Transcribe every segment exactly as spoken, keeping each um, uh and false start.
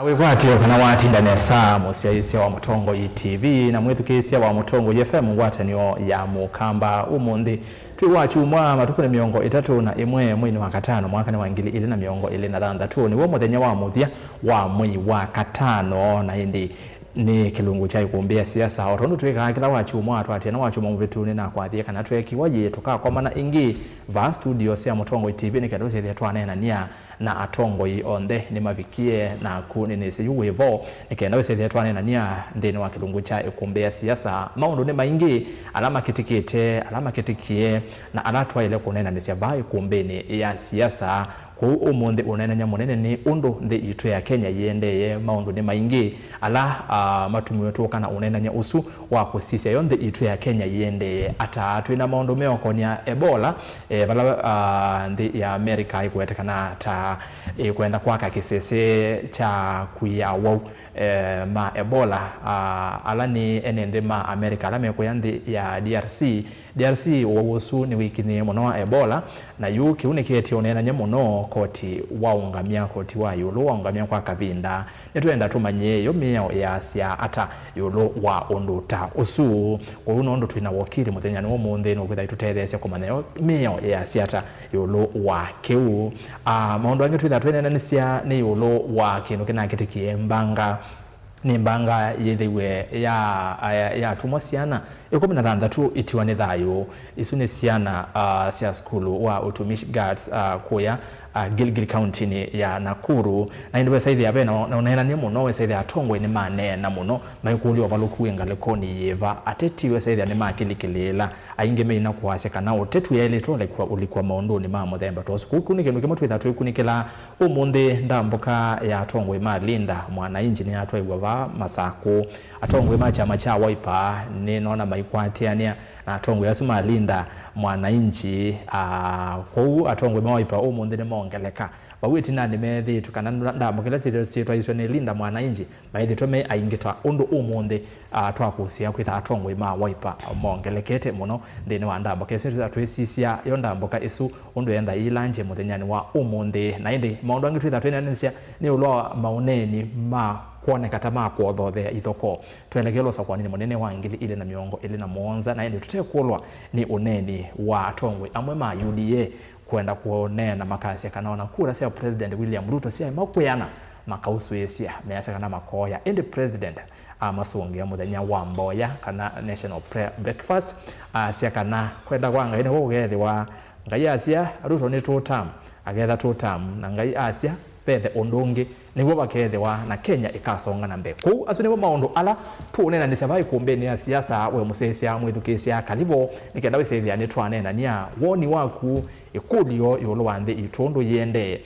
Wĩkwatyo kana watinda nesa, mũsyaĩĩsya wa Mũtongoi T V na mwĩthukĩĩsya wa Mũtongoi F M ngwatanĩo ya Mũkamba. Ũmũnthĩ twĩ wa kyumwa, matukũ nĩ mĩongo ĩtatũ na ĩmwe, mweinĩ wa katano, mwaka nĩ wa ngili ilĩ na mĩongo ĩlĩ na thanthatũ. Nĩw'o mũthenya wa mũthya wa mwei wa katano, na ĩndĩ nĩ kĩlungu kya ĩkũmbĩ ya siasa. O tondũ twĩkaa kĩla wa kyumwa, twatia na wa kyumwa mũvĩtu, nĩnakwathie kana twekiwa yĩ tũkakomana ĩngĩ vaa studio sya Mũtongoi T V nĩ kenda ũsethĩa twaneenania na atongoi onthe nĩmavikie, naku nĩnĩsĩ yu wĩ vo nĩ kenda wĩsethĩa twaneenania nthĩnĩ wa kĩlungu kya ĩkũmbĩ ya siasa. Maũndũ nĩ maingĩ ala makĩtĩkĩte, ala makĩtĩkie, na ala twaĩle kũneenanĩsya vaa ĩkũmbĩnĩ ya siasa. Kwoou ũmũnthĩ ũneenany'a mũnene nĩ ũndũ nthĩ itũ ya Kenya yĩendee. Maũndũ nĩ maingĩ ala, ah, matumiwe tũka na ũneenany'a ũsu wa kũsisya yo nthĩ itũ ya Kenya yĩendee ata. Twĩ na maũndũ meũkonya Ebola, eh, vala, ah, nthĩ ya America ĩkũetekana ta ĩkwenda kwaka kĩsese kya kũia awau, eh, ma Ebola, ah, ala nĩ ene nthĩ ma America ala mekũya nthĩ ya D R C. D R C ũwau ũsu nĩwĩkinyĩe mũno wa Ebola, na yu kĩu nĩkĩetie ũneenany'a mũno koti waũngamya, koti wa ĩũlũ waũngamya kwa kavinda. Nĩtwenda tũmanye yo mĩao ĩasya ata ĩũlũ wa ũndũ ta ũsu. Kwoou nũndũ twĩ na wokili mũthenyanĩ wa ũmũnthĩ, nũkwĩtha ĩtũtetheesya kũmanya yo mĩao ĩasya ata ĩũlũ wa kĩu. Ah, maũndũ angĩ twĩtha twĩneenanĩsya nĩ ĩũlũ wa kĩndũ kĩnakĩtĩkie mbanga. Nĩ mbanga yĩthĩwe ya, ya, yatumwa syana ĩkũmi na thanthatũ itiwa nĩ thayũ. Isu nĩ syana, ah, sya sukulu wa Utumishi Girls, ah, kũya, ah, Gilgil kauntinĩ ya Nakuru. Na ĩndĩ wesaĩthĩa ve na, na ũneenany'a mũno, wesaĩthĩa atongoi nĩmaneena mũno, maikũlya ũvalũku wĩ ngalĩkonĩ yĩva. Ateti wesaĩthĩa nĩmakĩlikĩlĩĩla. Aingĩ meina kũasya kana ũteti ũyaĩlĩte ũlekwa, ũlikwa maũndũnĩ ma mũthemba ta ũsu. Kũu, kĩu nĩ kĩndũ kĩmwe twĩtha twĩkunĩkĩla. Ũmũnthĩ ndambũka ya atongoi ma Linda Mwananchi nĩyatwaiwa vaa Masakũ. Atongoi ma kyama kya Wiper nĩnoona maikwatĩanĩa na atongoi asu ma Linda Mwananchi. Ah, kwoou atongoi ma Wiper ũmũnthĩ nĩmongeleka. Vau ĩtinanĩ meethĩĩtwe kana ndambũka ila syĩtwa, syĩtwaiswe nĩ Linda Mwananchi, maĩthĩtwe me aingĩ ta ũndũ ũmũnthĩ, ah, twakũsĩĩa kwĩtha atongoi ma Wiper mongelekete mũno nthĩnĩ wa ndambũka ĩsu. Twĩtha twĩsisya yo ndambũka ĩsu ũndũ yenda ĩilange mũthenyanĩ wa ũmũnthĩ. Na ĩndĩ maũndũ angĩ twĩtha twĩneenanĩsya nĩ ũla wa maũneeni ma kwoneka ta ma kũothothea ithokoo. Twelekele ũsakũanĩnĩ mũnene wa ngili ilĩ na mĩongo ĩlĩ na mũonza, na ĩndĩ tũtekũlwa nĩ ũneeni wa atongoi amwe ma U D A kwenda kũneena makasya kana ona kura sya President William Ruto syaema kwĩana, makausũĩsya, measya kana makooya. Ĩndĩ President amasũngĩa mũthenya wa mboya kana National Prayer Breakfast, asya kana kwenda kwa Ngai nĩw'o ũkeethĩwa. Ngai asya, "Ruto nĩ two term," aketha two term, na Ngai asya, "Vethe ũndũ ũngĩ," nĩw'o vakeethĩwa na Kenya ĩkasonga na mbee. Kwoou asu nĩmo maũndũ ala tũũneenanĩsya vaa ĩkũmbĩnĩ ya siasa. We mũsyaĩĩsya, mwĩthukĩĩsya, kalivo nĩ kenda wĩsĩthĩa nĩtwaneenany'a woni waku, ĩkũlyo ĩũlũ wa nthĩ itũ ũndũ yĩendee.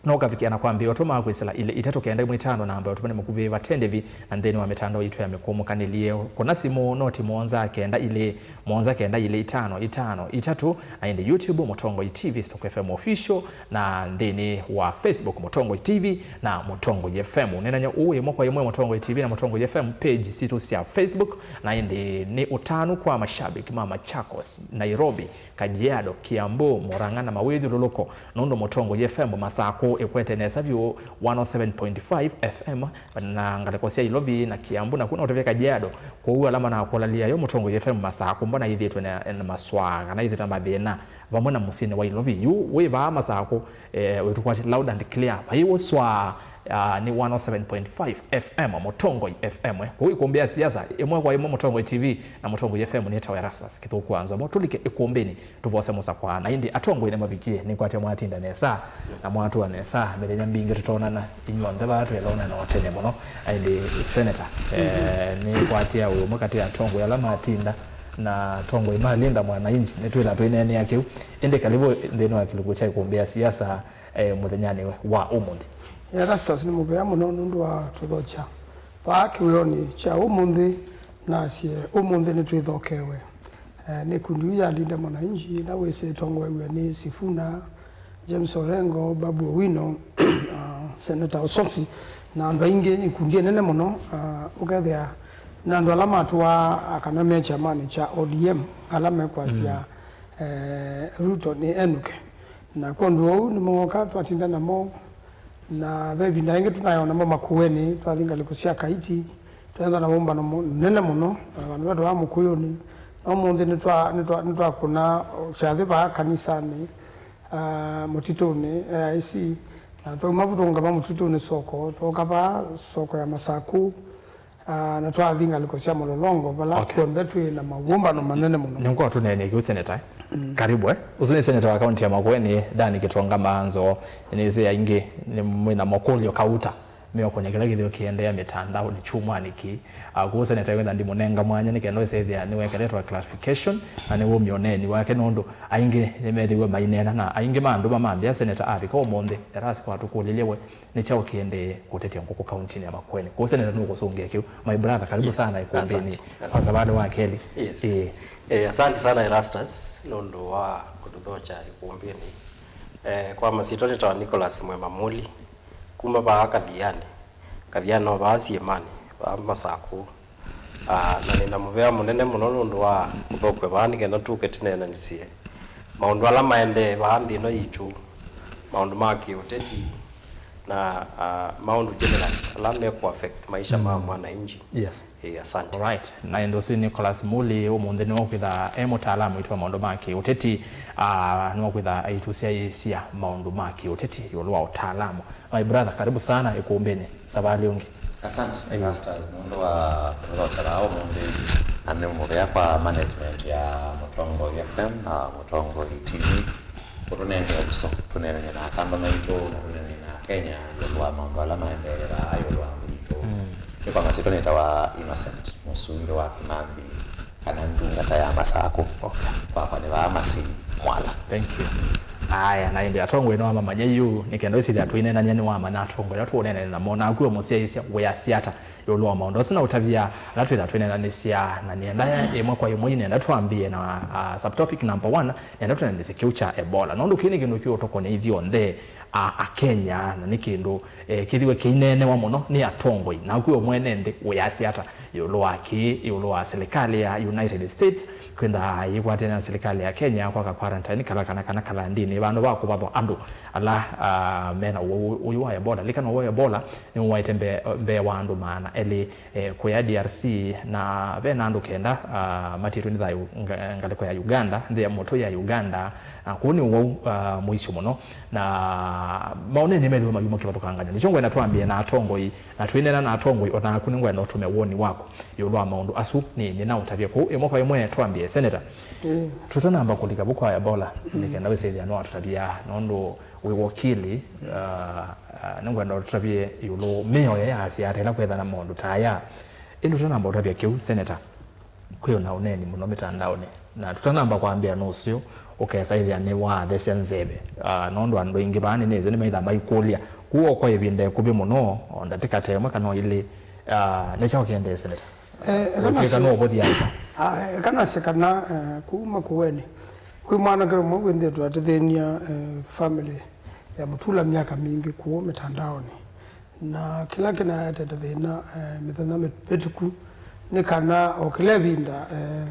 No ũkavikĩa na kwambĩĩa ũtũmaa kwĩsĩla ilĩ itatũ kenda ĩmwe itano namba ya ũtũmani mũkuvĩ vate ndĩvi, na nthĩnĩ wa mĩtandao yitũ ya mĩkũmũkanĩlye. Kũna simũ noti mũonza kenda ilĩ, mũonza kenda ilĩ itano itano itatũ, na ĩndĩ YouTube Mũtongoi T V Stock F M Official, na nthĩnĩ wa Facebook Mũtongoi T V na Mũtongoi F M. Ũneenany'a ũũ ĩmwe kwa ĩmwe Mũtongoi T V na Mũtongoi F M page sitũ sya Facebook, na ĩndĩ nĩ ũtanu kwa mashabiki ma Machakos, Nairobi, Kajiado, Kiambu, Murang'a na mawĩthyũlũlũko, nũndũ Mũtongoi F M Masakũ ĩkwete nesa vyũ one oh seven point five F M, na ngalĩko sya Ilovi na Kiambu, naku no tũvye Kajiado. Kwoou ala manakũlalya yo Mũtongoi F M Masakũ, mbona yĩthĩĩtwe na, na maswaa kana yĩthĩĩtwe na mathĩna vamwe na mũsyĩnĩ wa Ilovi? Yu wĩ vaa Masakũ, eh, wĩtũkwatya loud and clear. Vai ũswaa, ah, nĩ one oh seven point five F M, Mũtongoi F M, eh. Kũu ĩkũmbĩ ya siasa, ĩmwe kwa ĩmwe Mũtongoi T V na Mũtongoi F M nĩ tawe Erastus Kĩthũku Wanzwa. Mo tũlike ĩkũmbĩnĩ, tũvose mũsakwa. Na ĩndĩ atongoi nĩmavikie, nĩkwatya mwatinda nesa na mwatũa nesa. Mĩthenya mbingĩ tũtonana, inyw'onthe vaa twelonana o tene mũno. Na ĩndĩ Senator, eh, nĩkwatya ũyũ ũmwe katĩ ya atongoi ala matinda na atongoi ma Linda Mwananchi, nĩtwĩla twĩneenea kĩu. Ĩndĩ kalivu nthĩnĩ wa kĩlungu kya ĩkũmbĩ ya siasa, eh, mũthenyanĩ wa ũmũnthĩ. Erastus, nĩ mũvea mũno nũndũ wa tũthokya vaa kĩwĩonĩ kya ũmũnthĩ. Nasye ũmũnthĩ nĩtwĩthokewe, eh, nĩ ikundi yu ya Linda Mwananchi, na wĩsĩ ĩtongoew'e nĩ Sifuna, James Orengo, Babu Owino, ah, Senator Osotsi, na andũ aingĩ, ikundi ĩnene mũno, ah, ũkethĩa na andũ ala matũaa, ah, kana me kyamani kya O D M, ala mekwasya, eh, Ruto nĩ enũke. Na kwondũ ũu nĩmooka twatinda namo, Na ve ĩvinda yĩngĩ tũnaĩ o namo Makueni, twathi ngalĩko sya Kaiti, tweethwa na wũmbano mũnene mũno, na vandũ vetwaa Mũkũyũnĩ. No ũmũnthĩ nĩtwa-, nĩtwa-, nĩtwakũna kyathĩ vaa kanisanĩ, ah, mũtitũnĩ, A I C, na twauma vu tũũngama mũtitũnĩ soko, twooka vaa soko ya Masaku, ah, na twathi ngalĩko sya Mũlolongo, vala Okay. kw'onthe twĩ na mawũmbano manene mũno. Nĩngwa tũneenye kĩu seneta. Mm. Karibu, eh? Ũsu nĩ seneta wa kaunti ya Makueni, Dan Kĩtonga Maanzo. Nĩsĩ aingĩ nĩ mwĩ na makũlyo kauta meũkũnya kĩla kĩthĩo kĩendeea mĩtandaonĩ kyumwanĩ kĩĩ. Ah, kwoou seneta wĩtha ndimũnenga mwanya nĩ kenda wĩsethĩa nĩwekeletwa clarification na nĩwũmya ũneeni wake, nũndũ aingĩ nĩmethĩwe maineena na aingĩ ma andũ mamambĩa seneta avika ũmũnthĩ, Erasi watũkũlilye we nĩ kyaũ kĩendee kũtetya ngũkũ kauntinĩ ya Makueni. Kwoou seneta nũkũsũngĩa kĩu. My brother, karibu Yes. sana ikumbĩnĩ Asante. kwa savalĩ wa kelĩ. Yes. Ĩĩ. Eh, asante sana Erastus nũndũ wa kũtũthokya ikumbĩnĩ. Eh, kwa masyĩtwa nĩtawa Nicholas Mwema Muli, kuma vaa Kathiani. Kathiani no vaa Siemani, vaa Masaku. Ah, na nĩ na mũvea mũnene mũno nũndũ wa kũthokw'a vaa nĩ kenda tũke tũneenanĩsye maũndũ ala maendee vaa nthĩ ĩno yitũ, maũndũ ma kĩũteti, na, ah, maũndũ general ala mekũ affect maisha ma Mm. mwananchi. Yes. Ĩĩ, asante. Alright. Na ĩndĩ ũsu Nicholas Muli ũmũnthĩ nĩwe ũkwĩtha e mũtaalamu witũ wa maũndũ ma kĩũteti, ah, nĩwe ũkwĩtha aitũsyaĩĩsya maũndũ ma kĩũteti ĩũlũ wa ũtaalamu. My brother, karibu sana ikumbĩnĩ. Savalĩ ũngĩ. Asante, Erastus, nũndũ wa kũtũthokya vaa ũmũnthĩ, na nĩ mũvea kwa management ya Mũtongoi F M na Mũtongoi T V. Kũtũnengea ũso, tũneenany'a na Akamba maitũ, na tũneenany'a na Akenya ĩũlũ wa maũndũ ala maendee vaa ĩũlũ wa nthĩ yitũ. Mm. Nĩ kwa masyĩtwa nĩtawa Innocent, mũsumbĩ wa Kĩmanthi, kana ndungata ya Masakũ. Okay. Kwakwa nĩ vaa Masini Mwala. Thank you. Aya, na ĩndĩ atongoi nĩwamamanya yu, nĩ kenda wĩsĩthĩa tũineenany'a nĩwamanya atongoi ala tũũneenany'a namo, naku we mũsyaĩĩsya wĩasya ata ĩũlũ wa maũndũ asu na ũtavya ala twĩtha twĩneenanĩsya, na nĩenda ĩmwe kwa ĩmwe nĩenda twambĩe na, ah, subtopic number one, nĩenda tũneenanĩsye kĩu kya Ebola, nũndũ kĩu nĩ kĩndũ kĩũtũkũna ithyonthe, ah, Akenya, na nĩ kĩndũ, eh, kĩthiwe kĩineenewa mũno nĩ atongoi. Naku we mwene nthĩ wĩasya ata ĩũlũ wa kĩĩ, ĩũlũ wa silikalĩ ya United States kwĩtha yĩkwatene na silikalĩ ya Kenya kwaka quarantine kala kana, kana kalandini vandũ va kũvathwa andũ ala, ah, mena ũwau ũyũ wa Ebola? Likana ũwau wa Ebola nĩwaĩte mbee, mbee wa andũ maana elĩ, eh, kũya D R C, na ve na andũ kenda, ah, matĩtwe nĩ thayũ nga-, ngalĩko ya Uganda, nthĩ ya mũtũ ya Uganda, na kũu nĩ ũwau, ah, mũisyo mũno, na maũneeny'e methĩwe mayuma kĩvathũkangany'o. Nĩkyo ngwenda twambĩe na atongoi, na twĩneena na atongoi, o naku nĩngwenda ũtũme woni waku ĩũlũ wa maũndũ asu, nĩ, nĩnaũtavye kũu. Ĩmwe kwa ĩmwe twambĩe, Senator. Ĩĩ. Tũtanamba kũlika vu kwa Ebola, mm, nĩ kenda wĩsĩthĩa no atũtavya, nũndũ wĩ wakili, ah, ah, nĩngwenda ũtũtavye ĩũlũ mĩao ya asya ata ĩla kwĩtha na maũndũ ta aya. Ĩndĩ tũtanamba ũtavya kĩu, Senator, kwĩ o na ũneeni mũno mĩtandaonĩ, na tũtanamba kwambĩa nũsĩ ũkesa ĩthĩa nĩwathesya nzeve. Ah, nũndũ andũ aingĩ vaa nĩnĩsĩ nĩmaitha maikũlya. Kwoou kwa ĩvinda ĩkuvĩ mũno, o ndatĩka ta ĩmwe kana o ilĩ, ah, nĩ kyaũ kĩendee, Senator? Eh, eka Ũtw'ĩka nasye, no ũvũthya ata? Ah, eka nasye kana, eh, kuma Makueni kwĩ mwanake ũmwe wĩnthĩtwe atethenia, eh, family ya Mutula myaka mingĩ kũũ mĩtandaonĩ. Na kĩla kĩnaetete thĩna, eh, mĩthenya mĩvĩtũku nĩ kana o kĩla ĩvinda, eh,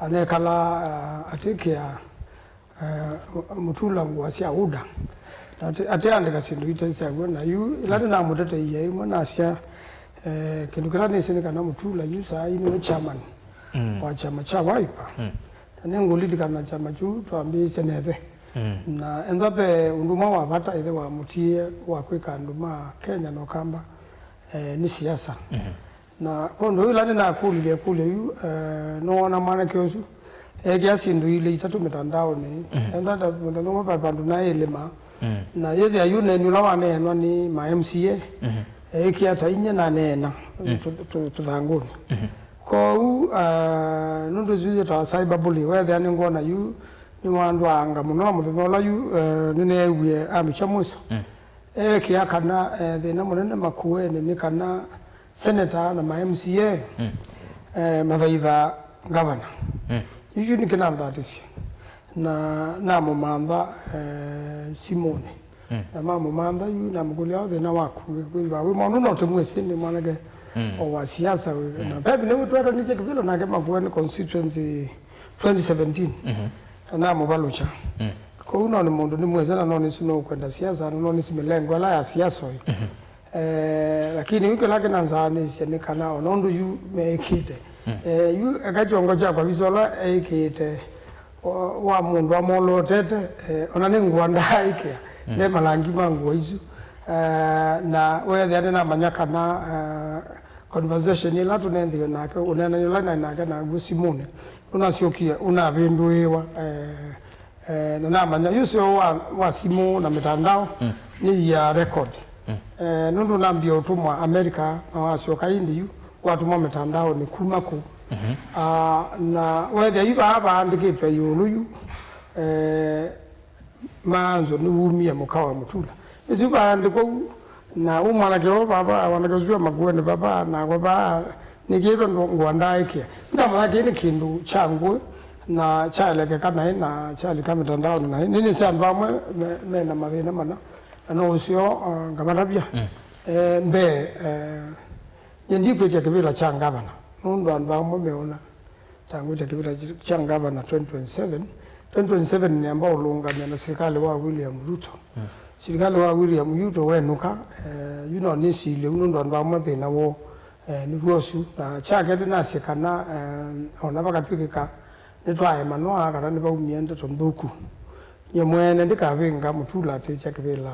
anekala, ah, atĩkĩa, eh, Mutula ngũa sya UDA. Na ate-, ateandĩka syĩndũ ite syaw'o. Na yu ĩla nĩnamũteteie ĩmwe nasya, eh, kĩndũ kĩla nĩsĩ nĩ kana Mutula yu saa ii nĩwe chairman, mm, wa kyama kya Wiper. Mm. Na nĩngũlilikana kyama kyu twambĩĩsye na ĩthe. Mm. Na ethwa ve ũndũ ũmwe wa vata ĩthe wamũtiie wa kwĩka andũ ma Kenya na Ũkamba, eh, nĩ siasa. Mhm. Na kwondũ ĩla nĩnakũlilye ĩkũlyo yu, eh, nĩwoona mwanake ũsu ekĩa syĩndũ ilĩ itatũ mĩtandaonĩ. Mhm. Ethwa ta mũthenya ũmwe va vandũ naĩ ĩlĩma. Mm. Na yĩthĩa yu ũneeni ũla waneenwa nĩ ma M C A, mhm, eĩkĩa ta inya naneena, mm, tũ-, tũ-, tũthangũnĩ. Mhm. Kwoou, ah, nũndũ ĩsu yĩtawa cyberbullying, weethĩa nĩngwona yu nĩwandwaanga mũno, na mũthenya ũla yu, eh, nĩneewie ambĩkya mwiso. Mm. Eekĩa kana, eh, thĩna mũnene Makueni nĩ kana seneta na ma M C A, mm, eh, mathaitha ngavana. Mm. Yu nĩkĩnanthatĩsye. Na namũmantha, eh, simũnĩ. Mm. Na mamũmantha yu, namũkũlya, "O thĩna waku wĩ, wĩthĩwa wĩ mwaũ? Nũndũ tũmwĩsĩ nĩ mwanake, mm, o wa siasa wĩ." Mm. Na Pepi nĩwe twetanisye kĩvĩla nake Makueni constituency twenty seventeen. Mhm. Na namũvalũkya. Mm. Kwoou no nĩ mũndũ nĩmwĩsĩ, na no nĩsĩ nũkwenda siasa, na no nĩsĩ mĩlengo ĩla ya siasa ũyũ. Eh, lakini yu kĩla kĩnanzaanĩsye nĩ kana ona ũndũ yu meĩkĩte, eh, yu eka kyongo kyakwa visa ũla eĩkĩĩte wa, wa mũndũ amolotete, eh, ona nĩ ngũa ndaaĩkĩa, ne malangi ma ngũa isu. Eh, na weethĩa nĩnamanya kana, eh, conversation ĩla tũnenthĩwe nake, ũneenany'a ũla naĩ nake naw'o simũnĩ, nũnasyokie ũnavĩndũĩwa, eh, eh, na namanya yu ũseo wa, wa simũ na mĩtandao nĩ ya record. Eh, nũndũ nambie ũtũmwa America, na wasyoka ĩndĩ yu watũmwa mĩtandaonĩ kuma kũu. Ah, na weethĩa yu vaa vaandĩkĩtwe ĩũlũ yu, eh, maanzo nĩwumie mũka wa Mũtula. Nĩsĩ vaandĩkwa ũu, na ũ mwanake ũũ vava, mwanake ũsu wa Makueni vava, nakwa vaa, nĩkĩĩtwe ngũa ndaaĩkĩa. Ndamanya kĩĩ nĩ kĩndũ kya ngũĩ, na kyalekeka naĩ, na kyalika mĩtandaonĩ naĩ. Nĩnĩsĩ andũ amwe me, mena mathĩna mana, na no ũseo, uh, ngamatavya. Eh, mbee, eh, nyie ndikwĩtya kĩvĩla kya ngavana, nũndũ andũ amwe meona ta ngwĩtya kĩvĩla kya ngavana twenty twenty-seven. Twenty twenty-seven nĩamba ũlũngamya na silikalĩ wa William Ruto. Silikalĩ wa William Ruto wenũka, eh, yu no nĩsilye u nũndũ andũ amwe thĩna woo, eh, nĩw'o ũsu. Na kya kelĩ nasye kana, eh, ona vakatw'ĩkĩka nĩtwaemanwa kana nĩvaumie ndeto nthũku, nyie mwene ndikavĩnga Mũtula atĩĩsya kĩvĩla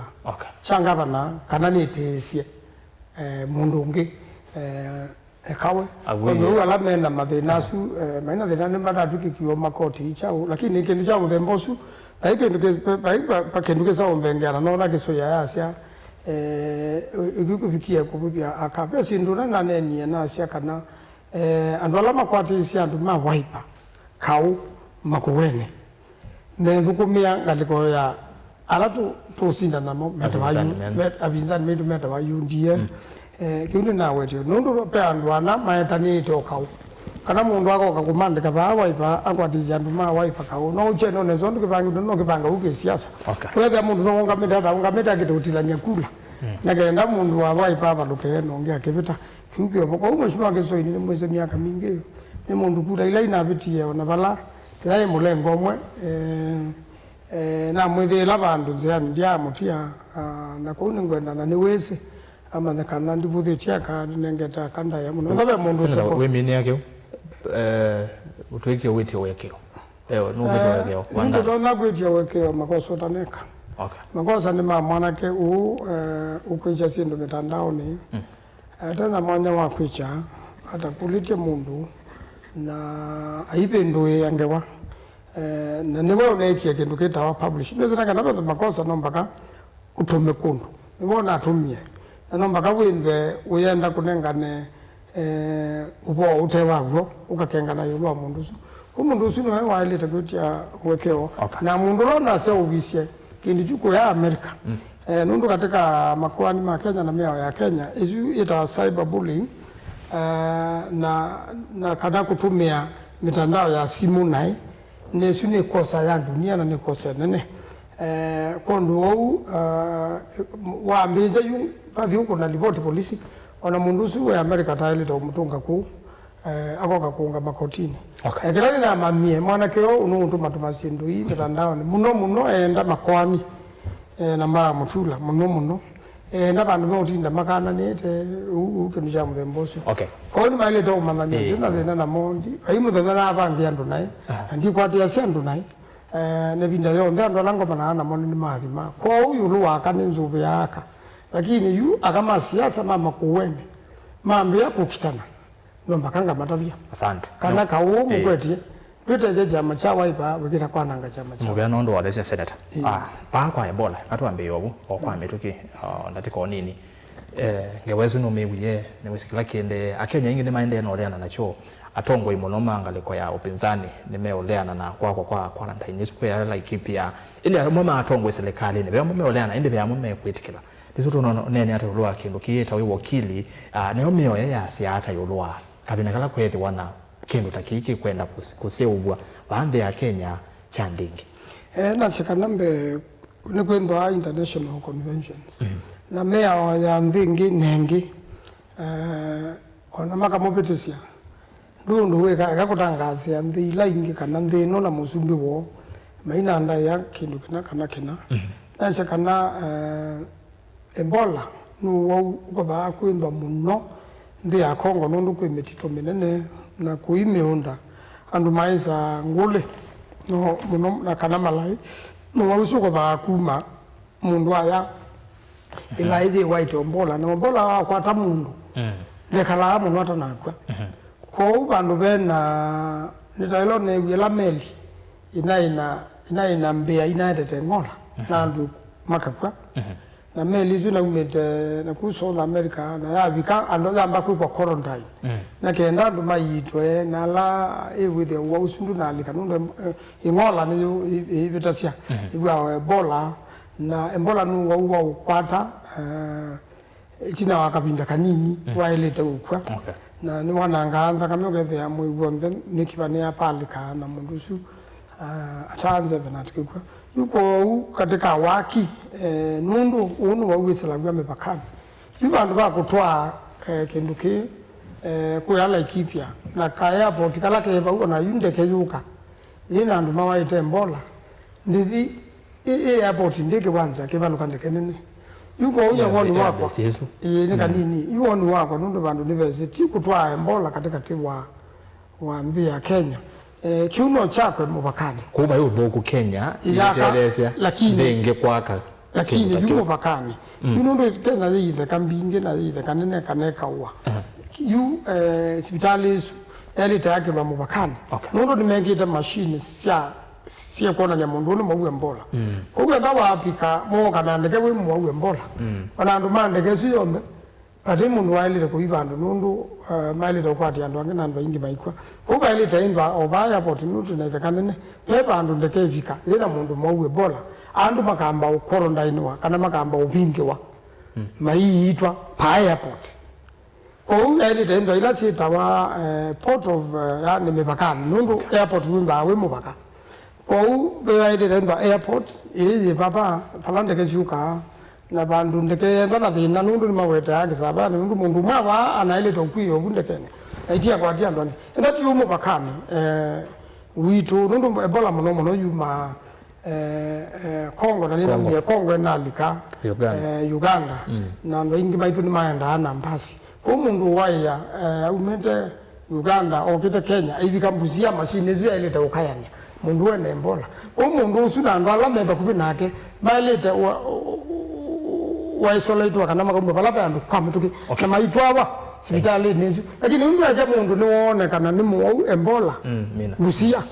kya ngavana kana nĩtĩĩsye, eh, mũndũ ũngĩ, eh, ekawe. Tondũ ũu ala mena mathĩna asu, eh, maina thĩna nĩmatatw'ĩkĩkiwe makoti kyaũ, lakini kĩndũ kya mũthemba ũsu, vai kĩndũ kĩ-, vai va, va kĩndũ kĩsa ũnthengeana nona kĩsũya yasya, eh, ĩ-, ĩkĩ kũvikie kũvũthya aka. Ve syĩndũ na naneenie nasya kana, eh, andũ ala makwatĩĩsye andũ ma Wiper kaũ Makueni methũkũmĩa ngalĩko ya ala tũ-, tũũsinda namo metawa avinzani U-, me-, avinzani maitũ metawa U D A. Eh, kĩu nĩnawetie nũndũ ve andũ ana maetanĩte o kaũ. Kana mũndũ akoka kũmandĩka vaa Wiper akwatĩsya andũ ma Wiper kaũ. No ũkyene ũnesa ũndũ kĩvangĩtwe no kĩvanga ũu kĩsiasa. Wethĩa mũndũ no ũngamĩte ataũngamĩte akĩte ũtilany'a kula. Na kenda mũndũ wa Wiper avalũke na ũngĩ akĩvĩta. Kĩu kĩovo. Kwoou Mheshimiwa Kĩsoi nĩmwĩsĩ myaka mingĩ nĩ mũndũ kula ila inavĩtie ona vala yaĩ mũlengo ũmwe, eh, eh, namwĩthĩĩla vandũ nzĩanĩ ndyaamũtia, ah, na kwoou nĩngwenda na nĩwĩsĩ amanye kana ndivũthĩtye aka nĩnengete aka ndaĩa mũno. Ethĩwa ve mũndũ Senator, ũsoko wĩminĩa kĩu, eh, ũtwĩkie wĩtye ũekeo. Eo, nũkwĩtya ũekeo, eh, nũndũ tonya kwĩtya ũekeo makosa ũtaneka. Okay. Makosa nĩ ma mwanake ũũ, eh, ũkwĩkya syĩndũ mĩtandaonĩ. Atena mwanya wa kwĩkya, atakũlĩtye mũndũ na aivĩndũĩa ngewa. Eh, na nĩwe ũneekie kĩndũ kĩtawa publish. Nĩsĩ na kana vetha makosa no mpaka ũtũme kũndũ. Nĩwe ũnatũmie. Na no mpaka wĩthwe ũyenda kũnengane, eh, ũvoo ũte waw'o, ũkakengana ĩũlũ wa mũndũ ũsu. Kũ mũndũ ũsu nĩwe waĩlĩte kwĩtya ũekeo. Okay. Na mũndũ ũla ũnasya ũvisye kĩndũ kyu kũya America. Eh, nũndũ katika makoani ma Kenya na mĩao ya Kenya, ĩsu yĩtawa cyberbullying, eh, na, na kana kũtũmĩa mĩtandao ya simũ naĩ, na ĩsu nĩ kosa ya dunia na nĩ kosa nene. Eh, kwondũ wou, eh, wambĩĩsya yu vathi ũkũna livoti polisi, ona mũndũ ũsu we America ataĩlĩte ũmũtũnga kũu. Eh, akoka kũũnga makotinĩ. Okay. Eh, kĩla nĩnamanyie, mwanake ũũ nũũtũmatũma syĩndũ ii mĩtandaonĩ. Mũno mũno eenda makoani, eh, na ma Mũtula, mũno mũno. Eenda vandũ meũtinda makananĩte, ũu, ũu kĩndũ kya mũthemba ũsu. Okay. Kwoou nĩmaĩlĩte ũmanyany'a, eh, ndĩ na thĩna namo, ndi, vai mũthenya navangĩa andũ naĩ, na ndikwatĩasya andũ naĩ. Eh, na ĩvinda yonthe andũ ala ngomanaa namo nĩnĩmaathima. Kwoou ĩũlũ wa aka nĩnzũvĩaa aka. Lakini yu aka ma siasa ma Makueni mambĩĩa kũkitana. No mpaka ngamatavya. Asante. Kana no, kaũ, eh, mũkwetye, ndwĩtethya kyama kya Wiper, wĩkĩta kwananga kyama kya mũvea nũndũ wathesya seneta. Eh. Ah, paa kwa Ebola, natwambĩĩe ũvu, o kwa mĩtũkĩ, ah, ndatĩka o nini. Eh, ngewa ĩsu nũmĩw'ie, nĩwĩsĩ kĩla kĩndĩ, Akenya aingĩ nĩmaendee na ũleana nakyo. Atongoi mũno ma ngalĩko ya ũpinzani nĩmeũleana na kwakwa kwa quarantine ĩsu kwĩ ala Laikipia. Ĩndĩ amwe ma atongoi silikalĩnĩ, ve amwe meũleana, ĩndĩ ve amwe mekwĩtĩkĩla. Nĩsĩ tũneenea ata ĩũlũ wa kĩndũ kĩĩ ta wĩ wokili, ah, nayo mĩao ĩyo yasya ata ĩũlũ wa kavinda kala kweethĩwa na kĩndũ ta kĩĩ kĩkwenda kũs-, kũseũvw'a vaa nthĩ ya Kenya kya nthĩ ĩngĩ? Eh, nasya kana mbee nĩkwĩthĩwa international conventions. Mm. Na mĩao ya nthĩ ĩngĩ na ĩngĩ, eh, ona makamũvĩtĩsya. Ndũ ũndũ wĩka, eka kũtangaasĩa nthĩ ila ingĩ kana nthĩ ĩno na mũsumbĩ woo mainandaĩa kĩndũ kĩna kana kĩna. Naisye kana, eh, Ebola nĩ ũwau ũkothaa kwĩthwa mũno nthĩ ya Congo nũndũ kwĩ mĩtitũ mĩnene na kũi mĩũnda andũ maĩsaa ngũlĩ no mũno na kana malaĩ. Nĩ ũwau ũsu ũkothaa kuma mũndũ aya ĩla ĩyĩwaĩte Ebola, na Ebola wakwata mũndũ ndekalaa mũno atanakw'a. Kwoou vandũ vena nĩtaĩlo neewie ĩla meli inaĩna inaĩna mbĩa inaetete ng'ola na andũ makakw'a. Na meli isu naumĩte na kuu South America na yavika andũ yamba kwĩkwa quarantine na kenda andũ maiitwe na ala ĩwĩthĩa ũwau ũsu ndũnalika nũndũ eh, ĩng'ola nĩyo ĩ- ĩivitasya ĩvwao Ebola. Na Ebola nĩ ũwau wa ũkwata eh, ĩtina wa kavinda kanini waĩlĩte ũkw'a. Okay. Na nĩwanangaa nthakame ũkethĩa mwĩĩ w'onthe mĩkiva nĩyapalĩka na mũndũ ũsu ah, ataanze venat kĩkw'a. Yu kwoou katĩ ka waki eh, nũndũ ũũ nĩwau wĩsĩlaw'a mĩvakanĩ. Yu vandũ va kũtwaa eh, kĩndũ kĩĩ eh, kũya Laikipia na ka airport kala ke vau ona yu ndeke yũka yĩ na andũ mawaĩte Ebola. Ndithi ĩ ĩ airport ndĩ kĩwanza kĩvalũka ndeke nene. Yu kwoou ya woni wakwa ĩĩ nĩ kanini yu woni wakwa nũndũ vandũ nĩvesĩ ti kũtwaa Ebola katĩkatĩ wa wa nthĩ ya Kenya. Eh, kĩu no kyakwe mũvakanĩ. Kũu vai ũthũku Kenya ĩyaka, itetheesya lakini ndĩngĩ kwaka lakini kĩndũ ta yu kĩu. Mũvakanĩ yu nũndũ Kenya yĩ itheka mbingĩ na yĩ itheka nene kana ĩkaũa. Yu eh, sivitalĩ ĩsu yaĩlĩte yakĩlwa mũvakanĩ. Okay. Nũndũ nĩmekĩte machine sya sya kwonany'a mũndũ ũũ nĩ mwau Ebola. Kwoou enda wavika mooka na ndeke wĩ mwau Ebola. Ona andũ ma ndeke ĩsu yonthe Vate mũndũ waĩlĩte kũi vandũ nũndũ uh, maĩlĩte ũkwatĩa andũ angĩ na andũ aingĩ maikw'a. Kwoou vaĩlĩte ĩndwa o vaa airport nũndũ twĩ na itheka nene. Ve vandũ ndeke ĩvika yĩna mũndũ mwau Ebola, andũ makamba ũkorondainĩwa kana makamba ũvingĩwa maiiitwa pa airport. Kwoou yaĩlĩte ĩndwa ila syĩtawa uh, port of uh, yani mĩvakanĩ nũndũ airport wĩmbaa wĩ mũvaka. Kwoou ve yaĩlĩte ĩndwa airport ĩĩ yĩ vava vala ndeke syũkaa. Na vandũ ndeke yenda na thĩna nũndũ nĩmaweteaa kĩsavanĩ nũndũ mũndũ ũmwe avaa anaĩlĩte ũkw'ĩĩwa vu ndekenĩ na itiakwatia andũ angĩ. Enda ti ũu mũvakanĩ eh, witũ nũndũ Ebola mũno mũno yumaa eh, eh, Congo na nĩnaumie Congo ĩnalika Uganda. Eh, Uganda na andũ aingĩ maitũ nĩmaendaa na mbasi. Kwoou mũndũ waĩa eh, aumĩte Uganda okĩte Kenya aivika Busia, machine ĩsu yaĩlĩte ũkayany'a mũndũ wĩ na Ebola. Kwoou mũndũ ũsu na andũ ala me vakuvĩ nake maĩlĩte wa- waisolaitwa kana makauma vala ve andũ kwa mĩtũkĩ na maitwawa sivitalĩnĩ ĩsu. Lakini ũndũ asya mũndũ nĩwoonekana nĩ mũwau Ebola Busia.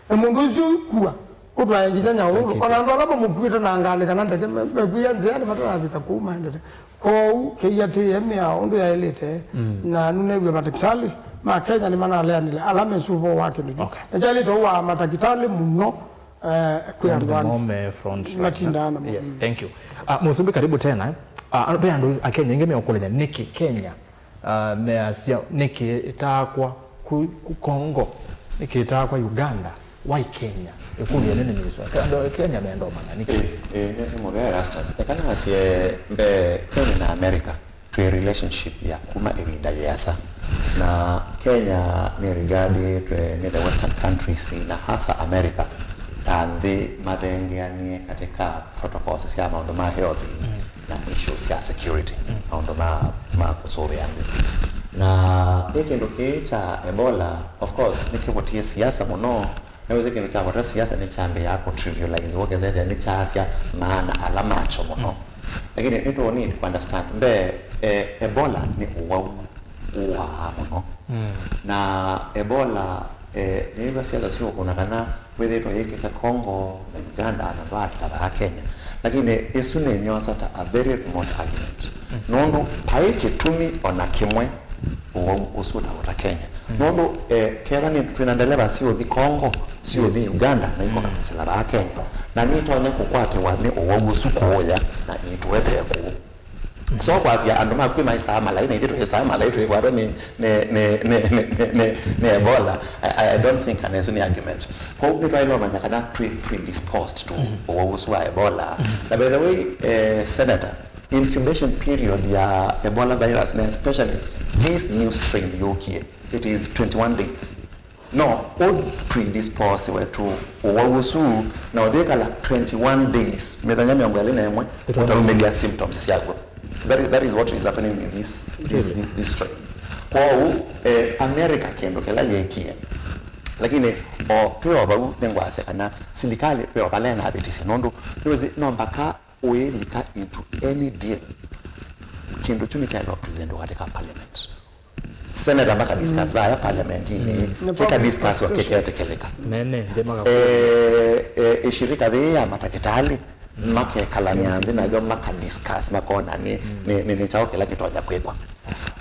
Na mũndũ ũsu ũkua ũtwae nginya Nyahururu. Ona andũ ala mamũkuĩte na ngalĩ kana ndeke me- mekwia nzĩanĩ mataravika kũu maendete. Kwoou kĩiatĩĩe mĩao ũndũ yaĩlĩte, na nũneew'e matakĩtalĩ ma Kenya nĩmanaleanile ala mesĩ ũvoo wa kĩndũ kyu. Okay. Na kyaĩlĩte ũwaa matakĩtalĩ mũno eh, kwĩ andũ angĩ. Mo me front line. Matindaa namo. Yes, thank you. Uh, Mũsumbĩ, karibu tena. Uh, ve andũ a Kenya ingĩ meũkũlany'a nĩkĩ Kenya Ah, measya, nĩkĩ ĩtaakwa ku, ku Congo? Nĩkĩ ĩtaakwa Uganda? Why Kenya? Ĩkũlyo nene nĩ ĩsu. Andũ a Kenya menda ũmanya nĩkĩ. Ĩĩ, ĩĩ, nĩ, nĩ mũvea Erastus. Eka nasye mbee, Kenya na America twĩ relationship ya kuma ĩvinda yĩasa. Na Kenya nĩ regardĩtwe nĩ the Western countries na hasa America ta nthĩ mathengeanie katika protocols sya maũndũ ma health. Mm. Na issues sya security, maũndũ ma, ma kũsũvĩa nthĩ. Na ĩ kĩndũ kĩĩ kya Ebola, of course, nĩkĩvotie siasa mũno, na wĩsĩ kĩndũ kyavota siasa nĩkyambĩĩaa kũtrivialize, ũkesa ĩthĩa nĩkyaasya maana ala makyo mũno. Lakini nĩtũ need kũ understand, mbee, eh, Ebola nĩ ũwau ũaa mũno. Mm. Na Ebola, eh, nĩw'a siasa siũkũna kana wĩthĩĩtwe yĩkĩka Congo na Uganda na ndwaatĩka vaa Kenya. Lakini ĩsu nĩnyosa ta a very remote argument. Mm. Nũndũ vai kĩtumi o na kĩmwe ũwau ũsu ũtavota Kenya. Mm. Nũndũ, eh, ketha nĩ twĩna ndeleva siũthi Congo, siũthi Uganda, na ikoka kwĩsĩla vaa Kenya. Na nitonya kũkwatĩwa nĩ ũwau ũsu kũũya na itũetee kũũ. So kwasya andũ makw'ĩ maĩsaa malaĩ, na ithyĩ twĩsaa malaĩ twĩkwatwa nĩ, nĩ, nĩ Ebola. I, I don't think kana ĩsu nĩ argument. Kwoou nĩtwaĩle ũmanya kana twĩ predisposed to ũwau ũsu wa Ebola. Na by the way, eh, Senator, incubation period ya Ebola virus, na especially this new strain yũkie, it is twenty-one days. No, ũ predispose wetu ũwau ũsu, na ũthĩkala twenty-one days, mĩthenya mĩongo ĩlĩ na ĩmwe, ũtaumĩlya symptoms syaku. That is, that is what is happening with this, this, this, this strain. Kwoou, eh, America kĩndũ kĩla yeekie. Lakini o twĩ o vau, nĩngwasya kana silikalĩ ve o vala ĩnavĩtĩsye, nũndũ nĩwĩsĩ no mpaka ũilika into any deal. Kĩndũ kyu nĩkyaĩlwa presentwa katika parliament. Senator makadiscuss vaya parliament-inĩ, kĩkadiscusswa kĩketekeleka. Nene nthĩ maka- Eh, eh, ĩshirika yĩĩ ya matakĩtalĩ, makekalania nthĩ nayo makadiscuss, makona nĩ, nĩ, nĩ, nĩ kyaũ kĩla kĩtonya kwĩkwa.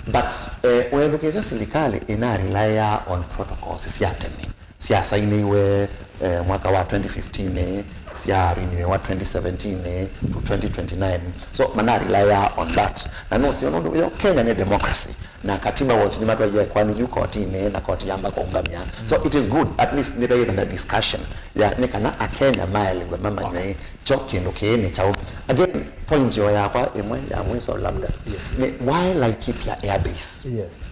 But, eh, weethukĩĩsya silikalĩ ĩnarelaĩa on protocols sya tene, syasainiwe, eh, mwaka wa twenty fifteen, syarenewiwa twenty seventeen to twenty twenty-nine. So, manarelaĩa on that. Na nũseo nũndũ yo Kenya nĩ democracy. Na Katiba Watch nĩmatwaie kwani yu kotinĩ, na koti yamba kũũngamya. So it is good, at least nĩveĩtha na discussion ya nĩ kana Akenya maelewe, mamanye kyo kĩndũ kĩĩ nĩ kyaũ. Again, point yo yakwa ĩmwe ya mwiso labda, nĩ why Laikipia Air Base? Yes.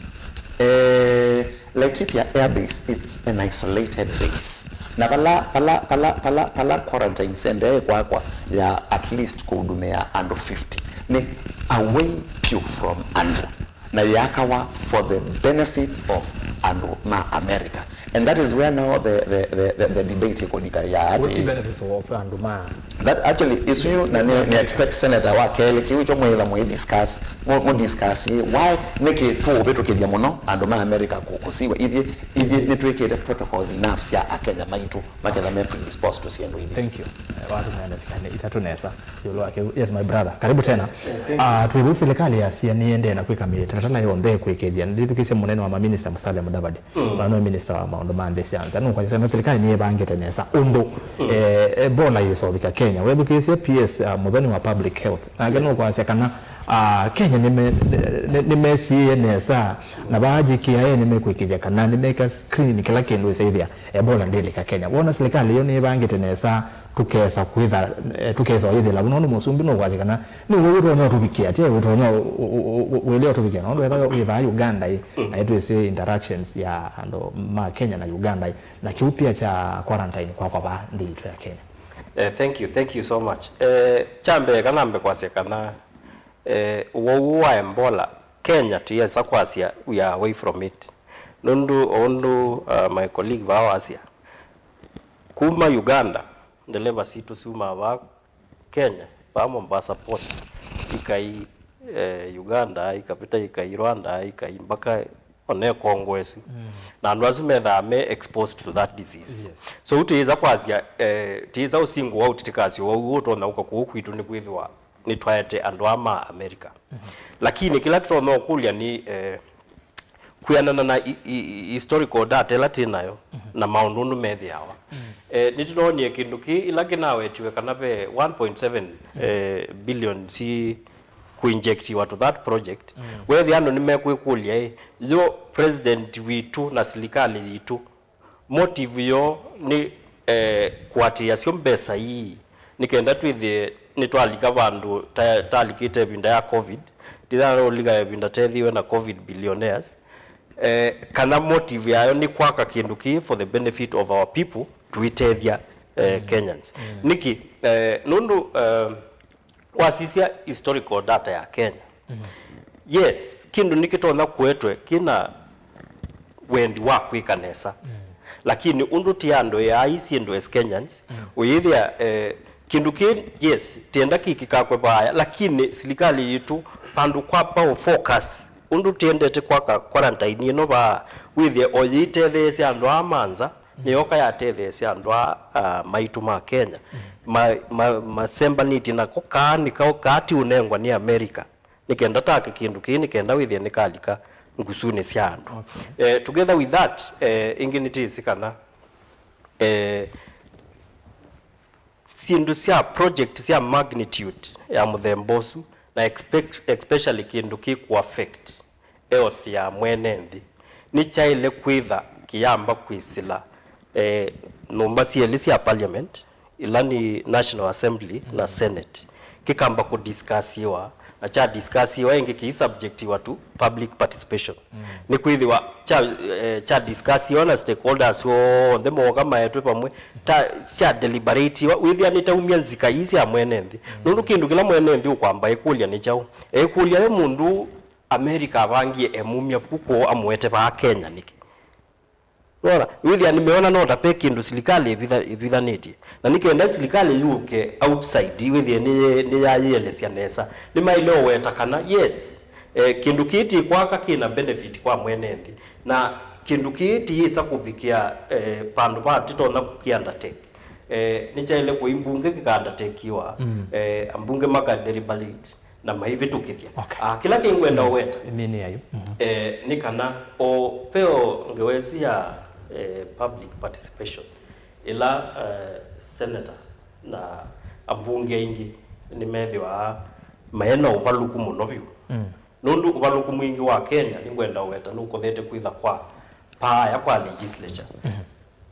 Eh, Laikipia Air Base, it's an isolated base. Na vala, vala, vala, vala, vala quarantine center ĩkwakwa ya at least kũhudumĩa andũ fifty, nĩ away pure from andũ, na yakawa for the benefits of andũ ma America. And that is where now the, the, the, the, the debate ĩkũnika ya What's the atĩ benefits of andũ ma that actually, isu yu na nĩ, nĩ expect senator wa kelĩ, kĩu kyo mwĩtha mwĩ discuss, mũ, mũ discuss why nĩkĩ tũũvĩtũkĩthya mũno andũ ma America kũ, kũsiwa. Ithyĩ, ithyĩ nĩtwĩkĩte protocols enough sya Akenya maitũ maketha me predisposed to syĩndũ ithyĩ. Thank you. Eh, watu mena dakika itatũ nesa. Yolo wake. Yes, my brother. Karibu tena. Ah, twĩvu silikalĩ yasia nĩendee na kwĩka mĩtalatala yonthe kwĩkĩthya. Ndithukĩsye mũnene wa maminista Musalia Mudavadi. Mm. Ũla nĩ minista wa maũndũ ma nthĩ sya nza, nũkwasya kana silikalĩ nĩyĩvangĩte nesa ũndũ, mm, eh, Ebola yĩseũvĩka Kenya. Wethukĩĩsye P S, uh, Muthoni wa Public Health, nake nũkwasya kana, uh, Kenya nĩme-, nĩ-, nĩmesiĩĩe nesa, na vaa J K I A nĩmekwĩkĩthya kana nĩmeka screening kĩla kĩndũ ĩsaĩthĩa Ebola ndĩlĩka Kenya. Wona silikalĩ ĩyo nĩyĩvangĩte nesa, tũkesa kwĩtha, eh, tũkesa ũyĩthĩla vau, nũndũ mũsumbĩ nũkwasya kana nĩ ũwau ũtonya ũtũvikĩa, ti ũtonya ũ-, ũ-, ũ-, ũ-, wĩlĩa ũtũvikĩa, nũndũ ethwa wĩthaa Uganda ĩ, mm, na ĩtwĩsĩ interactions ya andũ ma Kenya na Uganda ĩ, na kĩu pia kya quarantine kwakwa vaa nthĩ yitũ ya Kenya. Eh, thank you, thank you so much. Eh, kya mbee, kanambe kwasya kana, eh, ũwau ũũ wa Ebola, Kenya tũyesa kwasya we are away from it. Nũndũ o ũndũ, uh, my colleague vaa wasya, kuma Uganda, ndeleva sitũ syumaa vaa Kenya, vaa Mombasa Port, ikai, eh, Uganda, ikavĩta ikai Rwanda, ikai mpaka one Congo ĩsu. Mm. Na andũ asu methaa me exposed to that disease. Yes. So, ũu tĩĩsa kwasya, eh, tĩĩsa ũsingle out tĩkasya ũwau ũtonya ũka kũu kwitũ nĩkwĩthĩwa nĩtwaete andũ aa ma America. Mm-hmm. Lakini kĩla tũtonya ũkũlya nĩ, eh, kwĩanana na i-, i-, i-, historical data ĩla twĩ nayo, mhm, na maũndũ ũndũ methĩawa. Mm. Eh, nĩtũnoonie kĩndũ kĩĩ ĩla kĩnawetiwe kana ve one point seven, mm, eh, billion si kũinjectiwa to that project. Mm. Wethĩa andũ nĩmekwĩkũlya-ĩ, yo president witũ na silikalĩ yitũ motive yoo nĩ, eh, kũatĩĩa syo mbesa ii, nĩ kenda twĩthĩe nĩtwalika vandũ ta, talikĩte ĩvinda ya covid, tithana ũlika ĩvinda tethiwe na covid billionaires, eh, kana motive yayo nĩ kwaka kĩndũ kĩĩ for the benefit of our people, tũitethya, eh, mm, Kenyans. Mm. Nĩkĩ? Eh, nũndũ, eh, wasisya historical data ya Kenya. Mm. Yes, kĩndũ nĩkĩtonya kũetwe kĩna wendi wa kwĩka nesa. Mm. Lakini ũndũ tĩ andũ ĩaa ii syĩndũ as Kenyans, mm, ũyĩthĩa, eh, kĩndũ kĩ, yes, tienda kĩkĩkakwe vaaya, lakini silikalĩ yitũ vandũ kwa pao focus, ũndũ tiendete kwaka quarantine ĩno vaa, wĩthĩe o yĩitetheesya andũ aa ma nza, nĩyoka yatetheesya andũ aa, ah, maitũ ma Kenya. Mm. Ma, ma, masembanĩtye nako kaa nĩ kao, kaa ti ũnengwa nĩ America. Nĩ kenda take kĩndũ kĩĩ, nĩ kenda wĩthĩe nĩkalika ngusunĩ sya andũ. Okay. Eh, together with that, eh, ĩngĩ nĩtĩsĩ kana, eh, syĩndũ sya project sya magnitude ya mũthemba ũsu, na expect-, especially kĩndũ kĩ kũ affect health ya mwene nthĩ, nĩkyaĩle kwĩtha kĩyamba kwĩsĩla, eh, nyũmba syelĩ sya parliament, ila nĩ National Assembly na, mm, Senate, kĩkamba kũdiskasiwa, na kya discussiwa ĩngĩ kĩi subjectiwa tu public participation. Nĩkwĩthĩwa kya, eh, kya discussiwa na stakeholders onthe mooka maetwe vamwe, ta kya deliberatiwa, wĩthĩa nĩtaumya nzika ii sya mwene nthĩ. Nũndũ kĩndũ kĩla mwene nthĩ ũkwamba ĩkũlya nĩ kyaũ? Ekũlya, ve mũndũ America avangie emumya vu kwoo amũete vaa Kenya nĩkĩ? Nona, wĩthĩa nĩmeona no ta ve kĩndũ silikalĩ ĩvitha-, ĩvithanĩtye. Na nĩ kenda silikalĩ yũke outside, wĩthĩe nĩ, nĩyayĩelesya nesa. Nĩmaĩle ũweta kana, yes, eh, kĩndũ kĩĩ tĩkwaka kĩna benefit kwa mwene nthĩ. Na kĩndũ kĩĩ tĩyĩsa kũvikĩa, eh, vandũ va tĩtonya kũkĩ undertake. Eh, nĩkyaĩle kũi mbunge kĩka undertakiwa, eh, ambunge maka deliberate na maivĩtũkĩthya. Okay. Ah, kĩla kĩngwenda ũweta, ĩmĩnĩ yayo. Eh, nĩ kana o veo ngewa ĩsu ya, eh, public participation, ĩla, eh, senator na ambunge aingĩ nĩmethĩwa maena ũvalũku mũno vyũ. Nũndũ ũvalũku mwingĩ wa Kenya, nĩngwenda ũweta, nũkothete kwĩtha kwa paaya kwa legislature.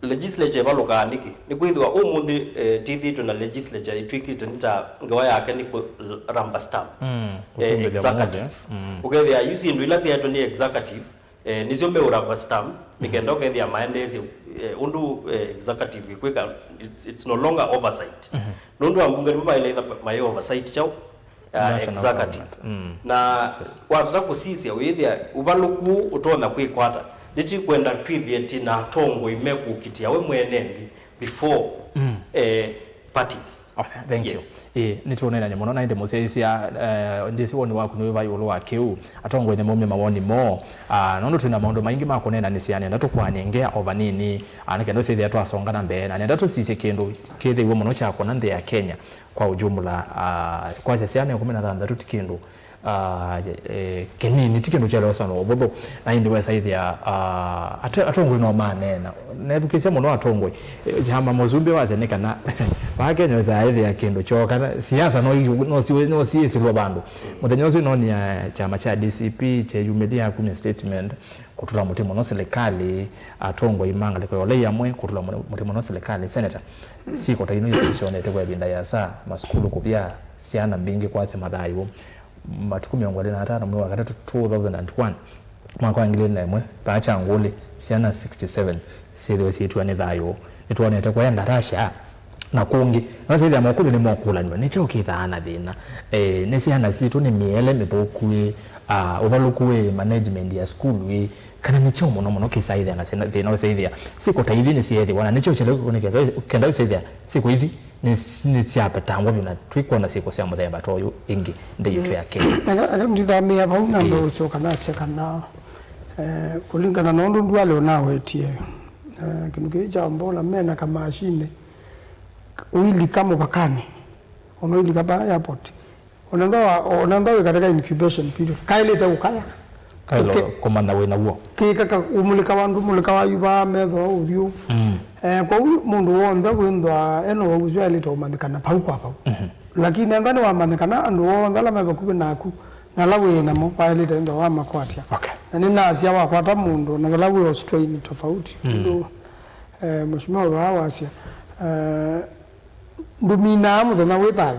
Legislature ĩvalũkaa nĩkĩ? Nĩkwĩthĩwa ũmũnthĩ, eh, tĩthĩtwe na legislature ĩtw'ĩkĩte nĩ ta ngewa yake nĩ kũ rubber stamp. Eh, ũsumbĩthya executive. Ũkethĩa yu syĩndũ ila syaetwe nĩ executive, eh, nĩsyo meũ rubber stamp, nĩ kenda ũkethĩa maendeesye, eh, ũndũ, eh, executive ĩkwĩka, it's, it's no longer oversight. Nũndũ ambunge nĩmo maĩle ĩtha maĩ oversight kyaũ? Ah, executive. Na watata kũsisya wĩthĩa ũvalũku ũtonya kwĩkwata, nĩtĩkwenda twĩthĩe tĩ na atongoi mekũkitĩa we mwene nthĩ before, eh, parties. Okay, thank you. Ĩĩ, nĩtũũneenany'a mũno, na ĩndĩ mũsyaĩĩsya, eh, ndĩsĩ woni waku nĩ wĩva ĩũlũ wa kĩu. Atongoi nĩmaumya mawoni moo. Ah, nũndũ twĩ na maũndũ maingĩ ma kũneena, nĩsya nenda tũkwanengea o vanini, ah, nĩ kenda ũsĩthĩa twasonga na mbee, na nenda tũsisye kĩndũ kĩthĩiwe mũno kya kũna nthĩ ya Kenya. Kwa ujumla, ah, kwasya syana ĩkũmi na thanthatũ ti kĩndũ, ah, eh, kĩnini, ti kĩndũ kya ũsoni ũvũthũ. Na ĩndĩ wesaĩthĩa, ah, ate-, atongoi no maneena. Nethukĩĩsya mũno atongoi. Eh, kyama mũsumbĩ wasya nĩ kana vaa Kenya wesaĩthĩa kĩndũ kyoo kana siasa no i-, no si-, no siĩsĩlwa vandũ. Mũthenya ũsu nonia kyama kya D C P kyeyumĩlya kumya statement, kũtũla mũtĩ mũno silikalĩ, atongoi ma ngalĩko ya ũlei amwe kũtũla mũtĩ mũno silikalĩ, seneta. Syĩko ta ino isyonete kwa ĩvinda yasa, masukulu kũvya, syana mbingĩ kwasya mathayũ. Matukũ mĩongo ĩlĩ na atano mwei wa katatũ two thousand and one, mwaka wa ngili ĩlĩ na ĩmwe, vaa Kyangũlĩ, syana sixty seven syĩthĩwe syĩtiwa nĩ thayũ. Nĩtwonete kwenda Russia na kũngĩ. Na syĩthĩa mokũlyo nĩmokũlanw'a, nĩ kyaũ kĩthaa na thĩna? Eh, nĩ syana sitũ nĩ mĩele mĩthũku ĩ? Ah, ũvalũku wĩ management ya sukulu ĩ? Kana nĩ kyaũ mũno mũno kĩsaĩthĩa na thĩna, thĩna ũsaĩthĩa? Syĩko ta ithi nĩsyeethĩwa, na nĩkyo kyelekũnĩkesa kenda ũsaĩthĩa syĩko ithi nĩ, nĩsyapetangwa vyũ, na tũikwona syĩko sya mũthemba ta ũyũ ĩngĩ nthĩ yitũ ya Kenya. Aka, aka ndithamĩa vau na ndo ũsyoka nasya kana, eh, kũlingana na ũndũ ndwale ũnawetie, eh, kĩndũ kĩĩ kya Mbola mena kamashini ũilika mũvakanĩ, ona ũilika pa airport, Ona ntha wa, ona ntha wĩ katika incubation period. Kaĩlĩte ũkaya. Kaĩlo kũmanya wĩ naw'o. Kĩkaka ũmũlĩka wa ndũ, mũlĩka wa yuva, metho, ũthyũ. Mm. Eh, kwa hiyo mũndũ w'onthe wĩnthwa ena ũwau ũsu aĩlĩte ũmanyĩkana pau kwa pau. Mhm. Lakini ntha nĩwamanyĩkana andũ onthe ala me vakuvĩ naku na ala wĩ namo waĩlĩte ĩnthwa wamakwatya. Okay. Na nĩnasya wakwata mũndũ na vala wĩ o strain tofauti. Mm. Ũndũ, eh, mheshimiwa vaa wasya, eh, ndũminaa mũthenya wĩ thayũ.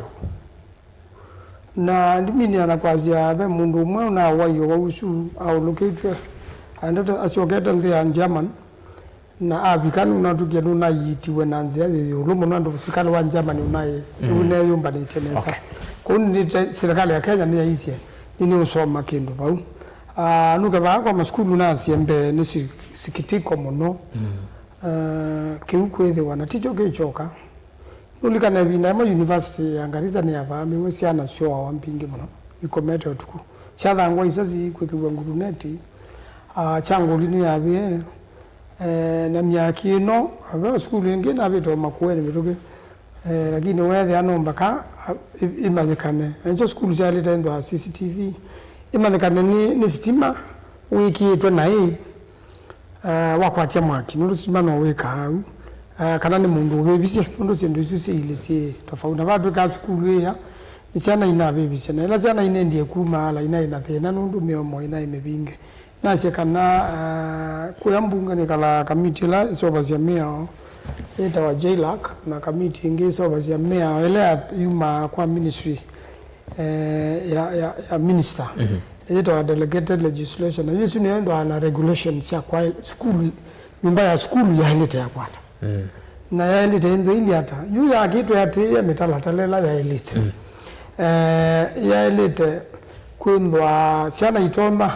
Na ndiminĩa na kwasya, ve mũndũ ũmwe ũnawaiwe wau ũsu aũlũkĩtw'e, aendete, asyokete nthĩ ya German, na avika nũnatw'ĩkie nũnaiitiwe na nzĩa yĩ ĩũlũ mũno, andũ sikalĩ wa German ũnaĩ, mm, ũneyũmbanĩtye nesa. Okay. Kũu nĩte, silikalĩ ya Kenya nĩyaisye, nĩnĩũsoma kĩndũ vau. Ah, nũke vaa kwa masukulu nasye mbee, nĩ si-, sikitiko mũno. Mm. Ah, kĩu kwĩthĩwa, na tikyo kĩkyoka. Nũlikana ĩvinda yĩmwe university ya Garissa nĩyavaamĩwe, syana syooawa mbingĩ mũno, ikomete ũtukũ. Syathangwa isasi kwĩkĩw'a nguruneti, ah, Kyangũlĩ nĩyavĩe, eh, na myaki ĩno, ve sukulu ĩngĩ navĩte o Makueni mĩtũkĩ, eh, lakini weethĩa no mbaka, ah, ĩ-, ĩmanyĩkane. Na nĩkyo sukulu syaĩlĩte ĩthwa C C T V, ĩmanyĩkane nĩ, nĩ sitima wĩkĩĩtwe naĩ, eh, wakwatya mwaki, nũndũ sitima no wĩkaa au, eh, kana nĩ mũndũ ũvĩvisye, nũndũ syĩndũ isu syĩ ilĩ syĩ tofauti. Na vatw'ĩkaa sukulu ĩya, nĩ syana inavĩvisye, na ĩla syana inendie kuma ala inaĩ na thĩna, nũndũ mĩomo inaĩ mĩvinge. Nasye kana, eh, kũya mbunge nĩkalaa kamiti ĩla ĩseũvasya mĩao yĩtawa J lac, na kamiti ĩngĩ ĩseũvasya mĩao ĩla ya-, yumaa kwa ministry eh, ya, ya, ya minister. Mhm. Ĩyĩtawa delegated legislation. Na isu nĩyo ĩthwaa na regulation sya kwa sukulu, nyũmba ya sukulu yaĩlĩte ya kwata. Mm. Na yaĩlĩte ĩnthwa ili ata? Yu yakĩtwe atĩĩa mĩtalatala ĩla yaĩlĩte. Mm. Eh, yaĩlĩte kwĩthwa syana itonya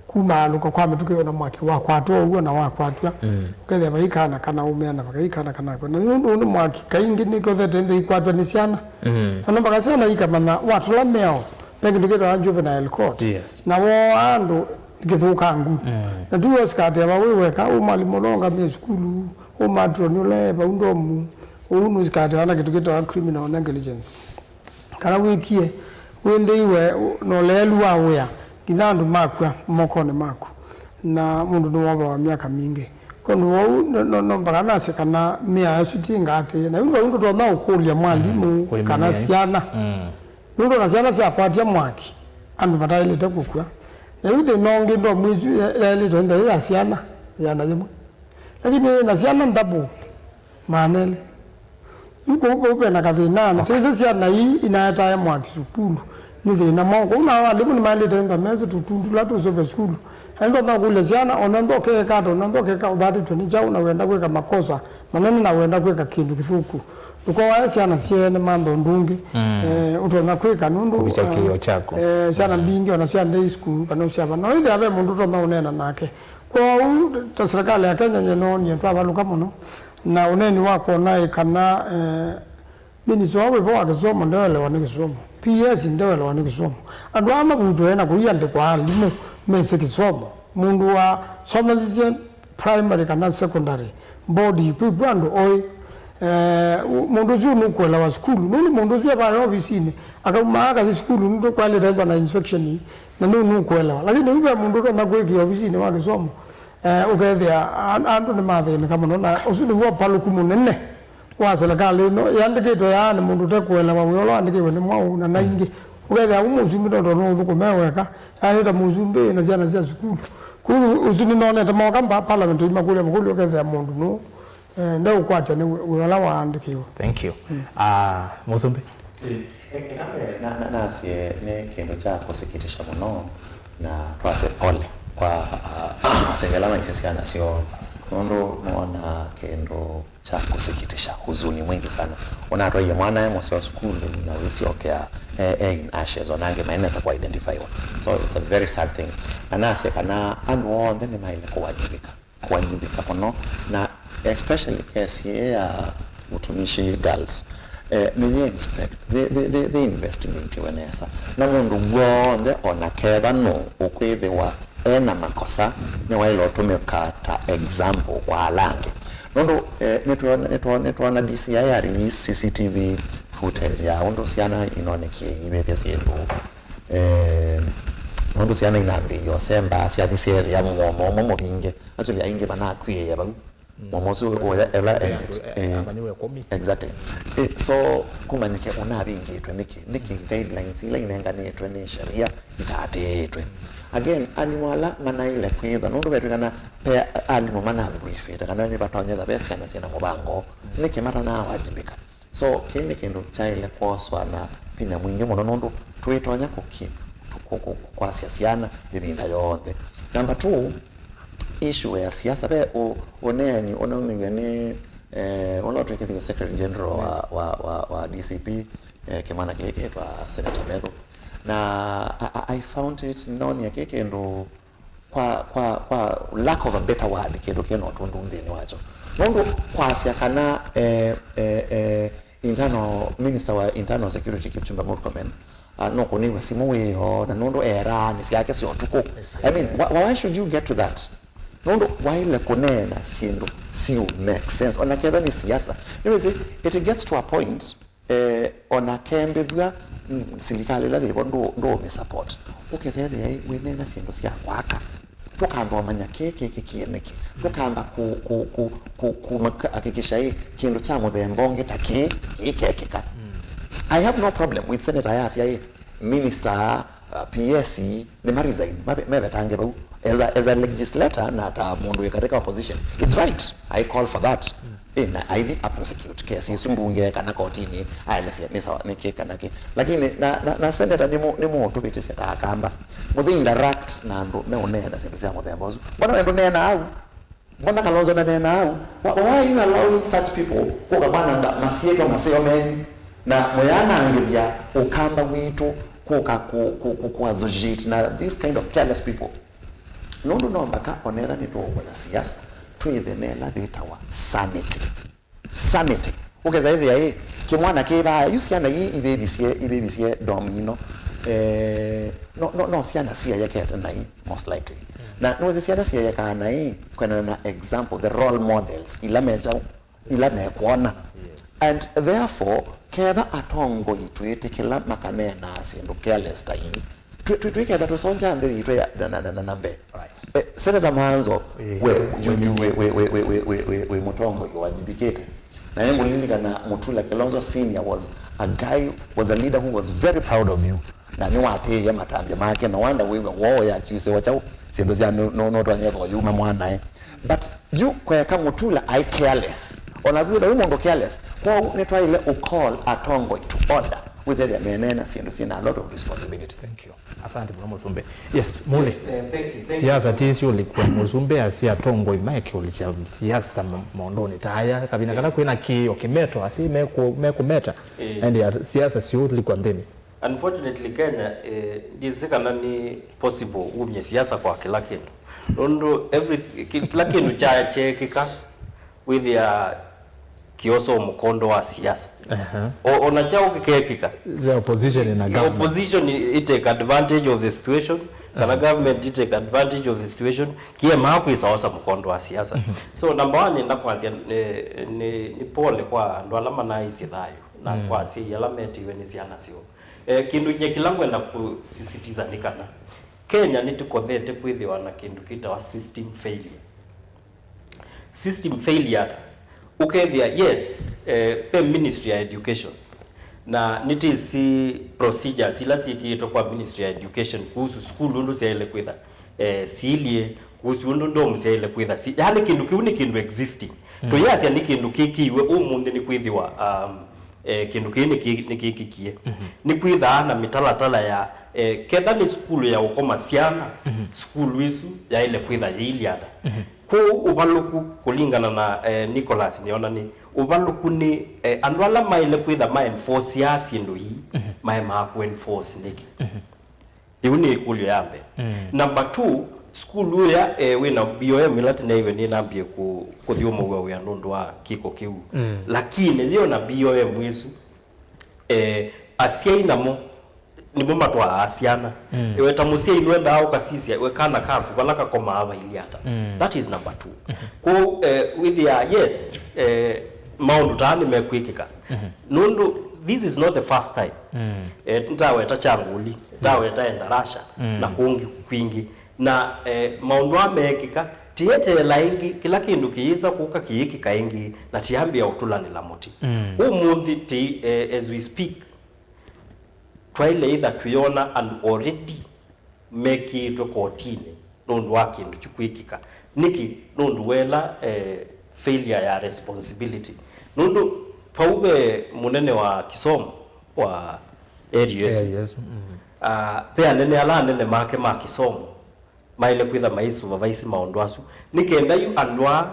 kumaalũka kwa mĩtũkĩ ona mwaki wakwatwa ũw'o na wakwatw'a. Mm. Ũkethĩa vai kana kana ũmea na vai kana kana kwenda. Nũndũ ũũ nĩ mwaki kaingĩ nĩkothete ĩnthwa ikwatwa nĩ syana. Mm. Na no mpaka syana ikamanya watũla mĩao. Ve kĩndũ kĩtawa juvenile court. Yes. Na woo andũ kĩthũkangu. Mm. Na tu ũsikatĩa va wĩ weka, ũ mwalimũ ũla ũngamĩe sukulu, ũ matron ũla e vau ndomu, ũu nũsikatĩa na kĩndũ kĩtawa criminal negligence. Kana wĩkie wĩnthĩiwe na ũleelu wa wĩa, nginya andũ makw'a mokonĩ maku, na mũndũ nĩwovawa myaka mingĩ. Kwondũ wau no, no, no mpaka nasye kana mĩao ĩsu ti ngatĩe. Na yu vau ndũtonya ũkũlya mwalimũ, mm, kũlĩ kana mĩao. Syana. Mm. Nũndũ ona syana syakwatya mwaki, andũ mataĩlĩte kũkw'a. Na yu thĩna ũngĩ ndomu ĩsu ya-, yaĩlĩte ĩnthe ya syana, yĩana yĩmwe. Lakini yĩ na syana ndavu, maana elĩ. Yu kũu, kũu ve na kathĩna, na okay, tĩsĩ syana ii inaetae mwaki sukulu, nĩ thĩna mwaũ. Kũu nao alimũ nĩmaĩlĩte ĩntha mesĩ tũtundu tũla tũsũve sukulu. Na ndonya kũlya syana, ona nthokeeka ata, ona nthokeeka ũthatĩtwe nĩ kyaũ, na wenda kwĩka makosa manene na wenda kwĩka kĩndũ kĩthũku. Ndũkowae syana syeene mantha ũndũ ũngĩ, mm, eh, ũtonya kwĩka nũndũ, kũvikya, eh, kĩĩo kyaku, eh, syana, mm, mbingĩ ona sya day school kana syava. No ĩthĩa ve mũndũ ũtonya ũneena nake. Kwoou ta serikali ya Kenya nyie noonie twavalũka mũno na ũneeni wa kwona ĩ kana, eh, minister wa wĩvo wa kĩsomo ndewelewa nĩ kĩsomo, P S ndewelewa nĩ kĩsomo. Andũ aa mavutwe na kũiandĩkwa alimũ mesĩ kĩsomo. Mũndũ wasomethisye primary kana secondary board, kwĩkw'a andũ oĩ. Eh, u-, mũndũ ũsu nũkũelewa sukulu. Nũndũ mũndũ ũsu evaya ovisinĩ, akaumaa akathi sukulu, nũndũ kwaĩlĩte ethwa na inspection, na nũ-, nũkũelewa. Lakini yu ve mũndũ ũtonya kwĩkĩa ovisinĩ wa kĩsomo, eh, ũkethĩa an-, andũ nĩmathĩnĩka mũno, na ũsu nĩw'o ũvalũku mũnene wa serikali ĩno yandĩkĩtwe yaa nĩ mũndũ ũtekũelewa wĩa ũla wandĩkĩwe nĩ mwaũ na na ingĩ. Ũkethĩa u mũsumbĩ no tondũ no ũthũkũme weka, yaani ta mũsumbĩ na syana sya sukulu. Kwoou ũsu nĩnonete moka mba parliament imakũlya makũlyo, ũkethĩa mũndũ nũ, eh, ndeũkwatya nĩ wĩ-, wĩa ũla waandĩkĩwe. Thank you. Mm. Ah, Mũsumbĩ? Eh, e-, eka me-, na, na, nasye nĩ kĩndũ kya kũsikitisha mũno, na twasye pole kwa, ah, asyai ala maisye syana syoo, nũndũ nĩwona kĩndũ kya kũsikitisha, huzuni mwingi sana. Ũnatwaie mwana e mũseo sukulu na wĩsyokea e, e in ashes, ona angĩ mainesa kũ identifywa. So it's a very sad thing. Na nasye kana andũ onthe nĩmaĩle kũwajibika, kũwajibika mũno, na especially case ĩĩ ya Utumishi girls, eh, nĩyĩ inspect, they, they, they, they investigatiwe nesa. Na mũndũ w'onthe, ona ketha nũ ũkwĩthĩwa e na makosa, nĩwaĩle ũtũmĩka ta example kwa ala angĩ. Nũndũ, eh, nĩtwona, nĩtwona, nĩtwona D C I ya release C C T V footage ya ũndũ syana inonekie ivĩvya syĩndũ. Eh, ũndũ syana inambĩĩie ũsemba, syathi syeethĩa mũomo ũmwe mũvinge. Actually, aingĩ manakw'ĩĩe vau. Mm. Mũomo ũsu ũya ela exit. Eh, eh, amanyĩwe kũmi. Exactly. Eh, so, kũmanyĩke ũnavingĩtwe nĩkĩ? Nĩkĩ guidelines ila inenganĩtwe nĩ sheria itaatĩĩtwe? Again, alimũ ala manaĩle kwĩthwa, nũndũ vetwĩkana ve alimũ mana briefĩte kana nĩvatonyetha ve syana syĩna mũvango, nĩkĩ matanawajibĩka? So, kĩĩ nĩ kĩndũ kyaĩle kwoswa na vinya mwingĩ mũno, nũndũ twĩtonya kũ keep, kũ-, kũ-, kũ-, kwasya syana ĩvinda yonthe. Number two, issue ya siasa, ve ũ-, ũneeni ũnaumiw'e nĩ, eh, ũla ũtw'ĩkĩthĩtwe Secretary General wa, wa, wa, wa D C P, eh, kĩmwana kĩĩ kĩĩtwa Senator Methu. Na I, I, I found it, nonie kĩ kĩndũ kwa, kwa, kwa lack of a better word, kĩndũ kĩ na ũtundu nthĩnĩ wakyo. Nũndũ kwasya kana, eh, eh, eh, internal, minister wa internal security Kipchumba Murkomen, ah, nũkũnĩw'a simũ wĩoo, na nũndũ eraanĩ syake sya ũtukũ. I mean, why, why should you get to that? Nũndũ waĩle kũneena syĩndũ siũ make sense, ona ketha nĩ siasa. Nĩwĩsĩ, it gets to a point, eh, ona kembĩthw'a, mm, silikalĩ ĩla yĩvo ndũ-, ndũũmĩ support. Ũkesa ethĩa wĩneena syĩndũ sya kwaka, tũkamba ũmanya kĩĩ kĩkĩkie nĩkĩ. Tũkamba kũ-, kũ-, kũ-, kũ-, kũmaka-, hakikisha ĩ kĩndũ kya mũthemba ũngĩ ta kĩĩ kĩikekĩka. Mm. I have no problem with senator yasya ĩ, minister, uh, P S nĩ ma resign, mavetange vau. As a, as a legislator na ta mũndũ wĩ katika opposition, it's right. I call for that. Mm. Ĩ, na aithi a prosecute case isu mbunge kana kotini, aelesya nĩ sawa, nĩ kĩ kana kĩ. Lakini na, na, na senator nĩ mũ-, nĩ mũũtũvĩtĩsya ta Akamba. Mũthi interact na andũ meũneena syĩndũ sya mũthemba ũsu. Mbona we ndũneenaa au? Mbona Kalonzo ndaneenaa au? Why, why are you allowing such people kũka kwananga masyĩtwa maseo menyu? Na mũyanangĩthya Ũkamba witũ kũka ku, ku, ku, ku associate na this kind of careless people. Nũndũ no mbaka onetha nĩtũũkũna siasa, twĩthe nela thĩtawa sanity. Sanity. Ũkesa ĩthĩa ĩ, kĩmwana kĩ vaa, yu syana ii ivĩvisye, ivĩvisye dom ino. Eh, no, no, no syana sieyekete nai, most likely. Na nũsĩ syana sieyekaa nai, kwendana na example, the role models, ila mekyaũ, ila mekwona. And therefore, ketha atongoi twĩtĩkĩla makaneenaa syĩndũ careless ta ii, twĩ-, twĩ-, twĩketha tũsongya nthĩ yitũ ya, na, na, na, na, na mbee. Eh, Senator Maanzo, we, you, you, we, we, we, we, we, we, we mũtongoi wajibikĩte. Na nĩngũlilikana Mutula Kilonzo Senior was a guy, was a leader who was very proud of you. Na nĩwatĩĩe matambya make, no wonder wĩw'a woo ya accuse wa kyaũ, syĩndũ sya no, no, no twanyeka yuma mwanae. But yu kweka Mutula aĩ careless. Ona kwĩtha wĩ mũndũ careless. Kwoou nĩtwaĩle ũ call atongoi to order. Wĩsethĩa menena syĩndũ syĩna a lot of responsibility. Thank you. Asante mũno mũsumbe. Yes, Muli. Yes, eh, thank you, thank you. Siasa ti syũlikwa mũsumbe asi atongoi maekĩũlisya siasa ma-, maũndũnĩ ta aya. Kavina kala kwĩna kĩĩo kĩmeto asi meku-, mekũmeta. Eh. And ya siasa syũlikwa nthĩnĩ. Unfortunately, Kenya, eh, ndisĩ kana nĩ possible umye siasa kwa kĩla kĩndũ. Nũndũ every, ki-, kĩla kĩndũ kya, kyeekĩka, wĩthĩa kĩosa mũkondo wa siasa. Aha. O, ona kyaũ kĩkeekĩka. The opposition in a government. Opposition i-, i take advantage of the situation, kana government i take advantage of the situation, kĩemaa kwĩsa osa mũkondo wa siasa. Mhm. So, number one, nenda kwasya, eh, nĩ, nĩ pole kwa andũ ala manaisye thayũ, na kwa asyai ala metiwe nĩ syana syoo. Eh, kĩndũ nye kĩla ngwenda kũsisitiza nĩ kana Kenya nĩtũkothete kwĩthĩwa na kĩndũ kĩtawa system failure. System failure ata? Ũkethĩa, yes, eh, ve Ministry ya Education, na nĩtĩsĩ procedures ila syĩkĩĩtwe kwa Ministry ya Education kuhusu sukulu ũndũ syaĩle kwĩtha, eh, silyĩ, kuhusu ũndũ dorm syaĩle kwĩtha si-, yaani kĩndũ kĩu nĩ kĩndũ existing. Mm. Tũyasya nĩ kĩndũ kĩkĩiwe ũmũnthĩ nĩ kwĩthĩwa, um, eh, kĩndũ kĩĩ nĩkĩ-, nĩkĩkĩkie. Mhm. Nĩkwĩthaa na mĩtalatala ya, eh, ketha nĩ sukulu ya ũkoma syana, mhm, sukulu ĩsu yaĩle kwĩtha yĩilyĩ ata. Mhm. Kwoou ũvalũku kũlingana na, eh, Nicholas nĩona nĩ ũvalũku nĩ, eh, andũ ala maĩle kwĩtha ma enforce-aa syĩndũ ii, mhm, maemaa kũ enforce nĩkĩ? Mhm. Ĩu nĩ ĩkũlyo ya mbee. Mm. Number two, sukulu ũya, eh, wĩna B O M ĩla tĩneiwe nĩnambie kũ-, kũthyũmũw'a wĩa nũndũ wa kĩko kĩu. Mm. Lakini yĩona B O M ĩsu, eh, asyai namo nĩmo matwaa syana. Mm. Ĩwe ta mũsyai nĩwendaa ũkasisya we kana kaku vala kakomaa vailyĩ ata. Mm. That is number two. Mm-hmm. Kwoou, eh, wĩthĩaa, yes, eh, maũndũ taa nĩmekwĩkĩka. Mm-hmm. Nũndũ this is not the first time. Mm. Eh, ndaweta Kyangũli, ndaweta Endarasha, mm, na kũngĩ kwingĩ. Na, eh, maũndũ aa meekĩka, tĩeteela ĩngĩ, kĩla kĩndũ kĩyĩsa kũka kĩyĩkĩka ĩngĩ, na tĩambĩa ũtũlanĩla mũtĩ. Mm. Ũmũnthĩ tĩ, eh, as we speak, twaĩle ĩtha twĩona andũ already mekĩĩtwe kotinĩ nũndũ wa kĩndũ kyu kwĩkĩka. Nĩkĩ? Nũndũ wela, eh, failure ya responsibility. Nũndũ vau ve mũnene wa kĩsomo wa L U S U. L U S U, mm. Ah, ve anene ala anene make ma kĩsomo maĩle kwĩtha maisupervise maũndũ asu. Nĩ kenda yu andũ aa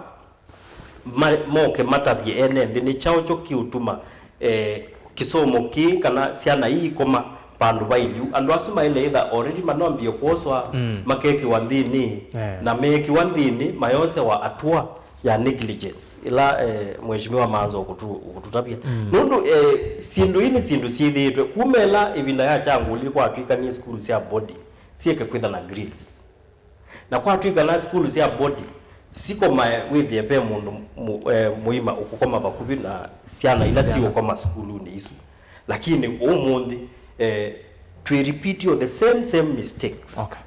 ma-, moke matavye ene nthĩ nĩ kyaũ kyo kĩũtuma, eh, kĩsomo kĩĩ kana syana ii ikoma vandũ vailyĩ. Andũ asu maĩle ĩtha already manombie kwoswa, mm, makekĩwa nthĩnĩ, eh, na meekĩwa nthĩnĩ mayosewa atua ya negligence ĩla, eh, Mheshimiwa Maanzo ũkũtu-, ũkũtũtavya. Mm. Nũndũ, eh, syĩndũ ii nĩ syĩndũ syĩthĩĩtwe kuma ĩla ĩvinda ya Kyangũli kwatw'ĩkanie sukulu sya body syĩke kwĩtha na grills. Na kwatw'ĩkana sukulu sya body sikomae wĩthĩe ve mũndũ mũ-, eh, mũima ũkũkoma vakuvĩ na syana ila siũkoma sukulunĩ isu. Lakini ũmũnthĩ, eh, twĩ repeat the same, same mistakes. Okay.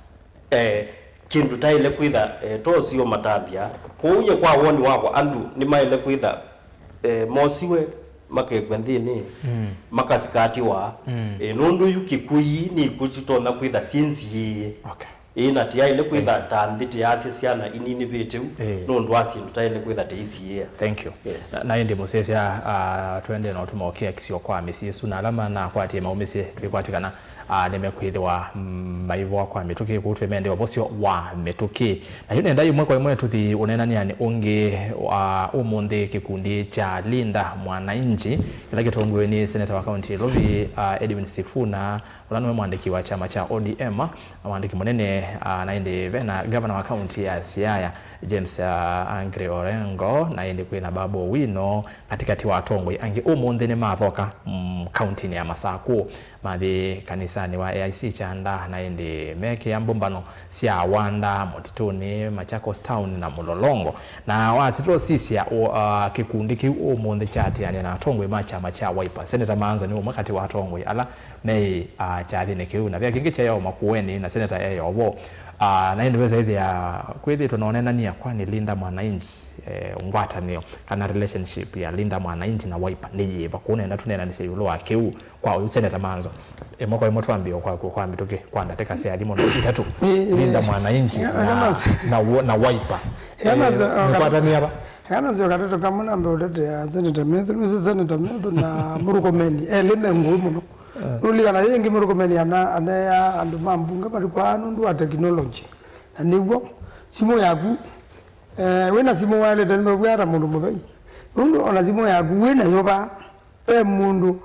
Eh, kĩndũ taĩle kwĩtha, eh, tosio matambya. Kwoou nye kwa woni wakwa andũ nĩmaĩle kwĩtha, eh, mosiwe makekw'a nthĩnĩ, mm, makasikatiwa, mm, eh, nũndũ yu kĩkui nĩ ikuũ kĩtonya kwĩtha syĩ nziĩĩe. Okay. Ĩĩ, na tĩaĩle kwĩtha ta nthĩ tĩyasya syana ininĩvĩte u, ĩĩ, nũndũ wa syĩndũ taĩle kwĩtha tĩisiĩĩa. Thank you. Yes. Na, na ĩndĩ mũsyaĩĩsya, ah, twende na ũtũma ũkĩa kĩsio kwa mĩsyĩ ĩsu, na ala manakwatie maumĩsye twĩkwatĩkana, ah, nĩmekwĩthĩwa, mm, maivoa kwa mĩtũkĩ, kũu twĩmendea ũvosyo wa mĩtũkĩ. Na yu nenda ĩmwe kwa ĩmwe tũthi ũneenanĩanĩ ũngĩ, ah, ũmũnthĩ kĩkundi kya Linda Mwananchi, kĩla kĩtongoew'e nĩ seneta wa kaunti ya Nairobi, ah, Edwin Sifuna, ũla nĩwe mwandĩki wa kyama kya O D M, na mwandĩki mũnene, ah, na ĩndĩ ve na ngavana wa kaunti ya Siaya, James, ah, Angry Orengo, na ĩndĩ kwĩ na Babu Owino, katĩkatĩ wa atongoi angĩ ũmũnthĩ nĩmathoka, mm, kauntinĩ ya Masakũ, mathi kanisanĩ wa A I C Kyanda, na ĩndĩ mekĩa mbũmbano sya Wanda, Mũtitũnĩ, Machakos Town na Mũlolongo. Na wasitwa sisya, o, ah, kĩkundi kĩu ũmũnthĩ kyaatĩanĩa na atongoi ma kyama kya Wiper. Seneta Manzo nĩ ũmwe katĩ wa atongoi ala meĩ, ah, kyathĩnĩ kĩu, na ve kĩngĩ kyeewa Makueni, na seneta eyo vo. Ah, na ĩndĩ wesa ĩthĩa kwĩthĩtwe na ũneenany'a, kwani Linda Mwananchi, eh, ngwatanĩo kana relationship ya Linda Mwananchi na Wiper nĩ yĩva? Kũu nenda tũneenanĩsye ĩũlũ wa kĩu kwa ũyu seneta Manzo. Ĩmwe kwa ĩmwe twambie kwa, kwa, kwa mĩtũkĩ kwa ndatĩka sya thimo no itatũ. Ĩĩ, ĩĩ. Linda Mwananchi na, na, na Wiper. Ĩĩ, nĩkwatanĩa va? Kana nzio katatu kamwe nambe ũtetea Seneta Methu, nĩsĩ Seneta Methu na Murkomen, elĩ me ngũĩ mũno. Eh. Nũlikana yĩngĩ Murkomen ana, aneea andũ ma mbunge malikwaa nũndũ wa technology. Na nĩw'o, simũ yaku, eh, wĩna simũ waĩlĩte nĩmew'a ata mũndũ mũthei. Nũndũ ona simũ yaku wĩnayo va, ve mũndũ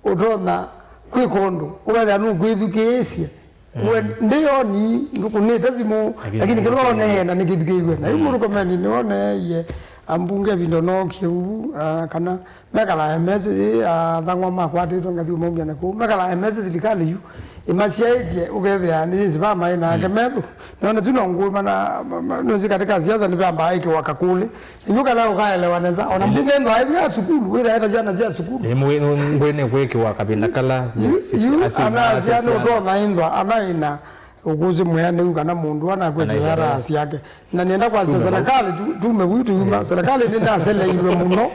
ũtonya kwĩka ũndũ, ũkethĩa nũkwĩthukĩĩsye. Mm. We ndĩyoni, ndũkũnĩte simũ, lakini, lakini kĩla wonee na nĩkĩthukĩĩw'e. Na yu, mm, Murkomen nĩwoneeie ambunge ĩvinda no kĩu, ah, kana mekalae mesĩ, ah, athang'wa makwatĩtwe ngathi ũmaumya na kũu. Mekalae mesĩ silikalĩ yu ĩmasyaĩtye, ũkethĩa nĩyĩsĩ va maĩ nake, mm, Methu. Nona tu no ngũĩ mana, ma, ma, nũsĩ katika siasa nĩvambaa ĩkĩwa kakũlĩ. Yu kala ũkaelewa nesa, ona mbunge ĩndwaĩvya sukulu, wĩthaĩta syana sya sukulu. Ĩ, mwe-, ngwĩnĩ kwĩkĩwa kavinda kala yu, yu, ana syana ũtonya ĩndwa, ana ĩna ũkũsĩ mwĩanĩu kana mũndũ anakwĩtĩwa ĩara syake. Na nĩenda kwasya serikali, tu-, tume vu tũyuma, serikali nĩnaseleilwe mũno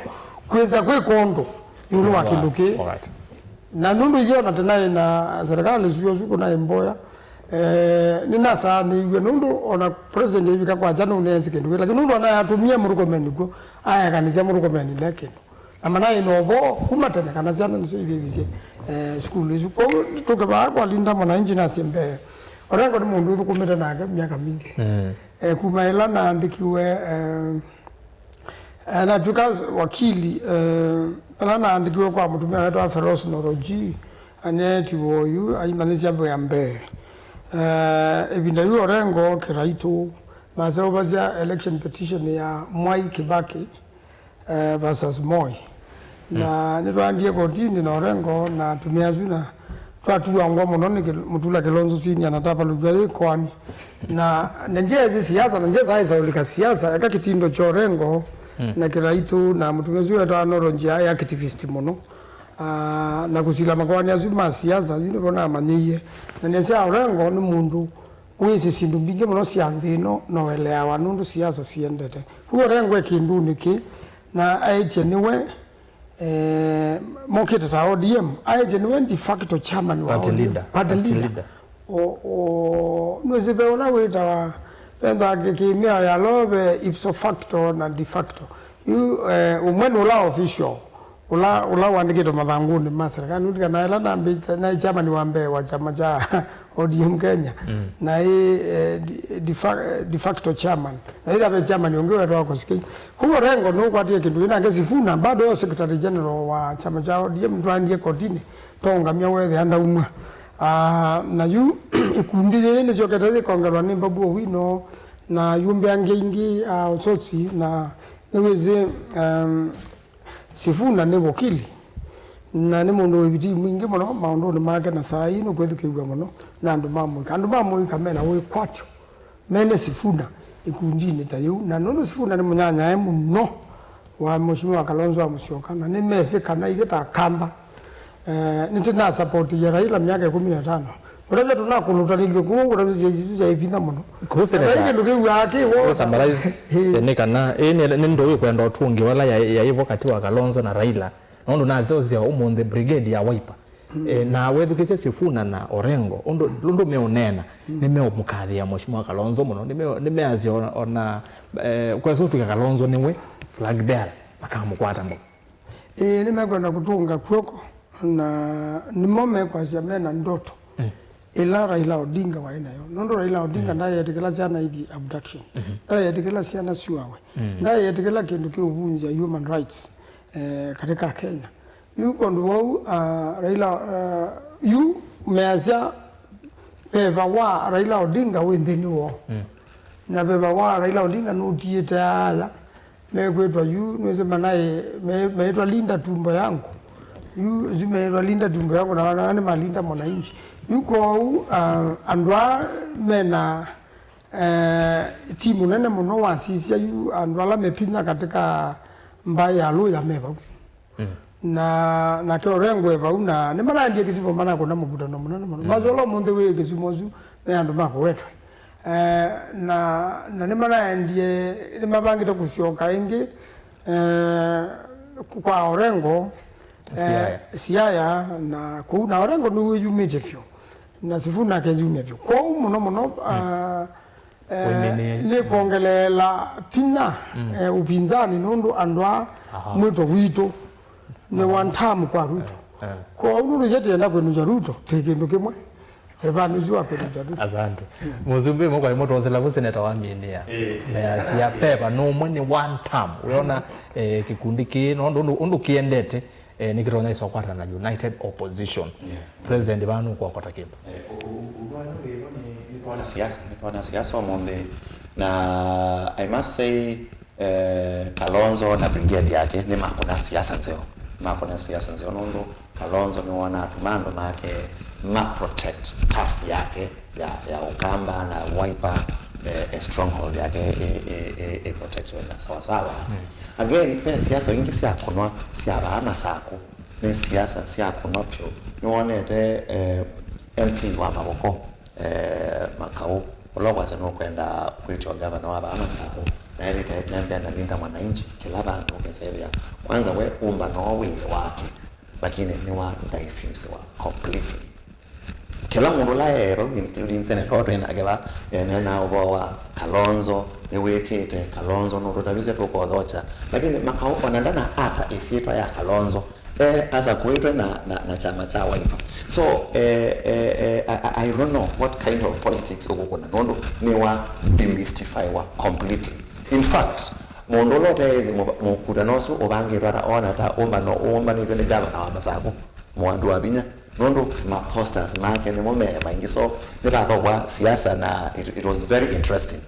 kwĩsa kwĩka ũndũ ĩũlũ wa kĩndũ kĩĩ. Alright. Na nũndũ ithyĩ ona tĩnaĩ na serikali sio su kũnaĩ mboya, eh, nĩnasaanĩiw'e nũndũ ona president aivika kwakya nũneesĩ kĩndũ kĩ, lakini nũndũ ona atũmie Murkomen kw'o, aekanĩsya Murkomen ne kĩndũ. Na manaĩ na ũvoo kuma tene kana syana nĩsyo ivivisye, eh, sukulu isu. Kwoou tũke vaa kwa Linda Mwananchi nasye mbee. Orengo nĩ mũndũ ũthũkũmĩte nake myaka mingĩ. Mm. Eh, kuma ĩla naandĩkiwe, eh, eh, natw'ĩka wakili, eh, ĩla naandĩkiwe kwa mũtumĩa wetwa Feroz Noroji, aneetiwe oyu, aimanyĩsya mbee ya mbee. Eh, ĩvinda yu Orengo Kĩraitũ, maseũvasya election petition ya Mwai Kibaki, eh, versus Moi. Na nĩtwaendie kotinĩ na Orengo na atumĩa asu na twatuangwa mũno nĩ Kil-, Mutula Kilonzo Senior na tapalũkw'a yĩ koani. Na, na ndyesĩ siasa, na ndyesa aĩsa ũlika siasa, eka kĩtindo kya Orengo na Kĩraitũ na mũtumĩa ũsu wetwa Noroji aĩ activist mũno. Ah, na kũsila makoani asu ma siasa, yu nĩvo namanyĩie. Na nĩasya Orengo nĩ mũndũ wĩsĩ syĩndũ mbingĩ mũno sya nthĩ ĩno, na ũeleawa nũndũ siasa siendete. Kwoou Orengo e kĩndũnĩ kĩ, na aĩtye nĩwe, eh, mokĩte ta O D M, aĩtye nĩwe de facto chairman wa party O D M. Leader. Party leader. O, o, nũsĩ ve ũla wĩtawa, vethwa kĩ-, kĩmĩao ya law ve ipso facto na de facto. Yu, eh, ũmwe nĩ ũla official. Ũla, ũla ũandĩkĩtwe mathangũnĩ ma serikali, nũlikana ĩla nambĩte, naĩ chairman wa mbee wa kyama kya O D M Kenya, mm, naĩ, eh, de, de fa-, de facto chairman. Na ĩla ve chairman ũngĩ wetwa Koskei. Kwoou Orengo nũkwatie kĩndũ kĩnake Sifuna, bado yo secretary general wa kyama kya O D M, twaendie kotinĩ, twaũngamya wethĩa ndaumwa. Ah, na yu ikundi yĩĩ nĩsyokete yĩkongelwa nĩ Babu Owino, na yumbe angĩ aingĩ, ah, Osotsi, na nĩwĩsĩ, um, Sifuna nĩ wokili, na nĩ mũndũ wĩ vitii mwingĩ mũno maũndũnĩ make, na saa ii nũkwĩthukĩĩw'a mũno na andũ ma mũika. Andũ ma mũika mena wĩkwatyo, mene Sifuna ĩkundinĩ ta yĩu, na nũndũ Sifuna nĩ mũnyanyae mũno wa Mheshimiwa Kalonzo wa Musyoka, na nĩmesĩ kana ithyĩ ta Akamba, eh, nĩtũnasapotĩie Raila myaka ĩkũmi na ĩtano. Ũtavya tũnakũlũtanĩlw'e kũu, ngũtavya sya isu sya ĩvinya mũno. Kũu seneta, kĩndũ kĩw'aa kĩ wo. Kũu summarize, eh, nĩ kana, ĩĩ nĩ, nĩ ndũ ĩkwenda ũtũngĩwa ĩla ya, yaĩ vo katĩ wa Kalonzo na Raila. Nũndũ nathosya ũmũnthĩ brigade ya Wiper Eh, na wethukĩsya Sifuna na Orengo, ũndũ, ũndũ meũneena, nĩmeũmũkathĩa Mheshimiwa Kalonzo mũno, nĩme-, nĩmeasya ona, ona, eh, kwesa ũtw'ĩka Kalonzo nĩwe flag bearer, makamũkwata mbau. Ĩĩ, nĩmekwenda kũtũnga kw'oko, na nĩmo mekwasya mena ndoto ĩla Raila Odinga waĩ nayo. Nũndũ Raila Odinga ndayeetĩkĩla syana ithi abduction. Ndayeetĩkĩla syana syuawe. Ndayeetĩkĩla kĩndũ kĩũvunzya human rights, eh, katika Kenya. Yu kũndũ vau, ah, Raila, ah, yu measya veva wa Raila Odinga wĩ nthĩnĩ woo. Na veva wa Raila Odinga nũtiĩte aya mekwĩtwa yu, nĩwĩsĩ manaĩ, me-, meĩtwa Linda Tumbo Yangu. Yu, yu meĩtwa Linda Tumbo Yangu, na wana nĩ malinda mwananchi. Yu kwoou, ah, andũ aa mena, eh, timu nene mũno wasisya yu andũ ala mepinya katika mbaĩ ya Luhya me vau. Na, nake Orengo e vau, na nĩmanaendie Kisumu, manakũna mũvutano mũnene mũno. Masolo ũmũnthĩ wĩ Kisumu ũsu, me andũ ma kũwetwa. Eh, na, na nĩmanaendie, nĩmavangĩte kũsyoka ĩngĩ, eh, kwa Orengo, eh, Siaya. Siaya, na kũu, na Orengo nĩwĩyumĩtye vyũ, na Sifuna akeyumya vyũ. Kwoou mũno mũno, ah, eh, nĩ kwongeleela vinya, eh, upinzani, nũndũ andũ a mwĩto witũ nĩ one term kwa Ruto. Kwoou nũndũ ithyĩ tĩenda kwĩnũkya Ruto, twĩ kĩndũ kĩmwe. Veva nũsu wa kwĩnũkya Ruto. Asante. Mũsumbĩ ĩmwe kwa ĩmwe twosela vu seneta wa Minia. Measya veva nũmwe nĩ one term. Wĩona, eh, kĩkundi kĩĩ, no ũndũ, ũndũ kĩendete, eh, nĩkĩtonya ĩsa kũkwatana na united opposition. President vaa nũkwokota kĩndũ. Eh, u-, u-, u-, wĩvo nĩ, nĩtwona siasa, nĩtwona siasa ũmũnthĩ. Na I must say, eh, Kalonzo na brigade yake nĩmakũna siasa nzeo. Makũna siasa nzeo nũndũ Kalonzo nĩwona atuma andũ make ma protect turf yake ya, ya Ukamba na Wiper, eh, eh, stronghold yake ĩ, ĩ, ĩ, ĩ protected na sawasawa. Again, ve siasa ingĩ sya kũnwa sya vaa Masakũ. Nĩ siasa sya kũnwa vyũ. Nĩwonete, eh, M P wa Mavoko, eh, Makau, ũla ũkwasya nũkwenda kwĩtwa gavana wa vaa Masakũ, na ethĩte etembea na Linda Mwananchi kĩla vandũ ũkesa ethĩa. Kwanza we ũmba no wĩĩ wake, lakini nĩwa diffuse wa completely. Kĩla mũndũ ũla ee vau, including senator ũla twĩ nake va, eneenaa ũvoo wa Kalonzo, nĩwĩkĩte, Kalonzo nũtũtavisye tũkothokya. Lakini Makau ona ndana ata ĩsyĩtwa ya Kalonzo, eh, asa kũĩtwe na, na, na kyama kya Wiper. So, eh, eh, eh, I, I, I don't know what kind of politics ũkũkũna, nũndũ nĩwa demystify wa completely. In fact, mũndũ ũla ũteĩsĩ mũva-, mũkutano ũsu ũvangĩtwe ata ona ta ũmbano ũũmbanĩtwe nĩ gavana wa Masakũ, Mwandu wa Vinya, nũndũ ma posters make nĩmo me maingĩ. So, nĩtathowa siasa na it, it was very interesting.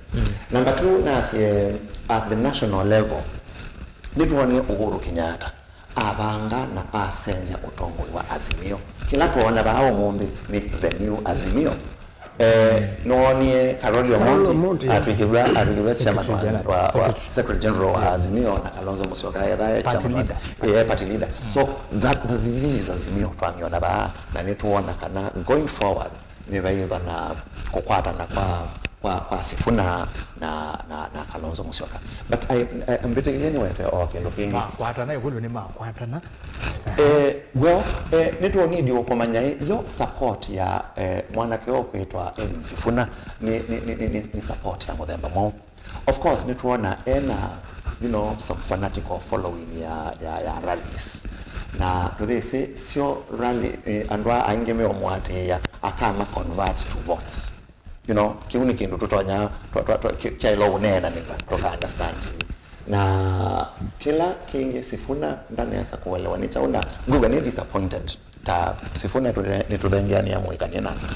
Number two, nasye at the national level, nĩtwonie Uhuru Kenyatta avanga na asenzya ũtongoi wa Azimio. Kĩla twoona vaa ũmũnthĩ nĩ the new Azimio. Eh, nĩwoonie Karoli Omondi atw'ĩkĩw'a, atw'ĩkĩw'a chairman wa, wa, wa Secretary General wa Azimio, na Kalonzo Musyoka ethae chairman wa, eh, party leader. So that, that, this is Azimio twamĩona vaa, na nĩtũona kana going forward nĩvaĩva na kũkwatana kwa, kwa, kwa Sifuna na, na, na Kalonzo Musyoka. But I, I, mbĩtĩkĩlye nĩwete o kĩndũ kĩngĩ. Makwatana, ĩkũlyo nĩ makwatana. Eh, well, eh, nĩtũnidi ũkũmanya, eh, yo support ya, eh, mwanake ũkwĩtwa Edwin Sifuna nĩ, nĩ, nĩ, nĩ, nĩ support ya mũthemba mwaũ. Of course, nĩtwona ena, you know, some fanatical following ya, ya, ya rallies. Na tũthĩsĩ syo rally, eh, andũ aa aingĩ meũmũatĩĩa akama convert to votes. You know, kĩu nĩ kĩndũ tũtonya, twa, twa, twa, kĩ-, kyaĩlwa ũneenanĩka, tũka understand. Na kĩla kĩngĩ Sifuna ndanesa kũelewa nĩ kyaũ, na ngwĩw'a nĩ disappointed. Ta Sifuna nĩtũthe-, nĩtũthengeanĩa mũĩkany'e nake.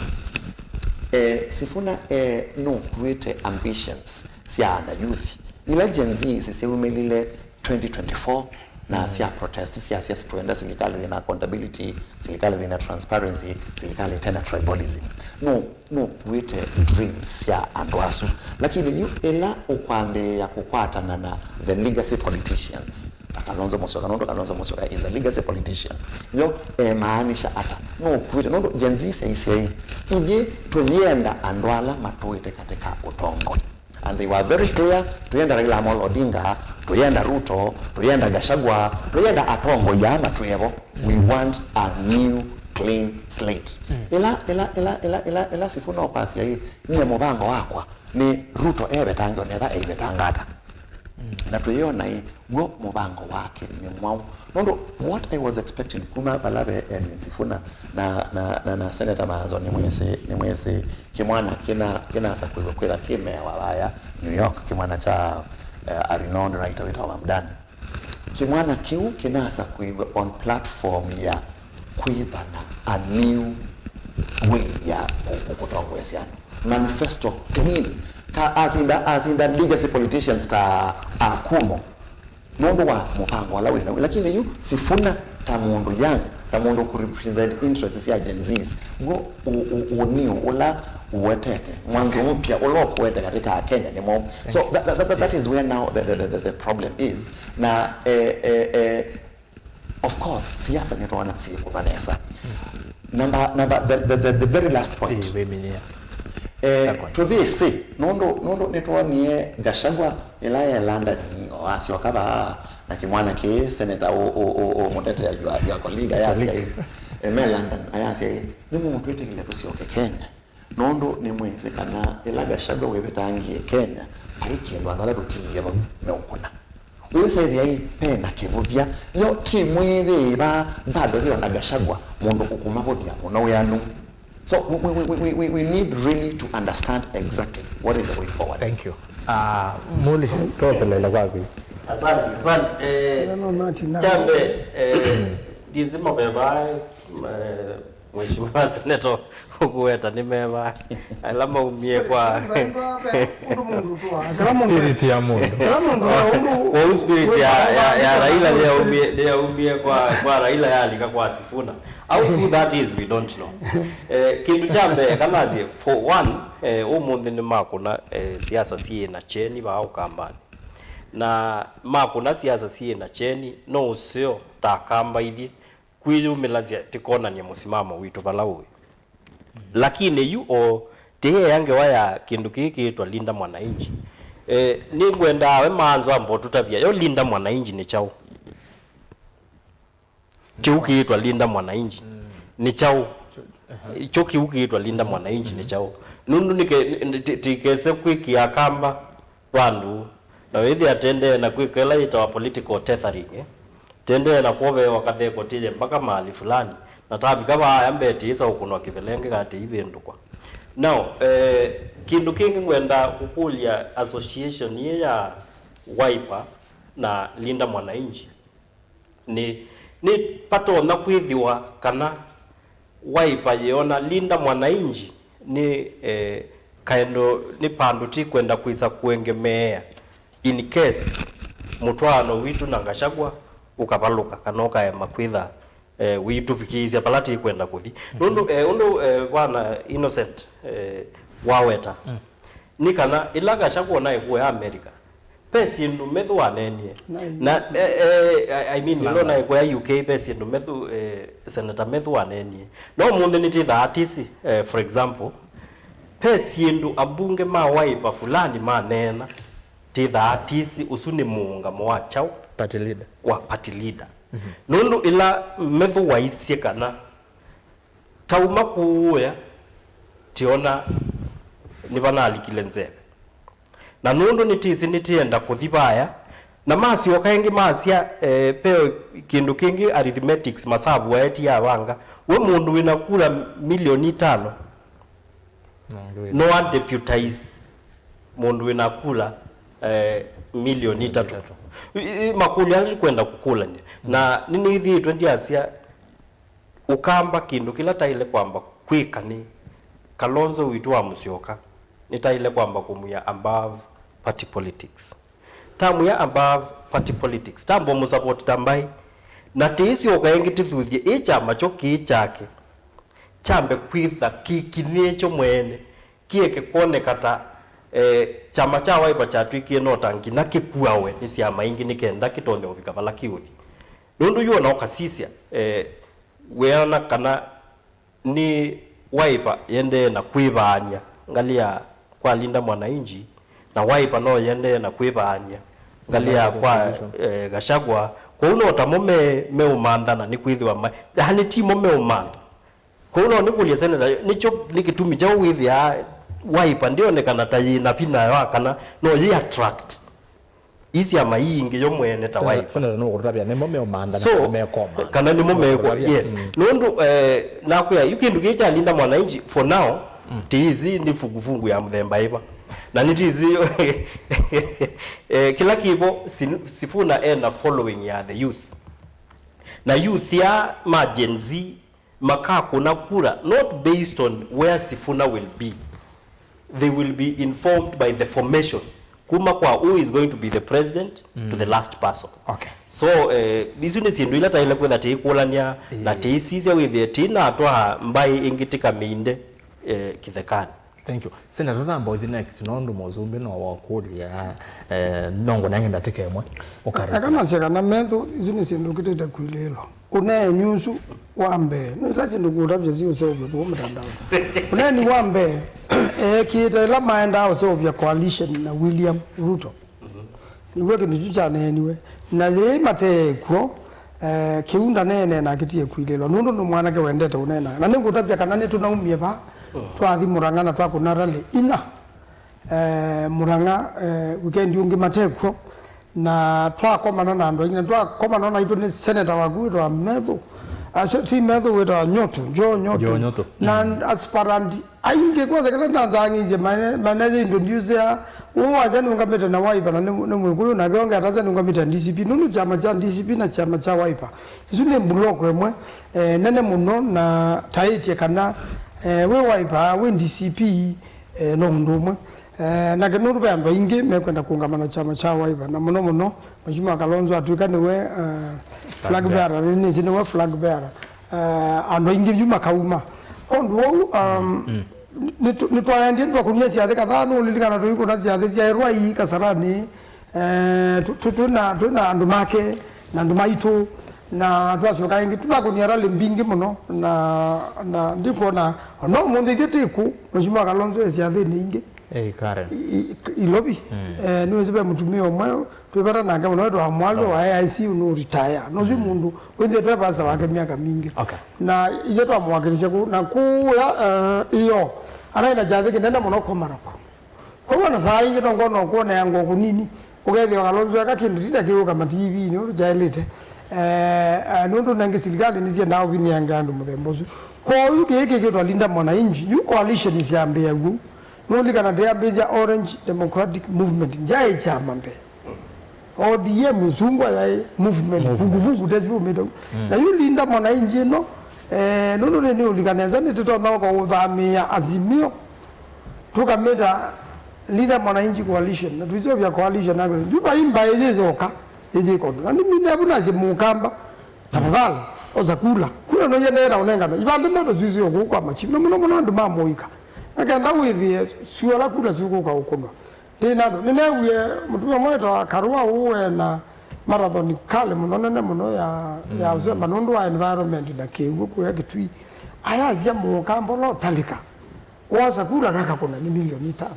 Eh, Sifuna, eh, nũkuĩte ambitions sya ana youth. Ila Gen Z sisyaumĩlile twenty twenty-four na sya protest, sya, sya twenda silikalĩ yĩna accountability, silikalĩ yĩna transparency, silikalĩ ĩtena tribalism. No, nũkuĩte dreams sya andũ asu. Lakini yu ĩla ũkwambĩĩa kũkwatana na the legacy politicians, ta Kalonzo Musyoka, nũndũ Kalonzo Musyoka is a legacy politician. Yo emaanisha ata? Nũkuĩte, nũndũ Gen Z syaisye, ithyĩ tũyenda andũ ala matũĩte katika ũtongoi. And they were very clear, tũyenda Raila Amolo Odinga, tũyenda Ruto, tũyenda Gachagua, tũyenda atongoi aa matwĩevo. We want a new clean slate. Ĩla, ĩla, ĩla, ĩla, ĩla, ĩla Sifuna ũkwasya ĩ, nyie mũvango wakwa nĩ Ruto evetangĩwe, netha eivetanga ata. Na twĩyona ĩ, w'o mũvango wake nĩ mwaũ. Nũndũ what I was expecting kuma vala ve Edwin Sifuna na, na, na, na Senator Maanzo nĩmwĩsĩ, nĩmwĩsĩ kĩmwana kĩna, kĩnasakũiwe kwĩtha kĩ mea wa vaya New York, kĩmwana kya, eh, Arinondo naita wĩtawa Mamdani. Kĩmwana kĩu kĩnasakũiwe on platform ya kwĩthana a new way ya kũ-, kũ-, kũtongoesya andũ. Manifesto clean. Ka asinda, asinda legacy politicians ta Akumo. Nũndũ wa mũvango ũla wĩ naũ. Lakini yu Sifuna ta mũndũ young, ta mũndũ kũ represent interests sya Gen Zs, w'o ũ-, ũ-, ũniũ ũla ũwetete, mwanzo mpya ũla ũkũete katika Kenya nĩ mwaũ. So that, that, that, that is where now the, the, the, the problem is. Na eh, eh, eh, of course siasa nĩtwaona syĩkũva nesa. Number, number, the, the, the, the very last point. Ĩĩ, wĩminyĩa. Eh, second. Tũthĩsĩ, nũndũ, nũndũ nĩtwonie Gachagua ĩla e London, o asyoka vaa na kĩmwana kĩ senator ũ, ũ, ũ, ũ, mũtetea your, your colleague ayasya ĩ, eh, me London, ayasya ĩ, nĩmũtwĩtĩkĩlya tũsyoke Kenya. Nũndũ nĩmwĩsĩ kana ĩla Gachagua wĩvetangie Kenya, vai kĩndũ andũ ala tũtiie vau meũkũna. Wĩsethĩa ĩ, pena kĩvũthya, yo ti mwĩthĩĩva bado yĩona Gachagua mũndũ ũkũmavũthya mũno wĩanu. So we, we, we, we, we, we need really to understand exactly what is the way forward. Thank you. Ah, Muli, tuoselele kwaku. Asante, asante. Eh, Neno nati na- Kyambe, eh, ndizima beba, eh, Mheshimiwa Senator, ũkũweta nĩ meva ala maumie kwa spirit ya mũndũ. Kĩla mũndũ, kĩla mũndũ, kĩla mũndũ, kĩla mũndũ, kĩla mũndũ. Kwa spirit ya, ya, ya Raila nĩyaumie, nĩyaumie kwa, kwa Raila yalika kwa Sifuna. How true that is, we don't know. Eh, kĩndũ kya mbee, kana asye, for one, eh, ũmũnthĩ nĩ makũna, eh, siasa syĩ na kyeni vaa Ũkambanĩ. Na makũna siasa syĩ na kyeni, no ũseo ta Akamba ithyĩ, kwĩyumĩlasya tĩkonany'e mũsimamo witũ vala ũĩ. Lakini yu o tĩyeea ngewa ya kĩndũ kĩĩ kĩĩtwa Linda Mwananchi. Eh, nĩngwendaa we Maanzo ambe ũtũtavya, yo Linda Mwananchi nĩ kyaũ? Kĩu kĩĩtwa Linda Mwananchi nĩ kyaũ? Kyo kĩu kĩĩtwa Linda Mwananchi nĩ kyaũ? Nũndũ nĩke-, ti-, tikese kwĩkĩa Akamba vandũ, na wĩthĩa tendee na kwĩka ĩla yĩtawa political tethering, eh? Tendee na kwoveewa katheko tĩye mpaka maali fulani, na tavika vaaya mbee tĩĩsa ũkũnwa kĩvelenge kana tĩivĩndũkwa. Now, eh, kĩndũ kĩngĩ ngwenda kũkũlya association ĩĩ ya Wiper na Linda Mwananchi, nĩ, nĩ patonya kwĩthĩwa kana Wiper yĩona Linda Mwananchi nĩ, eh, kaendo, nĩ pandũ tikwenda kwĩsa kũengemeea in case mũtwaano witũ na Gachagua ũkavalũka kana ũkaema kwĩtha, eh, wĩitũvikĩĩsya vala tikwenda kũthi. Nũndũ, eh, ũndũ, eh, Bwana Innocent, eh, waweta, nĩ kana ĩla Gachagua naĩ kũya America, ve syĩndũ Methu waneenie. Na, eh, eh, I, I mean, ĩla naĩ kũya U K, ve syĩndũ Methu, eh, Senator Methu waneenie. No ũmũnthĩ nĩtĩthaa tĩsĩ, eh, for example, ve syĩndũ ambunge ma Wiper fulani maneena, tĩthaa tĩsĩ ũsu nĩ mũũngamo wa kyaũ? Party leader. Wa party leader. Nũndũ ĩla Methu waisye kana tauma kũũya, tiona nĩvanalikile nzeve. Na nũndũ nĩtĩsĩ nĩtĩenda kũthi vaya, na masyoka ĩngĩ masya, eh, ve kĩndũ kĩngĩ arithmetics masavu aetie avanga, we mũndũ wĩna kula milioni itano, no adeputize mũndũ wĩna kula, eh, milioni itatũ. Itatũ. I, i, makũlyo ala tũkwenda kũkũlany'a. Na nĩnĩthĩĩtwe ndyasya Ũkamba kĩndũ kĩla taĩle kwamba kwĩka nĩ Kalonzo witũ wa Mũsyoka, nĩtaĩle kwamba kũmwĩa above party politics. Tamwĩa above party politics, tamba ũmũsapoti ta mbaĩ. Na tĩisyoka ĩngĩ tĩthuthye ĩ kyama kyo kĩĩ kyake kyambe kwĩtha kĩkinyĩĩkyo mwene, kĩeke kwoneka ta, eh, kyama kya Wiper kyatw'ĩkie no ta nginya kĩkuawe nĩ syama ingĩ nĩ kenda kĩtonye ũvika vala kĩũthi. Nũndũ yu ona ũkasisya, eh, weona kana nĩ Wiper yendee na kwĩvaany'a ngalĩ ya kwa Linda Mwananchi, na Wiper no yendee na kwĩvaany'a ngalĩ ya kwa, eh, Gachagua. Kwoou no tamo me, meũmanthana nĩkwĩthĩwa ma, yaani timo meũmantha. Kwoou no nĩkũlye Senator, nĩkyo nĩ kĩtumi kyaũ wĩthĩaa Wiper ndĩonekana ta yĩ na vinya wa kana no yĩ attract ii syama ii ingĩ yo mwene ta Wiper. Senator nũkũtũtavya nĩmo meũmantha na so kana mekoma kana nĩmo meko, yes. Nũndũ eh, nakwĩa yu kĩndũ kĩĩ kya Linda Mwananchi for now, tĩĩsĩ nĩ fungufungu ya mũthemba ĩva, na nĩtĩĩsĩ eh, kĩla kĩvo Sin- Sifuna ena following ya the youth, na youth ya ma Gen Z makakũna kura not based on where Sifuna will be, they will be informed by the formation, kuma kwa who is going to be the president to the last person. Okay. So eh, isu nĩ syĩndũ ila taĩle kwĩtha tĩikũlany'a na tĩisisya wĩthĩe tĩinatwaa mbaĩ ĩngĩ tĩkamĩinde eh, kĩthekanĩ. Thank you. Senator, tamba ũthi next, nũndũ mũsumbĩ no wakũlya, eh, no ngũnenge ndatĩka ĩmwe. Ũkarĩka. Eka nasya kana Methu, isu nĩ syĩndũ kĩtĩte kwĩlĩĩlwa. Ũneeni ũsu wa mbee, no ila syĩndũ ngũtavya si ũseũvya kũu mĩtandaonĩ. Ũneeni wa mbee, eekĩĩte ĩla maendaa ũseũvya coalition na William Ruto. Nĩw'o kĩndũ kyu kyaneeniwe. Na yĩĩ mateekw'o, eh, kĩu ndaneenee na akĩtie kwilĩlwa, nũndũ nĩ mwanake wendete ũneena. Na nĩngũtavya kana nĩtũnaumie vaa, twathi Mũrang'a na twakũna rally inya, eh, Mũrang'a, eh, wikendi ũngĩ matekw'o, na twakomana na andũ aingĩ, na twakomana naitũ nĩ seneta waku wĩtawa Methu, ah, si, si Methu, wĩtawa Nyotu, Joe Nyotu. Joe Nyotu. Na aspirant aingĩ kwosa kĩla ndanzangĩisye mane- manethe introducea ũũ wasya nĩũngamĩte na Wiper na nĩ nĩ Mwĩkũyũ, nake ũngĩ atasya nĩũngamĩte na D C P, nũndũ kyama kya D C P na kyama kya Wiper, ĩsu nĩ mbuloko ĩmwe eh, nene mũno, na taĩtye kana eh, wĩ Wiper, wĩ D C P, eh, no ũndũ ũmwe. Eh, nake nũndũ ve andũ aingĩ mekwenda kũũngama na kyama kya Wiper, na mũno mũno Mheshimiwa Kalonzo atw'ĩka nĩwe eh, flag bearer, nĩnĩsĩ nĩwe flag bearer. Eh, andũ aingĩ yu makauma. Kwa ũndũ wou, um, nĩtũ- nĩtwaendie nĩtwakũnie syathĩ kadhaa, nũũlilikana tũikũna syathĩ sya Ruai Kasarani, eh, tũ- tũ- twĩna twĩna andũ make na andũ maitũ, na twasyoka ĩngĩ tũnakũnia rally mbingĩ mũno, na na ndikwona ona ũmũnthĩ ithyĩ tĩkũ, Mheshimiwa Kalonzo e syathĩnĩ ingĩ. Hey, Karen. I- i- Ilovi. Eh, nĩwĩsĩ ve mũtumĩa ũmwe twĩ vata nake mũno wĩtawa Mwalwe wa A I C, nũ retire. Nũsu mũndũ wĩthĩe twe pastor wake myaka mingĩ. Okay. Na ithe twamũwakilisya kũu na kũya eh, ĩyo anaĩ na kyathĩ kĩnene mũno Komarok. Kwoguo na saa ingĩ no ngona ũkwonea ngoo kũnini, ũkethĩwa Kalonzo eka kĩndũ tita kĩũka mativinĩ ũndũ kyaĩlĩte. Eh, eh, nũndũ nangĩ silikalĩ nĩsyendaa ũvinyĩange andũ mũthemba ũsu. Kwoou kĩĩ kĩkĩtwa Linda Mwananchi, yu coalition syambĩĩa w'o. Nũlikana ndĩambĩĩsya Orange Democratic Movement, ndyaĩ kyama mbee. O D M ĩsungwa yaĩ movement, movement. Vuguvugu tesyumĩte u. Na yu Linda Mwananchi ĩno, eh, nũndũ nĩ nĩũlikana nesa nĩtĩtonya ũka ũthamĩĩa Azimio, tũkamĩta Linda Mwananchi Coalition, na tũiseũvya coalition na yu vai mbaĩ yĩyoka yĩyĩkondu. Na nĩmine vu nasye Mũkamba, tafadhali, osa kula. Kula no yendeea ũnengana. Ivandĩ moto syusio kũu kwa machifu. Na mũno mũno andũ ma mũika. Na kenda wĩthĩe, sio la kula siũkũka ũkũnwa. Ndĩ na andũ. Nĩneewie mũtumĩa ũmwe wĩtawa Karũa ũũ ena marathon kali mũno, nene mũno ya, ya ũsemba nũndũ wa environment na kĩw'ũ kũya Kitui. Ayasya Mũkamba ũla ũtalĩka. Wosa kula na akakũna nĩ milioni itano.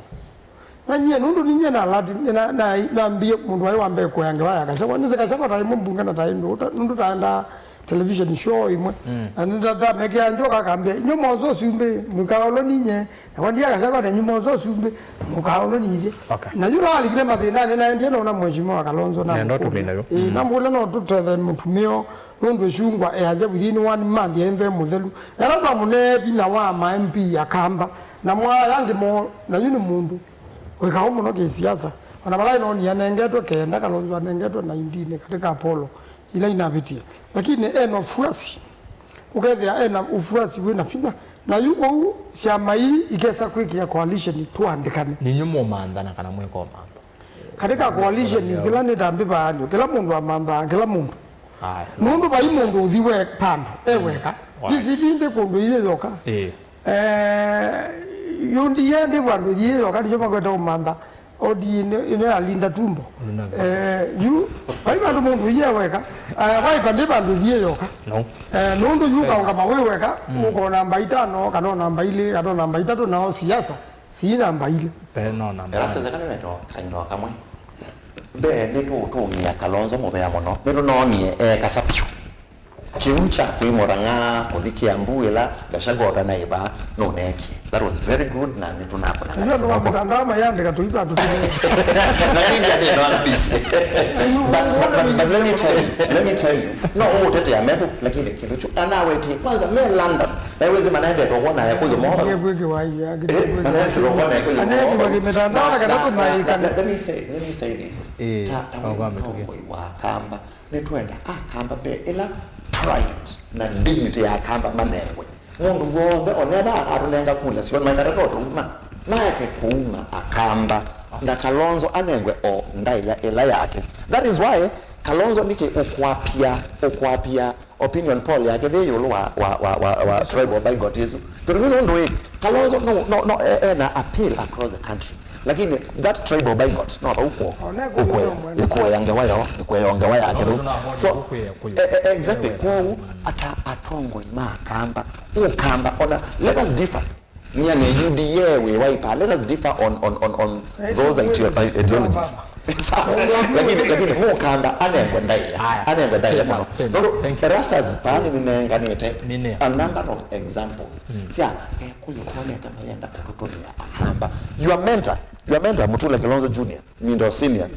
Na nyie nũndũ ninyie na alert, na, na, nambie mũndũ waĩ wa mbee kũya ngewa ya Gachagua. Nĩsĩ Gachagua taĩ mũmbunge na taĩ ndũ, ta- nũndũ taendaa television show imwe. Na nĩndamekea njoka akambia, "Inyuĩ mosa ũsumbĩ, mũkaolo ninye." Na kwa ndia Gachagua na inyuĩ mosa ũsumbĩ, mũkaolo ninye. Okay. Na yũla alikile mathĩnanĩ naendie nona mheshimiwa Kalonzo na Nenda mũkũlya. Ũtũmĩne yo. Ĩĩ, na mũkũlya no tũtethe mũtumĩo. Nũndũ ĩsungwa easya within one month yaĩ nthwe mũthelu. Ela twamũnee vinya wa ma M P akamba, na mwaya angĩ moo, na yu nĩ mũndũ wĩkaũ mũno kĩsiasa. Ona vala ĩnoni anengetwe kenda, Kalonzo anengetwe nineteen katika Apollo ila inavĩtie. Lakini ena ufuasi, ũkethĩa ena ufuasi wĩna vinya. Na yu kũu syama ii ikesa kwĩkĩa coalition tũandĩkane. Ninyu mũmanthana kana mwĩkomantha? Katika coalition, kĩla nĩtambĩvaanyo, kĩla mũndũ amanthaa kĩla mũndũ. Aya. Nũndũ vai mũndũ ũthi we pandũ, e weka. Right. D C P ndĩ kũndũ iye yoka. Ĩĩ. Eh, U D A ndĩ vandũ iye yoka, nĩkyo makweta ũmantha. O D A ĩno, ĩno ya Linda Tumbo. Linda. Eh, yu, vai vandũ mũndũ iye weka. Eh, vai vandũ vandũ iye yoka. No. Eh, nũndũ yu kaũngama wĩ weka, ũkona namba itano, kana namba ilĩ, kana namba itatũ, nao siasa. Si namba ilĩ. Pe no namba. Erasese kana nĩmeto kaindo kamwe. Mbee nĩtũũtũmĩa Kalonzo mũvea mũno. Nĩtũnoonie ekasa vyũ. Kĩu kya kwĩmũrang'a kũthi Kĩambu ĩla Gachagua ũtanaĩva nũneekie. That was very good, na nĩtũnakũna. Ndio ndo mtandao mayandika tuipa tutumie. Lakini ndio this. But, but, but, but let me tell you, let me tell you. No, ũtetea metho, lakini kĩndũ kyu anawetie kwanza me London. Na wezi manaendete kuona ya kuyo mwa. Ndio kwiki wa ya. Eh, manaendete kuona ya kuyo. Aneki wa mitandao na kana tunaikana. Let me say, let me say this. Eh, ta ta kwa kwa mtuke. Wa kamba. Nĩtwenda Akamba mbee ĩla pride na dignity ya Akamba manengwe. Mũndũ w'onthe onetha akatũnenga kula syoo maikata no tũuma. Maeke kũuma Akamba na Kalonzo anengwe o ndaĩa ĩla yake. That is why Kalonzo nĩkĩ ũkwapia, ũkwapia opinion poll yake yĩ ĩũlũ wa, wa, wa, wa, wa tribal bigot ĩsu. Tondũ nĩ nũndũ ĩ, Kalonzo no, no, no, e- ena appeal across the country. Lakini that tribal bigot no vau kwo. Ona ĩkũlyo ũkwea, mwene. Ĩkwea ngewa yo, ĩkwea ngewa yake rĩu. So, eh, eh, exactly. Kwoou ata atongoi ma Akamba, Ũkamba, ona, let us differ. Nia nĩ U D A, we Wiper, let us differ on, on, on, on those ideo- ideologies. Sawa. Lakini, lakini Mũkamba anengwe ndaĩa. Aya. Anengwe ndaĩa mũno. Fair enough. Nũndũ Erastus paa nĩnenganĩte a number of examples sya Ekũyũ monete mayenda kũtũtũmĩa Akamba. Your mentor, your mentor, Mutula Kilonzo Junior, Mindo Senior.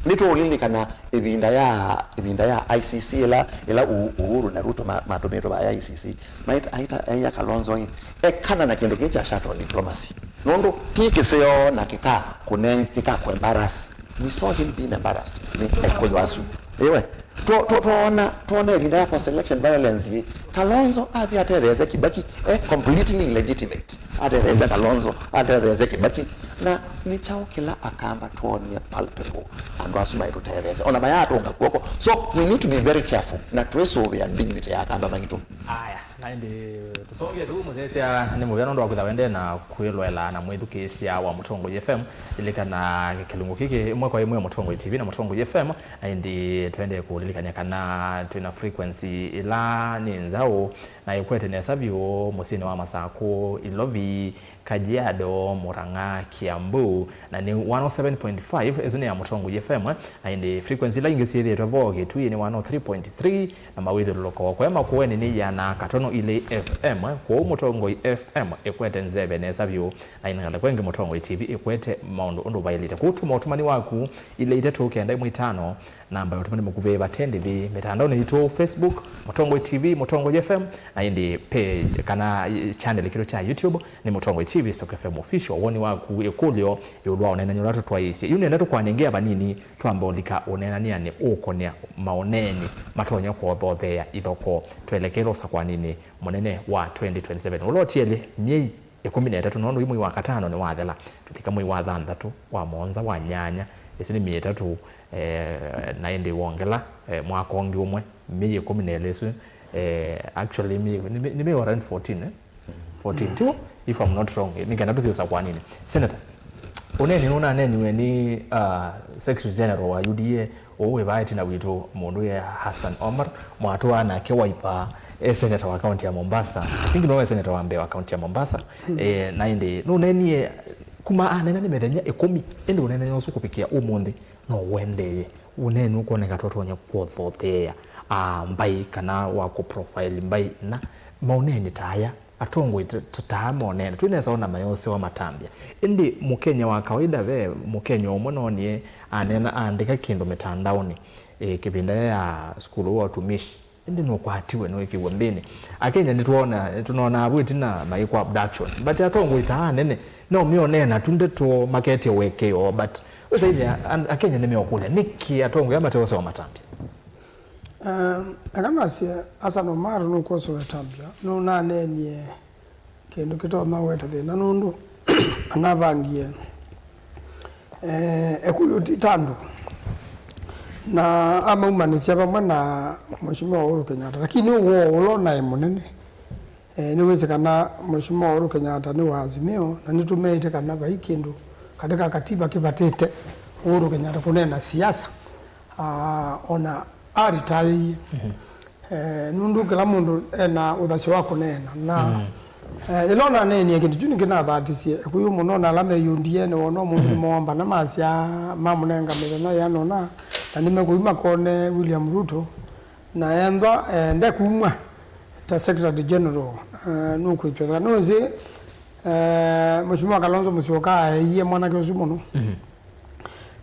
Nĩtũũlilikana ĩvinda ya, ĩvinda ya I C C ĩla, ĩla U- Uhuru na Ruto ma- matũmĩtwe vaya I C C. Maita, aita, aia Kalonzo ĩ, ekana na kĩndũ kĩĩ kya shuttle diplomacy. Nũndũ ti kĩseo na kĩka kũneng-, kĩka kũ embarrass. We saw him being embarrassed nĩ Ekũyũ asu. Ĩwe, twoona, twoona ĩvinda ya post election violence ĩ, Kalonzo athi atetheesya Kibaki, e completely illegitimate. Atetheesya Kalonzo, atetheesya Kibaki. Na nĩ kyaũ kĩla Akamba twonie palpable andũ asu maitũtetheesya? Ona mayatũnga kw'oko. So we need to be very careful na twĩsũvĩa dignity ya Akamba maitũ. Aya, na ĩndĩ tũsongie tu mũsyaĩĩsya nĩ mũvea nũndũ wa kwĩtha wendee na kwĩloela na mwĩthukĩĩsya wa Mũtongoi F M. Lilikana kĩlungu kĩkĩ ĩmwe kwa ĩmwe Mũtongoi T V na Mũtongoi F M. Na ĩndĩ twendee kũlilikany'a kana twĩ na frequency ĩla nĩ nzaũ na ĩkwete nesa vyũ mũsyĩnĩ wa Masakũ, Ilovi, Kajiado, Murang'a, Kiambu, na nĩ one oh seven point five, ĩsu nĩ ya Mũtongoi F M, na ĩndĩ frequency ila ingĩ syĩthĩĩtwe vo Kitui nĩ one oh three point three, na mawĩthyũlũlũko kũya Makueni nĩ ĩana katono ilĩ F M, kwoou Mũtongoi F M ĩkwete nzeve nesa vyũ, na ĩna ngalĩko ĩngĩ Mũtongoi T V ĩkwete maũndũ ũndũ vaĩlĩte. Kũu tuma ũtũmani waku ilĩ itatũ kenda ĩmwe itano, namba ya ũtũmani mũkuvĩ vate ndĩvi mĩtandaonĩ yitũ, Facebook, Mũtongoi T V, Mũtongoi F M, na ĩndĩ page kana channel kitũ kya YouTube nĩ Mũtongoi T V Stock F M Official. Woni waku, ĩkũlyo ĩũlũ wa ũneenany'a ũla tũtwaĩĩsye yu nĩenda tũkwanengea vanini twamba ũlika ũneenany'anĩ ũkũnĩa maũneeni matonya kũthotheea ithokoo twelekele ũsakwaninĩ mũnene wa twenty twenty-seven ũla ũtiele myei ĩkũmi na ĩtatũ, nũndũ yu mwei wa katano nĩwathela, tũlika mwei wa thanthatũ, wa mũonza, wa nyanya, ĩsu nĩ myei ĩtatũ, eh, na ĩndĩ wongela, eh, mwaka ũngĩ ũmwe, myei ĩkũmi na ĩlĩ ĩsu, eh, actually, myei- nĩ myei- nĩ myei around fourteen, eh? Fourteen, tiw'o? If I'm not wrong, nĩ kenda tũthi ũsakwaninĩ. Senator, ũneeni nũnaneeniwe nĩ, uh, Secretary General wa U D A, ũũ wĩ vaa ĩtina witũ, mũndũ wĩ Hassan Omar, mwatũaa nake Wiper, e senator wa kaunti ya Mombasa. I think nowe senator wa mbee wa kaunti ya Mombasa. Eh, na ĩndĩ nũneenie kuma aneena nĩ mĩthenya ĩkũmi, ĩndĩ ũneenany'a ũsu kũvikĩa ũmũnthĩ no ũendeeye. Ũneeni ũkwoneka tũtonya kũthotheea, ah, mbaĩ kana wa kũprofile mbaĩ na maũneeni ta aya. Atongoi ta- ta- taa monene, twĩ nesa ona mayosewa matambya. Ĩndĩ Mũkenya wa kawaida, ve Mũkenya ũmwe noonie aneena, aandĩka kĩndũ mĩtandaonĩ, eh, kĩvinda ya sukulu wa ũtumishi. Ĩndĩ nũkwatiwe, nũĩkĩwe mbĩnĩ. Akenya nĩtwona, nĩtũnonaa vu ĩtina maĩkwa abductions. But atongoi ta anene, no meonena tu ndeto maketye ũekeo, but wĩsaĩthya an- Akenya nĩmeũkũlya, nĩkĩ atongoi aa mateosewa matambya? Um, eka nasye, Hassan Omar nũkwoswa wetambya, nũnaneenie kĩndũ kĩtonya ũete thĩna nũndũ anavangie, eh, Ekũyũ ti ta andũ. Na amaumanĩsya vamwe na Mheshimiwa Uhuru Kenyatta, lakini ũwoo ũla ũnaĩ mũnene, eh, nĩwĩsĩ kana Mheshimiwa Uhuru Kenyatta nĩ wa Azimio, na nĩtũmeĩte kana vai kĩndũ katĩ ka katiba kĩvatĩte Uhuru Kenyatta kũneena siasa. Ah, ona aritaĩie. Eh, nũndũ kĩla mũndũ ena ũthasyo wa kũneena. Na, eh, ĩla ũnaneenie kĩndũ kyu nĩkĩnathatisye Ekũyũ mũno, na ala meyũndie nĩwona ũmũnthĩ nĩmoombana masya mamũnenga mĩthenya yĩana ũna, na nĩmekũthi makone William Ruto, Na ethwa, eh, ndekumw'a ta Secretary General, eh, nũkwĩtw'ĩka. Nũsĩ, eh, Mheshimiwa Kalonzo Musyoka aeie mwanake ũsu mũno. Mhm.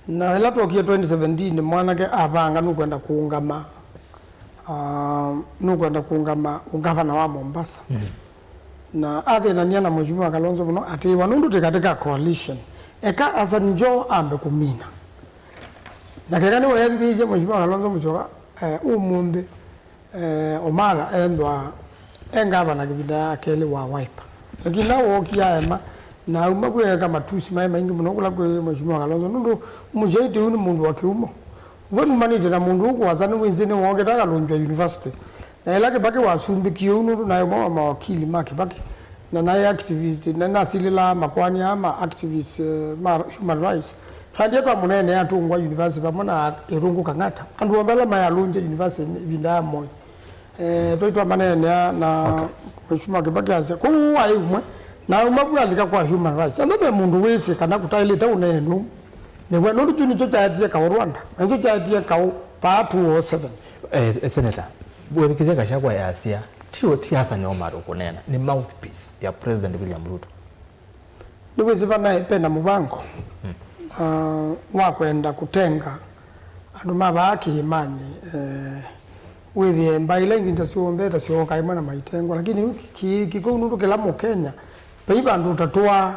Na ĩla twokie twenty seventeen, mwanake avanga nũkwenda kũũngama, ah, nũkwenda kũũngama ũngavana wa Mombasa. Mhm. Na athĩnania na Mheshimiwa Kalonzo mũno, atĩĩwa nũndũ tĩ katika coalition. Eka Hassan Joho ambe kũmina. Na keka nĩwe ethukĩĩsye Mheshimiwa Kalonzo Musyoka, eh, ũmũnthĩ, eh, Omara ethwa e ngavana kĩvinda ya kelĩ wa Wiper. Lakini na wookie aema, na auma vu eeka matusi maĩ maingĩ mũno kũla kwĩ Mheshimiwa Kalonzo, nũndũ mũsyaiti ũyũ nĩ mũndũ wa kĩumo. We numanĩte na mũndũ ũkwasa nĩwĩsĩ nĩwookĩte akalũngw'a university. Na ĩla Kĩbakĩ wasumbĩkie ũu, nũndũ naĩ ũmwe wa mawakili ma Kĩbakĩ, na naĩ activist, na nasilĩlaa makoani aa ma activist, eh, ma human rights. Twaendie twamũneenea atũngwa university vamwe na Irungu Kang'ata, andũ onthe ala mayalũngya university ĩvinda ya Moi. Eh, twaĩ twamaneenea na Mheshimiwa Kĩbakĩ asya, kũu waĩ ũmwe, na auma vu alika kwa human rights. Anthe ve mũndũ wĩsĩ kana kũtaĩlĩte ũneenwa, nĩwe, nũndũ kyu nĩkyo kyaetie kaũ Rwanda, na nĩkyo kyaetie kaũ vaa two oh seven. Eh, eh, Senator, wĩthukĩsye Gachagua yasya, ti, ti Hassan Omar ũkũneena, nĩ mouthpiece ya President William Ruto. Nĩwĩsĩ vana pena mũvango, uh, wa kwenda kũtenga andũ ma vaa kĩĩmanĩ, eh, wĩthĩe mbaĩ ila ingĩ ta syonthe ta syooka ĩmwe na maitengwa, lakini kĩĩ kĩkũu nũndũ kĩla Mũkenya vai vandũ ũtatũaa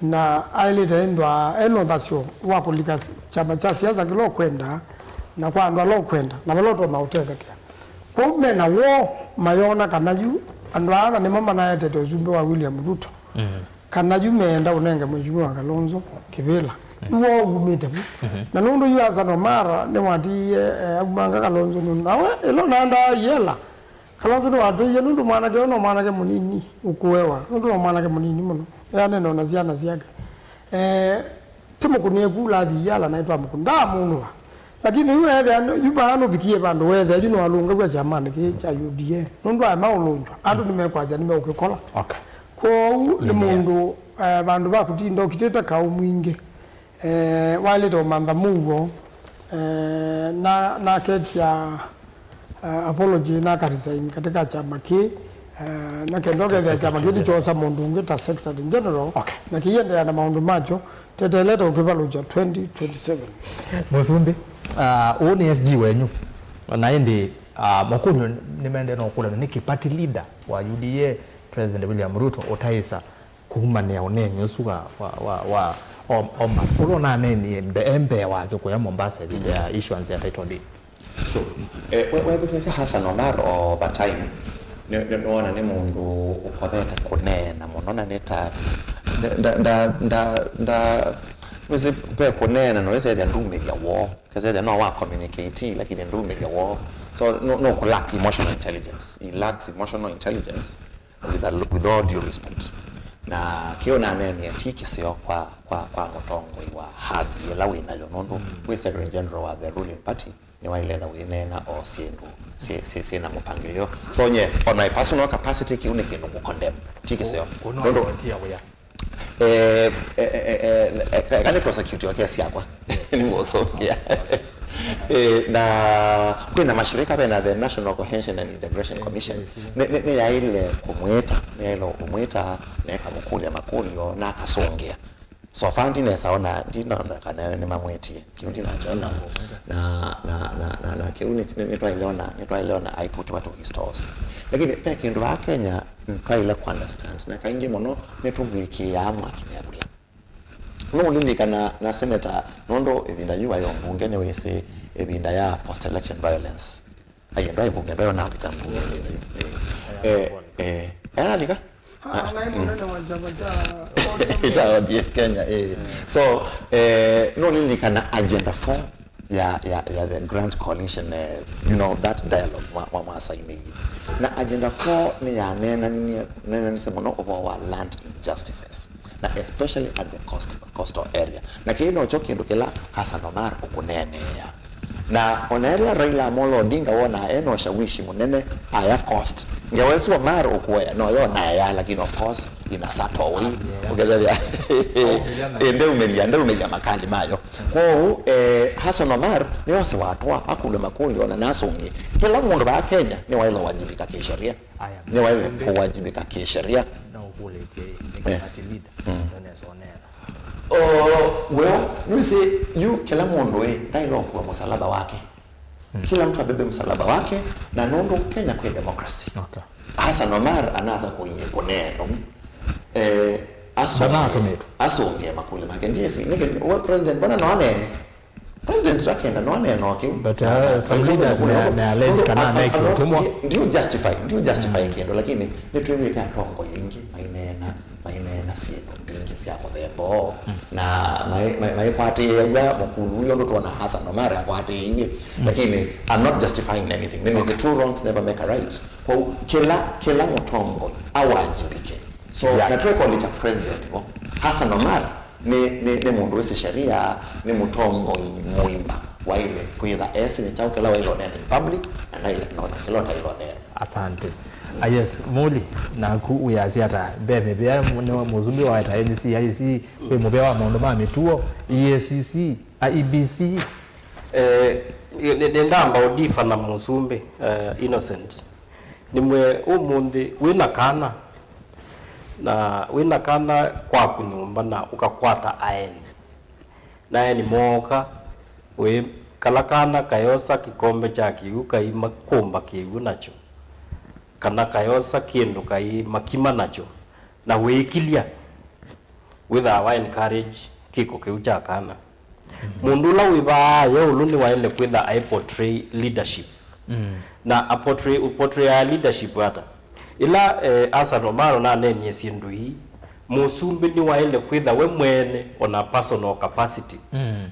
na aĩlĩte ĩnthwa ena ũthasyo wa kũlika kyama kya siasa kĩla ũkwenda na kwa andũ ala ũkwenda na vala ũtonya ũtethekea. Kwoou mena woo mayona kana yu andũ aa na nĩmo manaetete ũsumbĩ wa William Ruto. Mm. Kana yu meenda ũnenge Mheshimiwa Kalonzo kĩvĩla. Mm. Yu woo wumĩte vu. Mhm. Na nũndũ yu Hassan Omar nĩwatiie, eh, aumanga Kalonzo nũndũ. Nawe ĩla ũnaendaa iela, Kalonzo nĩwatwĩie nũndũ mwanake ũyũ no mwanake mũnini ũkũewa. Nũndũ no mwanake mũnini mũno. Eanene ona syana syake. Eh, ti mũkũnĩe kula athi iala naĩ twamũkũnĩ. Ndaamũnũva. Lakini yu ethĩa, yu vaa nũvikie vandũ wethĩa, yu nĩwalũngaw'a kyamanĩ kĩĩ kya U D A. Nũndũ aema ũlũngw'a, andũ nĩmekwasya nĩmeũkĩkola. Okay. Kwoou nĩ mũndũ, eh, vandũ va kũtinda ũkitĩte kaũ mwingĩ, eh, waĩlĩte ũmantha mũuo, eh, na, naketya, eh, apology na akaresign katika kyama kĩĩ, eh, na kenda ũkethĩa kyama kĩĩ nĩkyoosa mũndũ ũngĩ ta Secretary General, okay, na kĩiendeea na maũndũ makyo, teteelete ũkĩvalũkya twenty twenty-seven. Mũsumbĩ, ah, ũũ nĩ S G wenyu, na ĩndĩ, ah, makũlyo nĩmendee na ũkũlana nĩkĩ party leader wa U D A, President William Ruto, ũtaĩsa kumanĩa ũneeni ũsu wa, wa, wa, wa Om-, Omar, ũla ũnaneenie mbe-, e mbee wake kũya Mombasa ĩvinda ya issuance ya title deeds. True. Eh, we-, wethukĩĩsya Hassan Omar over time, nĩ, nĩ, nĩwona nĩ mũndũ ũkothete kũneena mũno, na nĩ ta, nda, nda, nda, nda, nda, nĩsĩ ve kũneena, no wĩsethya ndumĩlya woo, kesethya no wa communicate, lakini ndumĩlya woo. So, no, no kũ lack emotional intelligence. He lacks emotional intelligence. With a, with all due respect. Na kĩu naneenie ti kĩseo kwa, kwa, kwa mũtongoi wa hathi ĩla wĩ nayo, nũndũ, mm, wĩ Secretary General wa the ruling party, nĩwaĩle na wĩneena o syĩndũ syĩ, syĩ, syĩ na mũpangĩlĩo. So nye, on my personal capacity, kĩu nĩ kĩndũ ngũcondemn, ti kĩseo. Kũ-, kũno nũndũ, ĩtia wĩa. Eh, eh, eh, eh, eh, eh, kana prosecute wa kesi yakwa. Nĩngũsũngĩa. Eh, na kwĩna mashirika vena the National Cohesion and Integration Commission. Nĩ, nĩ, nĩyaĩle kũmwĩta, nĩyaĩle kũmwĩta, na ĩkamũkũlya makũlyo, na akasũngĩa. So far ndinesa ona, ndinona kana nĩmamwĩtie. Kĩu ndinakyona. Na, na, na, na, na kĩu nĩ, nĩ, nĩtwaĩle ona, nĩtwaĩle ona I put what we stores. Lakini ve kĩndũ vaa Kenya, nĩtwaĩle kũ understand. Na kaingĩ mũno, nĩtũvw'ĩkĩĩaa mwaki mevula. Nũũlilikana na senator, nũndũ ĩvinda yu ayo mbunge nĩwĩsĩ ĩvinda ya post election violence. Aye, ndwaĩ mbunge, ndwaĩ onavika mbunge ĩvinda yu. Eh, eh, eh, analika? Ah, naĩ mũnene wa kyama kya O D M. Kya O D M Kenya, eh. So, eh, nũũlilikana agenda four ya, ya, ya the Grand Coalition, eh, you know, that dialogue mwa, mwa, mwasainĩie. Na agenda four nĩyaneenanie, neenanĩsye mũno ũvoo wa land injustices, na especially at the coast, coastal area. Na kĩĩ nokyo kĩndũ kĩla Hassan Omar ũkũneeneea. Na ona ĩla Raila Amolo Odinga wonaa ena ũshawishi mũnene, aya cost. Ngewa ĩsu Omar ũkũea, no yonaa ya, lakini of course, in a subtle way. Ũkethĩa ĩndeumĩlya, ndeumĩlya makali mayo. Kwoou, eh, Hassan Omar nĩwose watwa akũlw'a makũlyo na nasũngĩ. Kĩla mũndũ vaa Kenya nĩwaĩle wajibika kisheria. Aya, nĩwaĩle kũwajibika kisheria. No ũkũlĩtye nĩkĩ party leader nĩonesa ũneena. O, well, nĩwĩsĩ yu kĩla mũndũ ĩ, ndaĩle ũkua mũsalaba wake. Kila mtu abebe msalaba wake, na nũndũ Kenya kwĩ democracy. Okay. Hassan Omar anasa kũie kũneenwa. Eh, asũngĩe, asũngĩe makũlyo make. Ndiĩsĩ, nĩkĩ, we president, mbona no aneene? President akenda no aneena o kĩu. But, uh, some leaders may, may allege kana mekĩ ũtũmwa. Ndiũ justify, ndiũ justify kĩndũ, lakini nĩtwĩw'ĩte atongoi aingĩ maineena, maineena syĩndũ mbingĩ sya mũthemba ũũ. Na mai-, mai-, maikwatĩĩaw'a mũkulu ũyũ ũndũ twona Hassan Omar akwatĩĩiw'e. Lakini I'm not justifying anything. Nĩnĩsĩ two wrongs never make a right. Kwoou kĩla, kĩla mũtongoi awajibike. So, yeah, na twekũlĩkya president vo, Hassan Omar nĩ, nĩ, nĩ mũndũ wĩsĩ sheria, nĩ mũtongoi mũima, waĩle kwĩtha esĩ nĩ kyaũ kĩla waĩle ũneena in public, na ndaĩle, no, na kĩla ũtaĩle ũneena. Asante. Ah, yes, Muli, naku wĩasya ata? Ve mĩvĩa nĩ mũsumbĩ waweta N C I C, wĩ mũvĩa wa maũndũ ma mĩtuo, E A C C, I E B C. Eh, nĩ, nĩ, nĩndamba ũdifa na mũsumbĩ, eh, Innocent. Nĩmwĩe ũmũnthĩ wĩ na kana, na wĩ na kana kwaku nyũmba na ũkakwata aeni. Na aeni mooka, wĩ, kala kana kayosa kĩkombe kya kĩw'ũ kaimakũmba kĩw'ũ nakyo, kana kayosa kĩndũ kaimakima nakyo, na wĩĩkilya, wĩthaa wa encourage kĩko kĩu kya kana. Mũndũ ũla wĩ vaa ĩũlũ nĩwaĩle kwĩtha aĩ portray leadership. Na a portray, portrayaa leadership ata? Ĩla, eh, Hassan Omar naneenie syĩndũ ii, mũsumbĩ nĩwaĩle kwĩtha we mwene, on a personal capacity,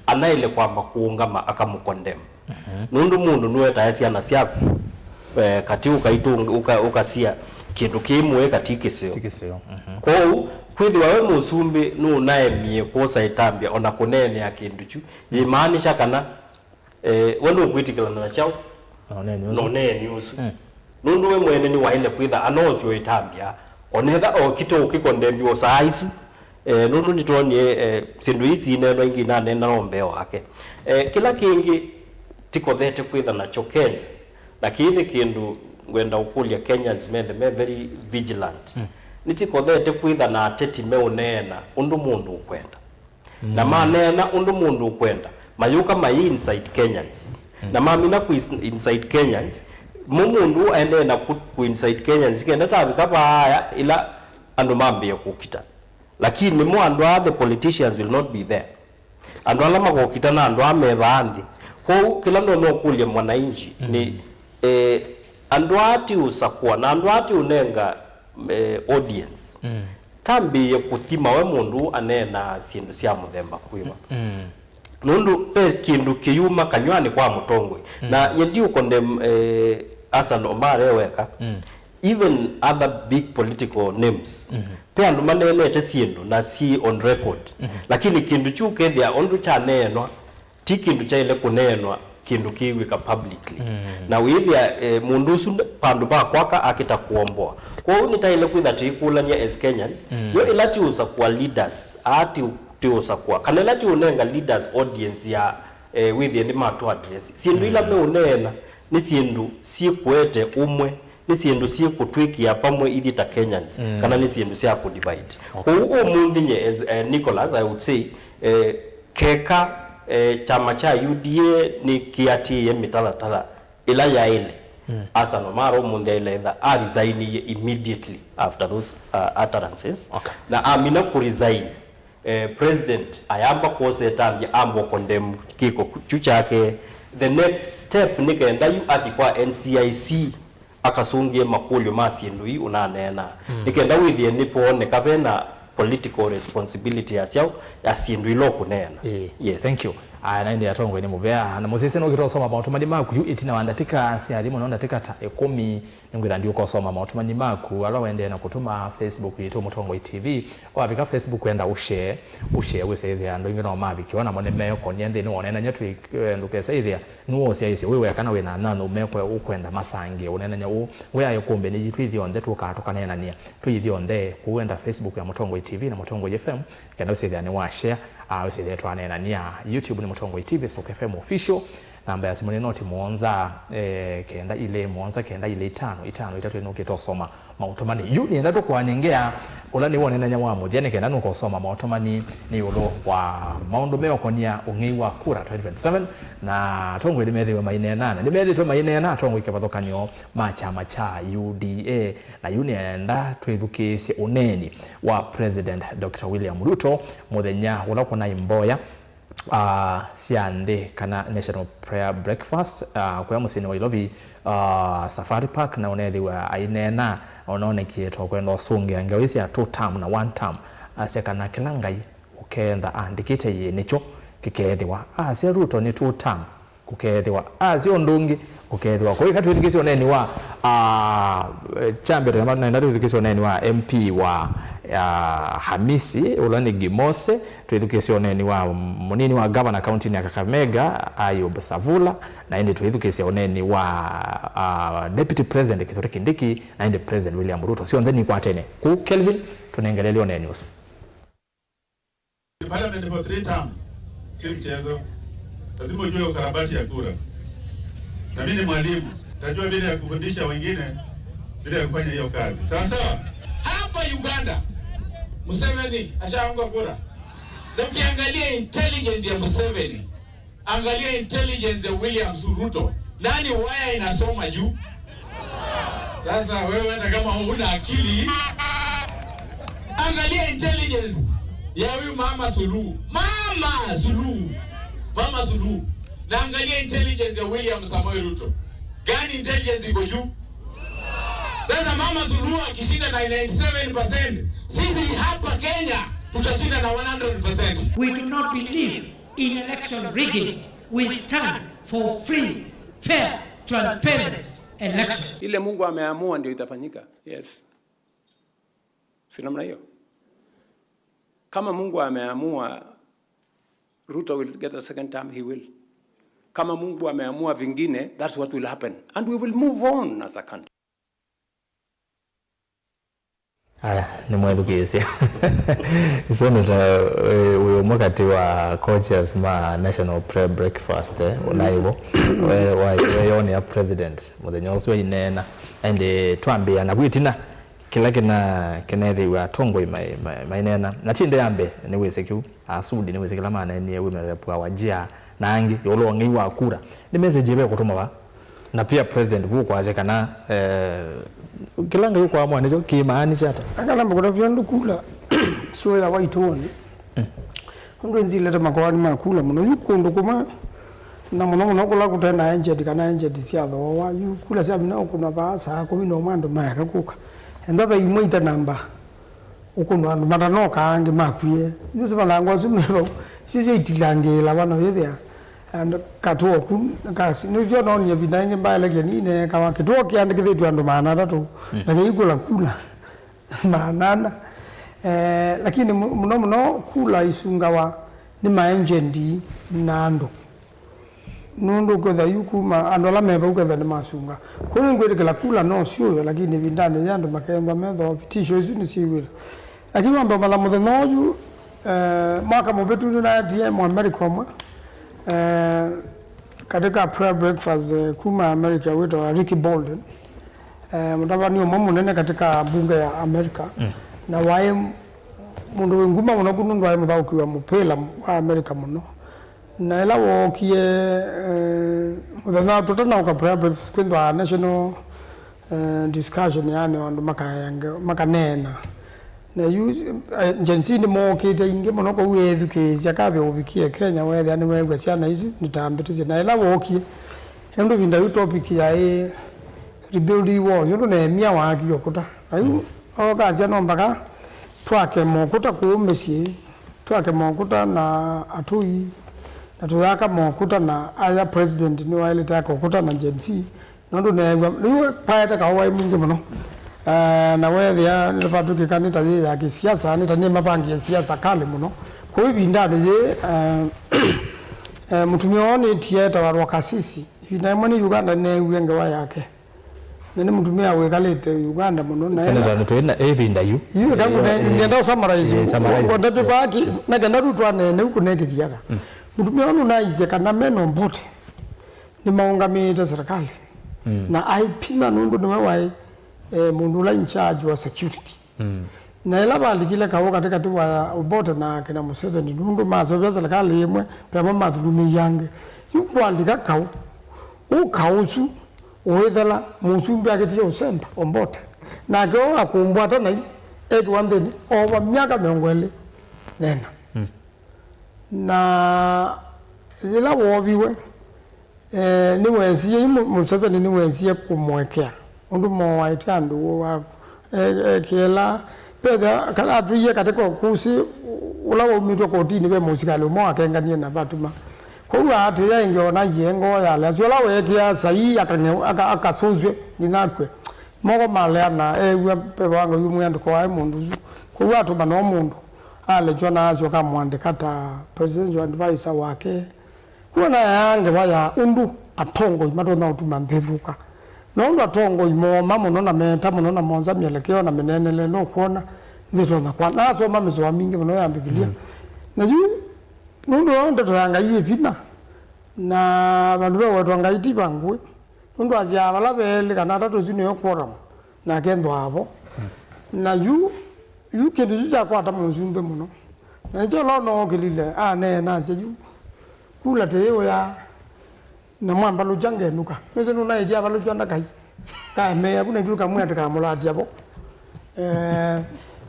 anaĩle kwamba kũũngama akamũcondemn. Nũndũ mũndũ nũetae syana syaku, eh, katĩ ũkaitũng-, ũka-, ũkasya kĩndũ kĩ mũĩ katĩ kĩseo. Ti kĩseo. Kwoou, kwĩthĩwa we mũsumbĩ nũnaemie kwosa ĩtambya ona kũneenea kĩndũ kyu, yĩmaanisha kana, eh, we nũkwĩtĩkĩlana na kyaũ? Na ũneeni ũsu. Na ũneeni ũsu. Nũndũ we mwene nĩwaĩle kwĩtha anoosyo ĩtambya, onetha okite ũkĩcondemn o saa isu, eh, nũndũ nĩtwonie, eh, syĩndũ ii siineenwa ingĩ inaneena no mbee wake. Eh, kĩla kĩngĩ tikothete kwĩtha nakyo Kenya, na kĩĩ nĩ kĩndũ ngwenda ũkũlya Kenyans methe me very vigilant. Nĩtikothete kwĩtha na ateti meũneena ũndũ mũndũ ũkwenda. Na maneena ũndũ mũndũ ũkwenda, mayũka mai incite Kenyans. Na mamina ku incite Kenyans, mo mũndũ aendee na ku, ku incite Kenyans, kenda tavika vaaya ĩla andũ mambĩe kũkita. Lakini mo andũ aa, the politicians will not be there. Andũ ala makokita na andũ aa me vaa nthĩ. Kwoou kĩla ndonya ũkũlya mwananchi nĩ, eh, andũ aa ti ũsakũa, na andũ aa ti ũnenga, eh, audience. Tambĩĩe kũthima we mũndũ aneenaa syĩndũ sya mũthemba kwĩva. Nũndũ ve kĩndũ kĩyuma kanyw'anĩ kwa mũtongoi. Na nye ndiũcondemn, eh, Hassan Omar e weka. Even other big political names. Ve andũ maneenete syĩndũ na syĩ on record. Lakini kĩndũ kyu ũkethĩa ũndũ kyaneenwa, ti kĩndũ kyaĩle kũneenwa kĩndũ kĩĩw'ĩka publicly. Na wĩthĩa, eh, mũndũ ũsu nde-, vandũ va kwaka akĩta kũomboa. Kwoou nĩtaĩle kwĩtha tũikũlany'a as Kenyans, yo ĩla tiũsakũa leaders, aa ti, tiũsakũa, kana ĩla tiũnenga leaders audience ya, eh, wĩthĩe nĩmatũ address. Syĩndũ ila meũneena nĩ syĩndũ syĩkũete ũmwe, nĩ syĩndũ syĩkũtwĩkĩa vamwe ithyĩ ta Kenyans, kana nĩ syĩndũ sya kũ divide. Kwoou ũmũnthĩ nye as, eh, Nicholas, I would say, eh, keka, eh, kyama kya U D A nĩkĩatĩĩe mĩtalatala ĩla yaĩle, Hassan Omar ũmũnthĩ aĩle etha a resignie immediately after those, uh, utterances. Na amina kũ resign, eh, president ayamba kwosa ĩtambya, amba kũ condemn kĩko kyu kyake. The next step nĩ kenda yu athi kwa N C I C akasũngĩe makũlyo ma syĩndũ ii ũnaneenaa. Nĩ kenda wĩthĩe nĩpooneka ve na political responsibility ya syaũ, ya syĩndũ ila ũkũneena. Ĩĩ. Yes. Thank you. Aya, na ĩndĩ atongoi nĩ mũvea, na mũsisye nũkĩta ũsoma maũtũmani maku yu ĩtina wa ndatĩka sya thĩ mũno, ndatĩka ta ĩkũmi, nĩngwĩtha ndiũka ũsoma maũtũmani maku ala ũendee na kũtũma Facebook yitũ Mũtongoi T V. Wavika Facebook, enda ũshare, ũshare wĩsĩthĩa andũ aingĩ no mavikiwa namo nĩmeũkonia nthĩnĩ wa ũneenany'a twĩ, eh, ndũkesa ĩthĩa nĩwosyaĩsye wĩ weka na wĩna anyanyaũ mekwe ũkwenda masangĩe ũneenany'a ũũ. Wĩaĩ kũmbĩ nĩ yitũ ithyonthe tũkaa tũkaneenany'a twĩ ithyonthe. Kwoou enda Facebook ya Mũtongoi T V na Mũtongoi F M, kenda ũsĩthĩa nĩ wa share, ah, ũsĩthĩa twaneenania. YouTube nĩ Mũtongoi T V stroke F M official. Namba ya simũ nĩ noti mũonza, eh, kenda ilĩ mũonza kenda ilĩ itano itano itatũ. Nũkĩta ũsoma maũtũmani. Yu nĩenda tũkwanengea ũla nĩ wonenany'a wa mũthya nĩ kenda nũka ũsoma maũtũmani nĩ ĩũlũ wa maũndũ meũkonia ũng'ei wa kura twenty twenty-seven, na atongoi nĩmethĩwe maineena, na nĩmethĩtwe maineena atongoi kĩvathũkany'o ma kyama kya U D A. Na yu nĩenda twĩthukĩĩsye ũneeni wa President Doctor William Ruto mũthenya ũla kũnaĩ mboya, ah, sya nthĩ kana National Prayer Breakfast, ah, kũya mũsyĩnĩ wa Ilovi, ah, Safari Park, na ũneethĩwa aineena, ũnaonekie ta ũkwenda ũsũngĩa ngewa ii sya two term na one term, asya kana kĩla Ngai ũkeenda andĩkĩte ĩĩ nĩkyo kĩkeethĩwa. Asya Ruto nĩ two term, kũkeethĩwa. Asya ũndũ ũngĩ, kũkeethĩwa. Kũika twĩthukĩsye ũneeni wa, ah, kyambĩte, nenda twĩthukĩsye ũneeni wa M P wa, ah, Hamisi, ũla nĩ Gimose, twĩthukĩsye ũneeni wa mũnini wa gavana kauntinĩ ya Kakamega, Ayub Savula, na ĩndĩ twĩthukĩsye ũneeni wa, ah, Deputy President Kithure Kindiki, na ĩndĩ President William Ruto. Syonthe nikwatene. Kũu Kelvin, tũnengelelye ũneeni ũsu. Parliament for three term, si mchezo. Lazima ujue ukarabati ya kura. Na mimi ni mwalimu, tajua vile ya kufundisha wengine vile ya kufanya hiyo kazi. Sawa sawa? Hapa Uganda, Museveni ashaangwa kura. Na ukiangalia intelligence ya Museveni, angalia intelligence ya William Ruto. Nani waya inasoma juu? Sasa wewe hata kama huna akili, angalia intelligence ya huyu Mama Suluhu. Mama Suluhu. Mama Suluhu. Na angalia intelligence ya William Samoei Ruto. Gani intelligence iko juu? Sasa Mama Suluhu akishinda na ninety-seven percent, sisi hapa Kenya tutashinda na one hundred percent. We do not believe in election rigging. We stand for free, fair, transparent election. Ile Mungu ameamua ndio itafanyika. Yes. Si namna hiyo? Kama Mungu ameamua Ruto will get a second term, he will. Kama Mungu ameamua vingine, that's what will happen. And we will move on as a country. Aya, nĩmwethukĩĩsya. Senator, eh, wĩ ũmwe katĩ wa co-chairs ma National Prayer Breakfast, eh, ũnaĩ vo. We, wa, weyonea president mũthenya ũsu aineena. Ĩndĩ twambĩĩa na kwĩtina kĩla kĩna, kĩneethĩiwe atongoi mai, mai, maineena. Na ti ĩndĩ ya mbee nĩwĩsĩ kĩu. Asudi nĩwĩsĩ kĩla maneenie, women rep wa Wajir na angĩ, ĩũlũ wa ũng'ei wa kura. Nĩ message ĩva ĩkũtũma va? Na pia president vu kwasya kana, eh, kĩla Ngai ũkwamũa nĩkyo kĩmaanisha ata? Akana makũtavya andũ kula sio ya waitũnĩ. Ũndũ nzilete makoani ma kula mũno. Yu kũndũ kũmwe, na mũno mũno kũla kũte na agent kana agent sya thooa, yu kula syamina ũkũna vaa saa kũmi na ũmwe andũ maeka kũka. Enda vai imwe ita namba. Ũkũnwa andũ matanoka angĩ makwie. Nĩsĩ mathangũ asu me vau. Isu syo itilangĩĩla vano yĩthĩa. And katuo ku, kasi, nĩsyo noonie vinda ĩngĩ mbaelekya nineekawa kĩtuo kĩandĩkĩthĩtw'e andũ maana atatũ. Mm. Na kĩikũla kula maana ana. Eh, lakini mu-, mũno mũno kula isungawa nĩ maegendi na andũ. Nũndũ ũkwĩtha yu kuma andũ ala me vau kwĩtha nĩmasunga. Kwoou nĩngwĩtĩkĩla kula no syũyo, lakini ĩvindanĩ yĩ andũ makethwa methoo vitisho isu nĩsyĩw'ĩte. Lakini wambe ũmanya mũthenya ũyu, eh, mwaka mũvĩtu nĩnaetie Mũamerika ũmwe, eh, katika prayer breakfast, eh, kuma America wĩtawa Ricky Bolden, eh, mũtavany'a ũmwe mũnene katika bunge ya America. Mm. Na waĩ mũndũ wĩ nguma mũno ku nũndũ waĩ mũthaũki wa mũvĩla wa America mũno. Na ĩla wookie, eh, mũthenya tũtanaũka prayer breakfast, kwĩthwa national, eh, discussion, yani andũ makaeanga, makaneena. Na yu, eh, Gen Z nĩmookĩte ingĩ mũno kũu eethukĩĩsya kavya ũvikie Kenya, weethĩa nĩweew'a syana isu nĩtambĩtĩsye. Na ĩla wookie, nũndũ ĩvinda yu topic yaĩ rebuild walls, nũndũ Nehemia waakie ũkũta. Na yu okasya no mpaka twake mokũta kũu mĩsyĩ, twake mokũta na atũi, Na tũyaka mokuta na aya president nĩwaĩlĩte aka ũkuta na Gen Z, nũndũ neew'a, rĩu kwaete kaũ waĩ mwingĩ mũno. Eh, na weethĩa nĩvatũkĩka nĩ ta yĩ ya kĩsiasa, nĩ ta nĩmavangie siasa kalĩ mũno. Kwoou ĩvindanĩ yĩĩ, eh, eh, mũtumĩa woo nĩtie etawa Rwakasisi. Ĩvinda yĩmwe nĩ Uganda neewie ngewa yake. Na nĩ mũtumĩa wĩkalĩte Uganda mũno, na Senator, nĩtwĩ na ĩvinda yu. Yu, eka ngũne-, eh, ngenda summarize. Eh, summarize. Ngwenda paki, yes, na kenda rĩu twaneene ũkũnekĩkiaga. Mm. Mũtumĩa ũyũ nũnaisye kana me na Obote nĩmaũngamĩĩte serikali. Mm. Na aipina nũndũ nĩwe waĩ, eh, mũndũ ũla in charge wa security. Mm. Na ĩla valikile kaũ katĩkatĩ wa Obote na kĩna Museveni, nũndũ maseũvya serikali ĩmwe, ve amwe mathulumĩie angĩ. Yu kwalika kaũ, ũ kaũ ũsu ũĩthela mũsumbĩ akĩtie ũsemba Obote. Nake ũũ akũmbwata nai, ekĩwa nthĩnĩ, oova myaka mĩongo ĩlĩ na ĩna. Mm. Na yĩla wooviwe, eh, nĩwesie, yu Mu-, Museveni nĩwesie kũmũekea ũndũ mooaĩte andũ wa, e-, ekĩela petha kana atwĩie katĩ ka ũkũsĩ ũla waumĩtw'e kotinĩ ve mũsikalĩ ũmwe wakenganie na vatuma. Kwoou aatĩĩa ĩngĩ ona yĩe ngoo yaleasya ũla weekĩa saii akang'e-, aka-, akasũsw'e nginya akw'e. Moko maleana, eew'a veva wa Ngai ũmwĩa ndũkoae mũndũ ũsu. Kwoou atũma no mũndũ alekywa na asyoka amũandĩka ta presidential advisor wake. Kuona yaa ngewa ya ũndũ atongoi matonya ũtuma nthĩ ĩthũka. Na ũndũ atongoi mooma mũno na meeta mũno na monza myelekeo na mĩneenele, nũkwona nthĩ ĩtonya kwa. Nasoma mĩsoa mingĩ mũno ya Mbivilia. Mm. Na yu, nũndũ yo ndeto ya Ngai yĩ vinya, na vandũ vewetwa Ngai ti va ngũĩ. Nũndũ asyaa vala ve elĩ kana atatũ, ĩsu nĩyo quorum, na akethĩwa vo. Na yu, yu kĩndũ kyu kyakwata mũsumbĩ mũno. Na nĩkyo ũla ũnookĩlile aneena asya yu, kula tĩyĩũya, na mwambalũkya ngenũka. Nĩsĩ nũnaĩtye avalũkya ndakai. Kaemeea vu naitũ tũkamwĩa tũkamũlatya vo. Eh,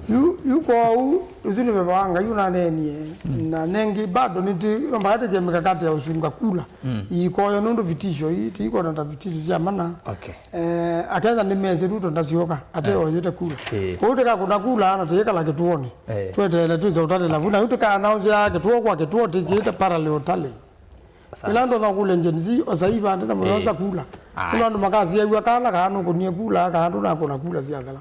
yu, yu kwoou, ũsu nĩ veva wa Ngai ũnaneenie. Mm. Na nengĩ bado nĩtĩ, no mpaka tĩke mĩkakati ya ũsunga kula. Mm. Iikoyo nũndũ vitisho ii, tiikona ta vitisho sya mana. Okay. Eh, Akenya nĩmesĩ Ruto ndasyoka, ate, eh, oyĩte kula. Eh. Kwoou tĩkakũna kula, na tĩikala kĩtuonĩ. Eh. Tweteele twĩse ũtalĩla vu, na yu tĩkaanaũnzĩa kĩtuo kwa kĩtuo, tĩkĩĩte parallel tally. Asante. Ĩla ndonya kũlya Gen Z, osa ivande na mũyonza kula. Aye. Nũndũ andũ makasiaw'a kana, kana nũkũnie kula, kana ndũnakũna kula syathela.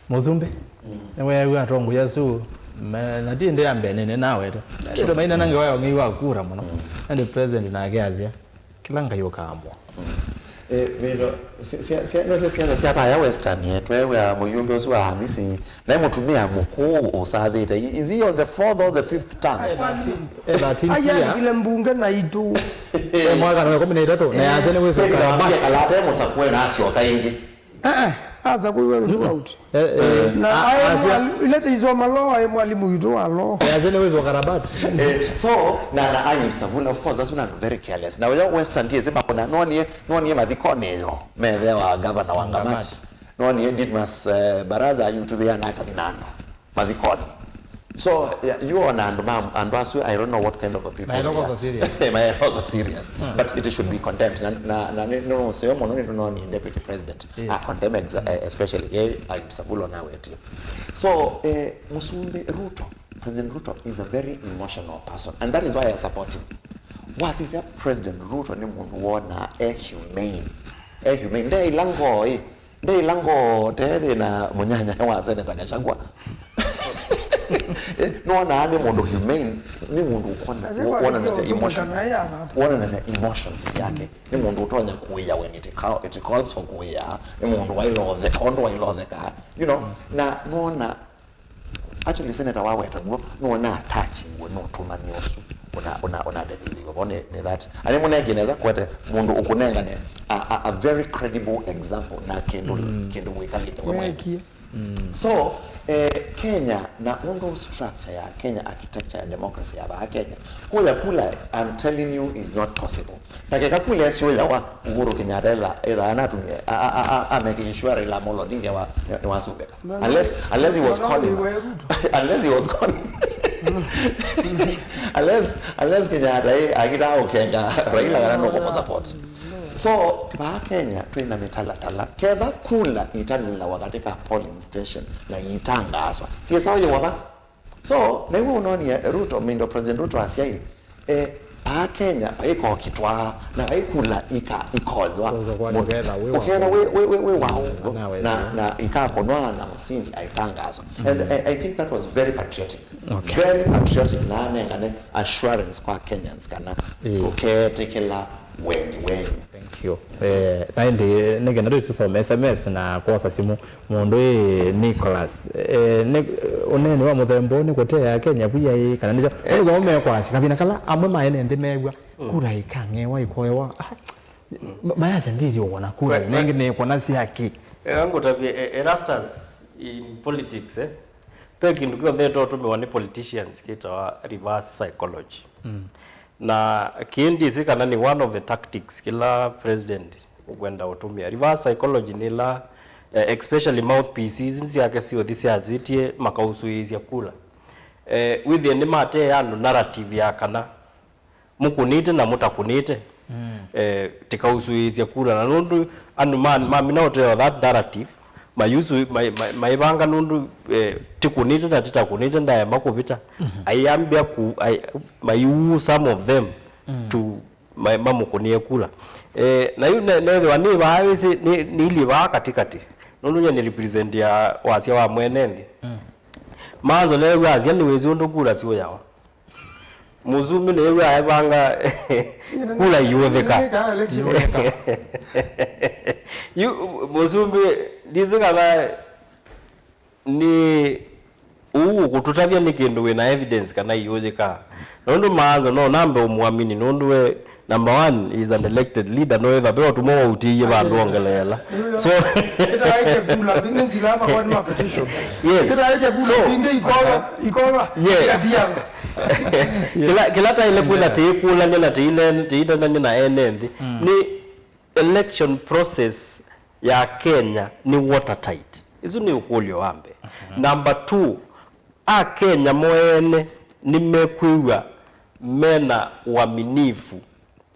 Mũsumbĩ, mm, nĩweew'a atongoi asu, me-, na ti ĩndĩ ya mbee nene naweta. Sure. Ĩndĩ maina na ngewa ya ũng'ei wa kura mũno. Mm. Ĩndĩ president nake asya, kĩla Ngai ũkaamũa. Mm. Eh, mino, si-, si-, si-, no, si-, siana sya vaya Western, eh, tweew'a mũyumbe ũsu wa Hamisi, naĩ mũtumĩa mũkũũ ũsavĩte. Is he on the fourth or the fifth term? Eh, thirteenth, eh, thirteenth year. Ayalikile mbunge naitũ. Eh, mwaka na ĩkũmi na itatũ, na yase nĩ wĩsĩ. Kevin Wambia kalate mũsakue na asyoka ĩngĩ. Eh, eh, asakũiwe throughout. Eh, eh, na a-, aĩ asya mwali-, ilete isoma law, aĩ mwalimu witũ wa law. Eh, asya nĩ wĩsĩ wa karabati. Eh, so, na, na Ayub Savula, of course, that's one very careless. Na uyo Western D S makona, nonie, nonie mathikonĩ yo, methe wa governor wa Ngamati. Ngamati. Nonie Didmus, eh, Baraza ayutuvĩa na akathi na andũ mathikonĩ. So, yeah, you ona andũ ma, andũ asu, I don't know what kind of a people they are. My locals are serious. My locals are serious. Hmm. But it should be condemned. Na, na, na nĩ, nĩ ũseo mũno nĩ tũnoni deputy president. Yes. A condemn exa-, eh, especially, eh, Ayub Savula nawetie. So, eh, Mũsumbĩ Ruto, President Ruto is a very emotional person, and that is why I support him. Wasisya President Ruto nĩ mũndũ wona e humane. E humane. Nde ila ngoo, eh, Ndeĩla ngoo tethĩ na mũnyanya wa Senator Gachagua. Eh, nonaa nĩ mũndũ humane, nĩ mũndũ ũkona, wonanasya emotions, wonanasya emotions syake. Nĩ mũndũ ũtonya kũĩa when it call, it calls for kũĩa. Nĩ mũndũ waĩla ũtheka ũndũ waĩla ũthekaa, you know. Na nona Actually, Senator waweta guo, nũna attachingue, nũtũmani ũsu, ũna, ũna, ũna debate vo nĩ, nĩ that. Ani mũnengie nesa kwete mũndũ ũkũnengane a, a, a very credible example na kĩndũ, mm, kĩndũ wĩkalĩte we mwene. Wekie. Mm. So, eh, Kenya, na ũndũ structure ya Kenya, architecture ya democracy ya vaa Kenya, kũya kula, I'm telling you, is not possible. Na keka kule sio yawa Uhuru Kenyatta ela, ela anatumia, a, a, a, a, a make sure Raila Amolo Odinga wa, nĩ wasumbeka. Unless, unless he was conning. Unless he was conning. Unless, unless Kenyatta, eh, akita ũkenga Raila kana no kũmũ support. So, vaa Kenya, twĩ na mĩtalatala. Ketha kula italila wakati ka polling station na itangaswa. Si sawa ya waba? So, na iwe ũnonie Ruto, mindo President Ruto asyai, eh, Aa Kenya vaikokitwa na vaikula ika ikoywa. Kwanza kwani Mu- ũketha wĩ wa ũketha wĩ, wĩ, wĩ, wĩ wa ũw'o na, na, na ikakũnwa na mũsindi aitangazwa. And I, I think that was very patriotic. Okay. Very patriotic, na anengane assurance kwa Kenyans kana Ĩĩ. Tũkeetĩkĩla wendi wenyu. Thank you. Eh, na ĩndĩ nĩ kenda tũsome S M S na kwosa simũ. Mũndũ ĩ Nicholas, eh, nĩ, ũneeni wa mũthemba ũũ nĩ kũtea Kenya via ĩ, kana nĩkyo? Nĩ kũmea kwasya, kavina kala amwe ma ene nthĩ meew'a, kura ikang'ewa, ikoewa. Ah, ma- mayasya ndithiũkwa na kura, We- we- nengĩ nĩkwa na syaki. Eka ngũtavye, eh, Erastus, in politics, eh? Ve kĩndũ kyonthe tũtũmĩwa nĩ politicians kĩtawa reverse psychology. Na kĩĩ ndĩsĩ kana nĩ one of the tactics kĩla president ũkwenda ũtũmĩa. Reverse psychology nĩ ĩla, eh, especially mouthpieces syake syũthi syasĩtye makausũĩĩsya kula. Eh, wĩthĩe nĩmatee andũ narrative ya kana mũkũnĩte na mũtakũnĩte, eh, tĩkausũĩĩsya kula. Na nũndũ andũ ma- mamina ũteo that narrative, mayusu- mai- mai- maivanga nũndũ, eh, tĩkũnĩte na tĩtakũnĩte ndaema kũvĩta. Aiambia ku- ai- maiuu some of them to ma- mamũkũnĩe kula. Eh, na yu ne- nethĩwa nĩ vaa wĩsĩ nĩ- nĩilyĩ vaa katĩkatĩ, nũndũ nye nĩ represent ya wasya wa mwene nthĩ. Manzo neew'a asya nĩwĩsĩ ũndũ kula syũyawa. Mũsumbĩ nĩw'o aevanga kula iũthĩka. Yu, mũsumbĩ, ndisĩ kana nĩ ũu ũkũtũtavya nĩ kĩndũ wĩna evidence kana iũyĩka. Nũndũ Maanzo no nambe ũmũamini, nũndũ we, number one, is an elected leader, no ĩtha ve ũtũmwa wautĩie vandũ ongeleela. So, ĩtaĩte kula, nĩ nzila ya makoani ma petition. Yes. Ĩtaĩte kula, so, ĩndĩ ikola, ikola, yeah, ikatianga. Kĩla, kĩla taĩle kwĩtha tĩĩkũlany'a na tĩile- tĩitanany'a na ene nthĩ, nĩ election process ya Kenya nĩ watertight. Ĩsu nĩ ũkũlyo wa mbee. Number two, Akenya mo ene nĩmekwĩw'a mena ũaminifu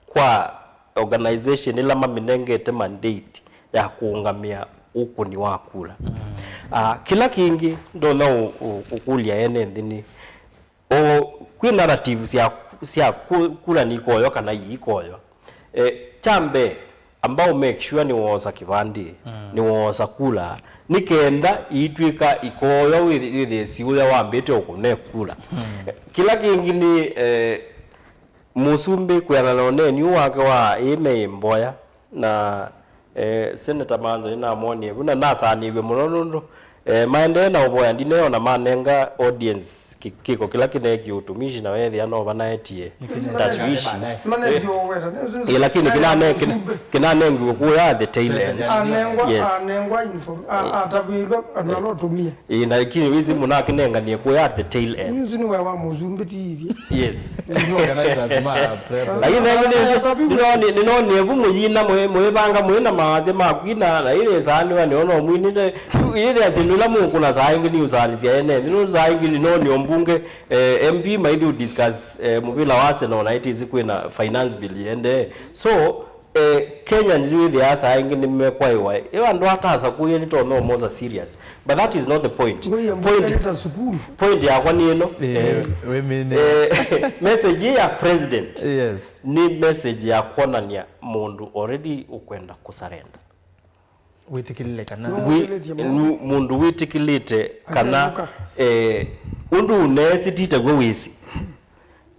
kwa organization ĩla mamĩnengete mandate ya kũũngamĩa ũkũni wa kula. Ah, kĩla kĩngĩ ndonya ũ- ũ- ũkũlya ene nthĩ nĩ, o, kwĩ narrative sya, sya ku- kula nĩikoywa kana iikoywa. Eh, kya mbee, amba ũ make sure nĩwoosa kĩvandĩ, nĩwoosa kula, nĩ kenda iitw'ĩka ikoywa wĩ- wĩthĩe siũya wambĩte ũkũne kula. Kĩla kĩngĩ nĩ, eh, Mũsumbĩ kwĩanana na ũneeni ũũ wake wa ĩĩ meĩ mboya, na, eh, Senator Manzo nĩnamwonie vu, na nasaanĩw'e mũno nũndũ, eh, maendee na ũvoya, ndineona manenga audience kĩ- kĩko kĩla kĩneekie ũtumishi, na weethĩa no vanaetie tashwishi. Ĩ, lakini kĩnane- kĩna- kĩnanengiwe kũya at the tail end. Anengwa, yes, anengwa inform- a- atavĩlwe andũ ala ũtũmie. Ĩĩ, na lakini wĩsĩ mũno akĩnenganie kũya at the tail end. Ũsu nĩ wĩa wa mũsumbĩ ti ithyĩ. Yes. Lakini nĩnoonie vu mũyina mwĩ- mwĩvanga mwĩ na mawasya maku ina na ile saani wa nĩona mwinite. Yu ĩthĩa syĩndũ ila mũkũna saa ingĩ nĩ ũsaanĩsya ene nthĩ nũndũ saa ingĩ nĩnoonie mbunge, eh, M P maithi u discuss, eh, mũvila wa Arsenal na ĩtĩsĩ kwĩna finance bill yende. So, eh, Kenyans wĩthĩaa saa ingĩ nĩmekwaĩwa. Ĩyo andũ atasa kũya nĩtonya ũmosa serious. But that is not the point. Ngũya mbunge nĩ ta sukulu. Point yakwa nĩ ĩno. Eh, eh, message ya president, yes, nĩ message ya kwonania mũndũ already ũkwenda kũsurrender. Wĩtĩkĩlile kana wĩ- mũndũ wĩtĩkĩlĩte kana, eh, ũndũ ũneesĩ ti taw'o wĩsĩ.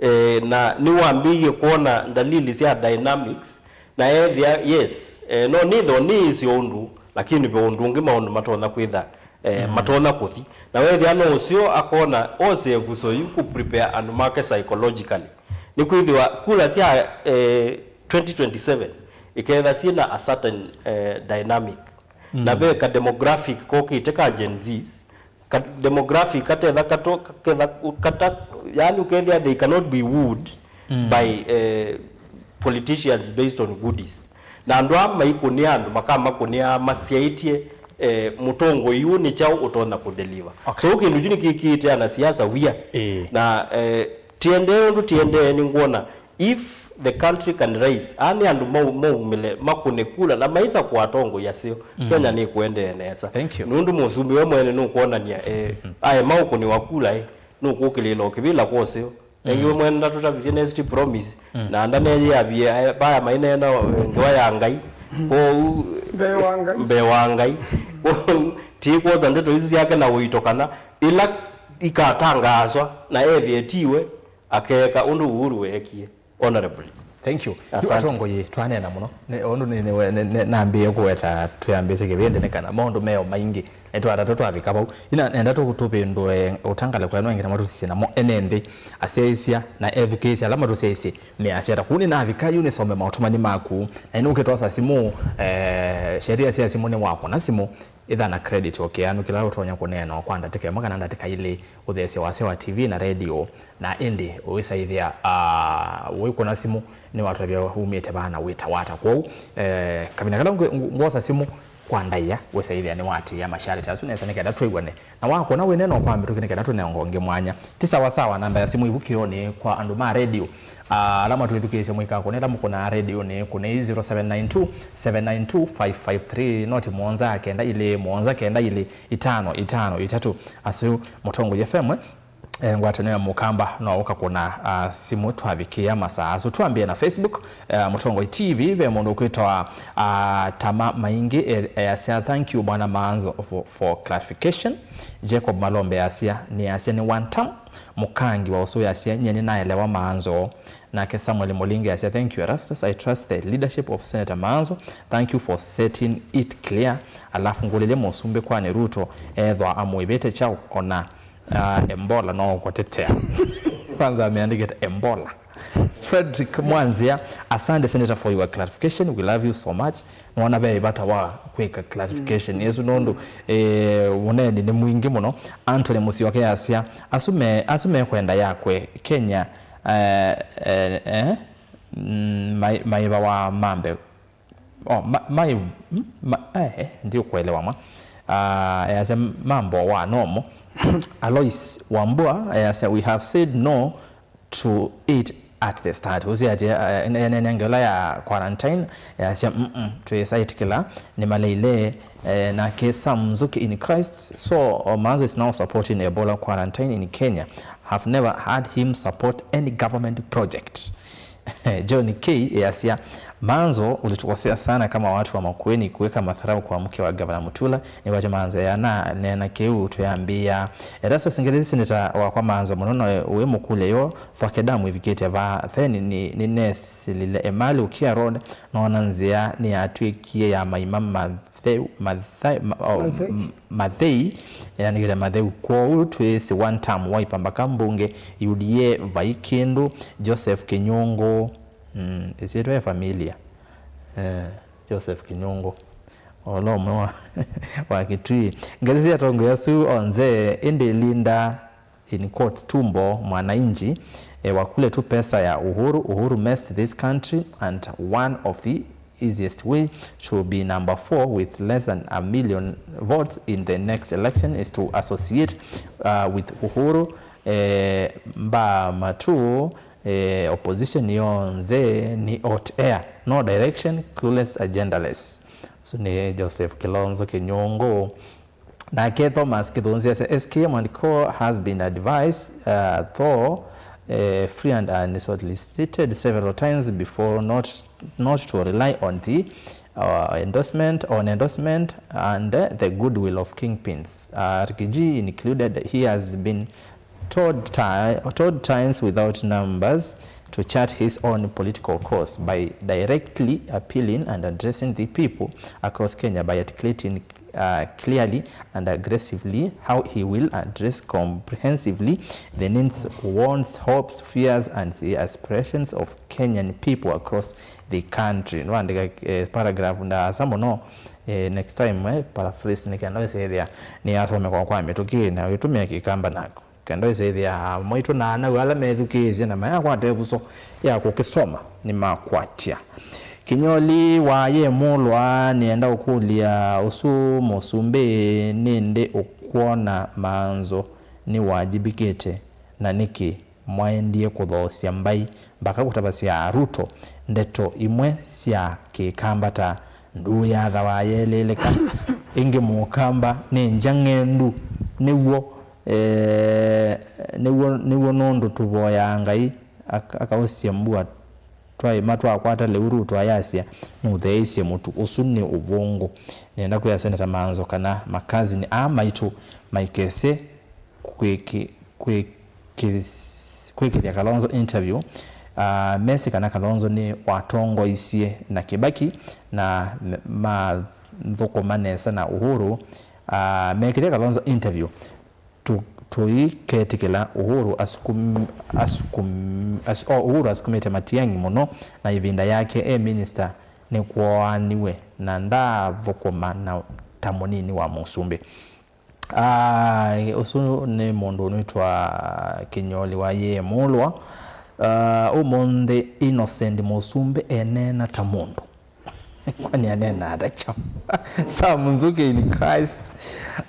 Eh, na nĩwambĩĩie kwona ndalili sya dynamics, na ethĩa, yes, eh, no nĩthĩwa nĩĩsĩ ũndũ, lakini ve ũndũ ũngĩ maũndũ matonya kwĩtha, eh, matonya kũthi. Na wethĩa no ũseo akona ose ĩvuso yu kũ prepare andũ make psychologically. Nĩkwĩthĩwa kula sya, eh, twenty twenty-seven iketha syĩna a certain, eh, dynamic. Na ve ka demographic kokĩte ka Gen Zs, ka demographic katetha kato- ketha kata, yani ũkethĩa they cannot be wooed by, eh, politicians based on goodies. Na andũ aa maikũnĩa andũ makamakũnĩa masyaĩtye, eh, mũtongoi ũũ nĩ kyaũ ũtonya kũdeliver. Okay. So kĩndũ kyu nĩkĩkĩĩte anasiasa wia. Ĩĩ. Na, eh, tiendee ũndũ tiendee nĩngwona if the country can rise, aa nĩ andũ mau- maumĩle makũne kula na maisa kwa atongoi aseo, Kenya nĩkũendee nesa. Thank you. Nũndũ mũsumbĩ we mwene nũkwonania, eh, aema ũkũnĩwa kula, eh, nũkũkĩlĩĩla o kĩvĩla kwa ũseo. Ĩngĩ we mwene ndatũtavisye nesĩ ti promise. Na ndaneyĩavie, eh, vaya maineena, eh, ngewa ya Ngai. Kwoou, mbee wa Ngai. Mbee wa Ngai. Kwoou, ti kwosa ndeto isu syake na ũito kana ila ikatangaaswa na ethĩe tiwe, akeeka ũndũ Uhuru weekie. Honorably. Thank you. Asante. Yu atongoi twaneena mũno. Nĩ ũndũ nĩ, nĩ, nĩ, nĩ, nambĩĩe kũweta twĩambĩĩsye kĩvĩndĩ nĩ kana maũndũ meo maingĩ. Nĩtwatatũ twavika vau. Ina nenda tũ-, tũvĩndũe ũtangalĩko eno angĩ na matũsisye namo ene nthĩ, asyaĩĩsya na ethukĩĩsya ala matũsyaĩĩsye measya ata. Kũu nĩnavika yu nĩsome maũtũmani maku. Na ĩnũkĩtwasa simũ, eh, sheria sya simũ nĩ wakũna simũ. Ĩtha na credit o kĩanu kĩla ũtonya kũneena o kwa ndatĩka ĩmwe kana ndatĩka ilĩ, ũtheesya wasya wa T V na radio, na ĩndĩ ũĩsaĩthĩa, ah, ũikũna simũ nĩwatũtavya umĩte vaa na wĩta wata. Kwoou, eh, kavina kala ngwosa simũ kwa ndaĩa, wĩsaĩthĩa nĩwatĩĩa masharti asu nesa nĩ kenda twĩw'ane. Na wakũna wĩneena o kwa mĩtũkĩ nĩ kenda tũneonga ũngĩ mwanya. Ti sawa sawa, namba ya simũ ĩvu kĩonĩ kwa andũ ma radio. Ah, ala matwĩthukĩĩsye mũikakũne ĩla mũkũnaa radio nĩ kũnei zero seven nine two, seven nine two, five five three, noti mũonza kenda ilĩ, mũonza kenda ilĩ, itano, itano, itatũ. Asu Mũtongoi F M, eh, ngwatanĩo ya Mũkamba no ũkakũna, ah, simũ twavikĩa masaa asu. Twambie na Facebook, eh, Mũtongoi T V, ve mũndũ ũkwĩtawa, ah, Tama Maingi, eh, easya, "Thank you, Bwana Maanzo, for, for clarification." Jacob Malombe asya, nĩ asya nĩ one term. Mũkangi wa Ũsũĩ asya, "Nyie nĩnaelewa Maanzo." Nake Samuel Mũlingi asya, "Thank you, Erastus. I trust the leadership of Senator Maanzo. Thank you for setting it clear." Alafu ngũlĩlye mũsumbĩ kwani Ruto ethwa amũĩvĩte kyaũ ona, ah, Ebola no ũkũtetea. Kwanza ameandĩkĩte Ebola. Frederick Mwanzia, asante Senator for your clarification. We love you so much. Nĩwona ve vata wa kwĩka clarification ĩsu nũndũ, eh, ũneeni nĩ mwingĩ mũno. Anthony Mũsyoke asya, asu me, asu mekwenda yakwe Kenya, eh, eh, eh, mm, mai-, maĩva wa mambe. Oh, ma-, mai-, mm, ma-, eh, eh, ndiũkũelewa mwa. Ah, easya mambo wa nomo. Alois Wambua, easya, "We have said no to it at the start." Ũsĩ atĩ, eh, ene, ene, ene ngewa ya quarantine, yasya, "Mm-mm, twĩsa ĩtĩkĩla, nĩmaleile." Eh, nake Sam Nzuki in Christ, "So, uh, Maanzo is now supporting Ebola quarantine in Kenya. Have never heard him support any government project." John K yasya, "Maanzo, ulitukosea sana kama watu wa Makueni kuweka madharau kwa mke wa Gavana Mutula." Nĩkwakya Maanzo yana neena kĩu twĩambĩĩa. Erastus Ngelesi, "Seneta wakwa Maanzo mũno, na wĩ mũkũlyo yo, Thwake Dam ĩvikĩte vaa? Then nĩ, nĩnesilile Emali Ukia Road, noona nzĩa nĩyatw'ĩkie ya maima matheu, mathai, ma, oh, mathei. M-, mathei, yandĩkĩte matheu. Kwoou twĩsĩ one term, Wiper mbaka mbunge, U D A vai kĩndũ." Joseph Kinyungu, mm, ĩsyĩtwa e familia. Eh, Joseph Kinyungu. Ũla ũmwe wa, wa Kitui. Ngelesi atongoi asu onthe, ĩndĩ Linda, in quotes, Tumbo mwananchi, eh, wakule tu pesa ya Uhuru. Uhuru messed this country and one of the easiest way to be number four with less than a million votes in the next election is to associate, uh, with Uhuru. Eh, mbaa matu, eh, opposition yonthe ni hot air, no direction, clueless, agendaless. So ni Joseph Kilonzo Kinyungu. Nake Thomas Kithunzi asya, "S K M and co has been advised, uh, though, uh, free and unsolicited several times before not, not to rely on the, uh, endorsement, on endorsement and, uh, the goodwill of kingpins, uh, Rigiji included. He has been told ti-, told times without numbers to chart his own political course by directly appealing and addressing the people across Kenya by articulating, uh, clearly and aggressively how he will address comprehensively the needs, wants, hopes, fears, and the aspirations of Kenyan people across the country." Nĩwaandĩka, eh, paragraph ndaasa mũno. Eh, next time, eh, paraphrase nĩ kenda wĩsĩthĩa nĩyasomekwa kwa mĩtũkĩ na wĩtũmĩa Kĩkamba naku. Kenda wĩsĩthĩa mwaitũ na anau ala methukĩĩsye na mayakwata ĩvuso ya kũkĩsoma nĩmakwatya. Kinyoli wa Yemũlwa nĩenda ũkũlya ũsu mũsumbĩ, nĩndĩ ũkwona Maanzo nĩwajibĩkĩte, na nĩkĩ mwaendie kũthoosya mbai mpaka kũtavasya Ruto ndeto imwe sya Kĩkamba ta, "Ndũyathawa yeleleka." Ĩngĩ Mũkamba nĩ ngyang'endu, nĩw'o. Eh, nĩw'o, nĩw'o nũndũ tũvoyaa Ngai ak-, akaũsye mbua twaĩma twakwata lĩu Ruto ayasya, "Nũtheeisye mũtu." Ũsu nĩ ũvũngũ. Nĩenda kwĩa Seneta Manzo kana makazini aa maitũ maikese kwĩkĩ-, kwĩkĩ-, kwĩkĩthya Kalonzo interview, ah, mesĩ kana Kalonzo nĩ watongoisye na Kibaki na me-, mathũkũma nesa na Uhuru, ah, mekĩthya Kalonzo interview. Tũ-, tũiketĩkĩla Uhuru asukũm-, asukũm-, as-, o, Uhuru asukumĩte Matiang'i mũno, na ĩvinda yake e minista nĩkwoaniwe na ndaathũkũma na ta mũnini wa mũsumbĩ. Ah, ũsu nĩ mũndũ ũnĩtwa Kĩnyoli wa Yĩmũlwa. Ah, ũmũnthĩ Innocent Mũsumbĩ eneena ta mũndũ. Kwani anena ata kyaũ? Sam Nzuke in Christ.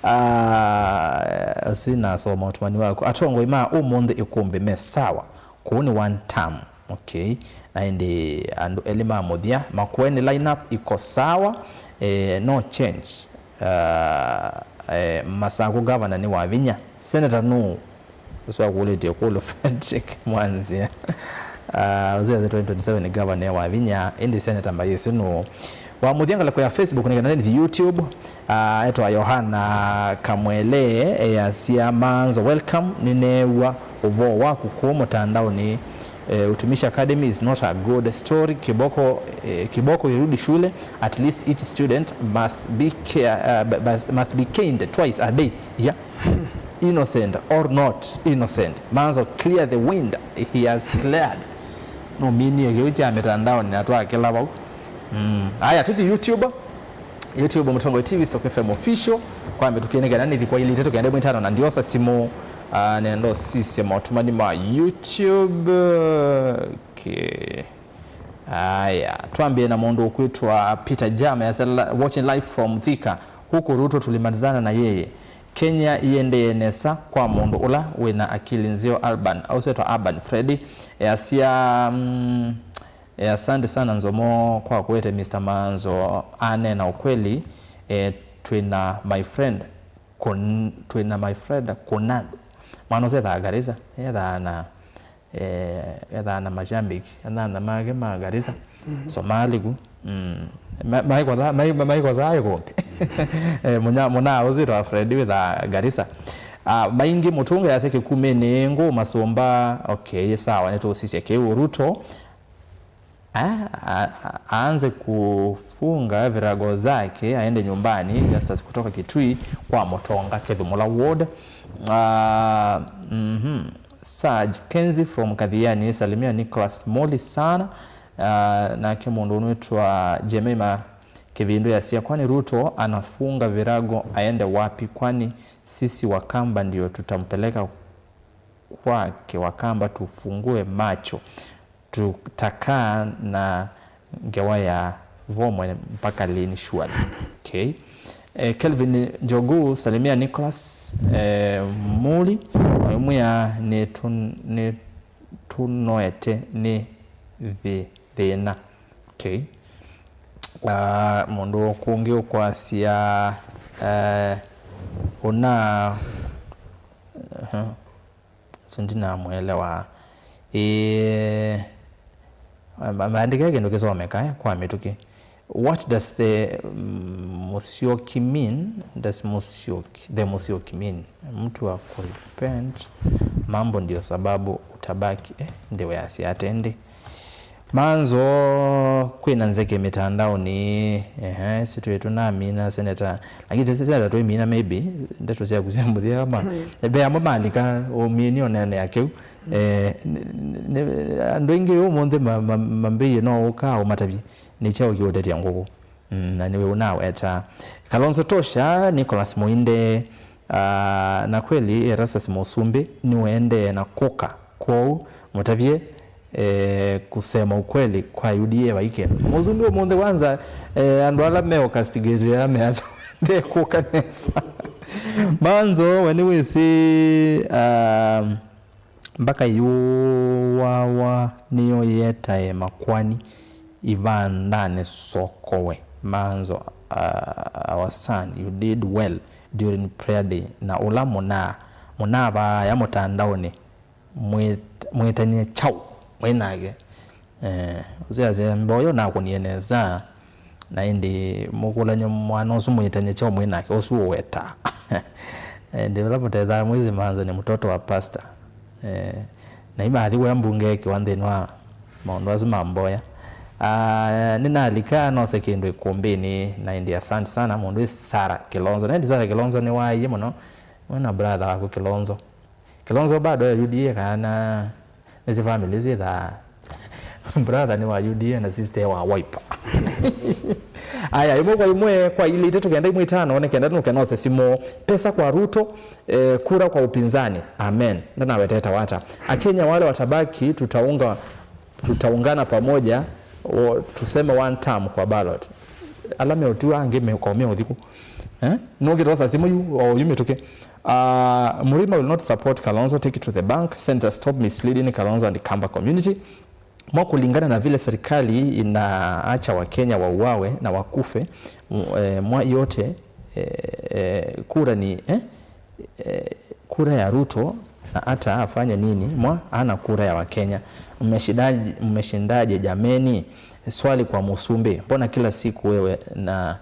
Ah, ũsu nasoma ũtũmani waku. Atongoi ma ũmũnthĩ Ĩkũmbĩ me sawa. Kũu nĩ one term. Okay. Na ĩndĩ andũ elĩ ma mũthya, Makueni lineup iko sawa. Eh, no change. Ah, eh, Masaku governor nĩ Wavinya. Senator nũ? Ũsu akũlĩtye kũlũ Frederick Mwanzia. Ah, ũsu ase twenty twenty-seven governor wa vinya, ĩndĩ senator mbayĩsĩ nũũ. Wa mũthya ngalĩko ya Facebook nĩ kana nĩthi YouTube. Ah, etwa Yohana Kamwele, easya, "Manzo, welcome. Nĩneew'a ũvoo waku kũũ mũtandaonĩ. Eh, Utumishi Academy is not a good story. Kiboko, eh, kiboko irudi shule. At least each student must be care, uh, must, must be caned twice a day." Yeah. Innocent or not innocent, Manzo, clear the wind. He has cleared. No minie kĩu kya mĩtandaonĩ na twakĩla vau. Mm. Aya, tũthi YouTube. YouTube, Mũtongoi T V, Stock F M Official. Kwa mĩtũkĩ nĩ kana nĩthi kwa ilĩ itatũ kenda ĩmwe itano na ndiosa simũ. Ah, nenda ũsisye maũtũmani ma YouTube. Okay. Aya, twambie na mũndũ ũkwĩtwa Peter Jama, yasya, "Watching live from Thika. Huku Ruto tulimalizana na yeye. Kenya iendee nesa kwa mũndũ ũla wĩna akili nzeo." Alban, auswetwa Urban Freddy, easya, mm, eh, "Asante sana Nzomo kwa kuwete Mister Manzo, anena ukweli, eh, twina my friend Kun-, twina my friend Kunadu." Mwana ũsu ethaa Garissa, ethaa na, eh, ethaa na mashabiki, anana make ma Garissa, Somali ku. Mm. Ma-, maikotha-, mai-, ma-, maikothaa ĩkũmbĩ. Eh, mũnya-, mũna ũsu wĩtwa Fred wĩthaa Garissa. Ah, Maingi Mũtunga yasya, "Kĩkumĩnĩ ngũ masũmba." Okay, sawa, nĩtũũsisya kĩu. Ruto, ah, a-, a-, aanze kufunga virago zake, aende nyumbani. Justus kutoka Kitui kwa Mũtonga, Kĩthũmũla Ward. Ah, mhm. Saj Kenzi from Kathiani, salimia Nicholas Moli sana. Ah, nake mũndũ ũnwĩtwa Jemima Kĩvindu yasya, "Kwani Ruto anafunga virago aende wapi? Kwani sisi Wakamba ndio tutampeleka kwake? Wakamba tufungue macho, tutakaa na ngewa ya vomwe mpaka lini surely?" Okay. Eh, Kelvin Njogu, salimia Nicholas, eh, Muli, mwĩmwĩa nĩtũnoete nĩ thĩ-, thĩna. Okay. Ah, mũndũ kũngĩ ũkwasya, eh, ũna, aha, so ndinamwelewa. Eh, ma-, maandĩke kĩndũ kĩsomeka, eh, kwa mĩtũkĩ. What does the, mm, Musyoki mean? Does Musyoki, the Musyoki mean? Mtu wa kurepent, mambo ndio sababu utabaki, eh, ndiwe asiate ndi. Manzo, kwĩna nzeke mĩtandaonĩ, ehe, isu twĩ tũnamina seneta, lakini ti seneta twĩmina maybe, ndeto syaku sya mũthya ma, ve amwe malika, ũmini onene ya kĩu. Eh, nĩ, nĩ, andũ aingĩ ũmũnthĩ ma-, ma-, mambĩie no ũka ũmatavye, nĩ kyaũ kĩũtetya ngũkũ. Mm, na nĩwe ũnaweta. Kalonzo Tosha, Nicholas Muinde, ah, na kweli Erastus Mũsumbĩ nĩũendee na kũka. Kwoou mũtavye, eh, kusema ukweli kwa U D A vai kĩndũ. Mũsumbĩ ũmũnthĩ kwanza, eh, andũ ala me castigate ala measa ndekũka nesa. Manzo, we nĩwĩsĩ, um, Mbaka yũawa nĩyo yetae Makwani ivandanĩ sokowe. Manzo, uh, our son, you did well during prayer day, na ũla mũnaa mũnavaya mũtandaonĩ, mwĩt-, mwĩtanie kyaũ mwĩ nake? Eh, ũsĩ asya, mboya ũnakũnie nesa, na ĩndĩ mũkũlany'a mwana ũsu mwĩtanie kyaũ mwĩ nake, ũsu ũweta. Ĩndĩ ũla mũtethaa mwĩsĩ manza nĩ mũtoto wa pastor. Eh, na imathi wĩa mbunge ekiwa nthĩnĩ wa maũndũ asu ma mboya. Ah, nĩnalika nose kĩndũ ĩkũmbĩnĩ, na ĩndĩ asante sana mũndũ wĩ Sarah Kilonzo. Na ĩndĩ Sarah Kilonzo nĩwaie mũno, we na brother waku Kilonzo. Kilonzo bado e U D A kana nĩsĩ family isu ithaa brother nĩ wa U D A na sister wa Wiper. Aya, ĩmwe kwa ĩmwe, kwa ilĩ, itatũ, kenda, ĩmwe, itano, one, kenda, nũke nose simũ. Pesa kwa Ruto, eh, kura kwa upinzani. Amen. Ndanaweteta wata. Akenya wale watabaki, tutaunga, tutaungana pamoja, o, tuseme one term kwa ballot. Ala meũtiwa angĩ meko meũthiku. Eh? Nũngĩ twosa simũ yu, o, yu mĩtũkĩ. Uh, Murima will not support Kalonzo, take it to the bank. Senator, stop misleading Kalonzo and Kamba community. Mwa kulingana na vile serikali inaacha Wakenya wauawe na wakufe, m-, eh, mwa yote, eh, eh, kura ni, eh, eh, kura ya Ruto, na hata afanye nini, mwa ana kura ya Wakenya. Mmeshindaje, mmeshindaje jameni? Swali kwa Musumbi, mbona kila siku wewe na,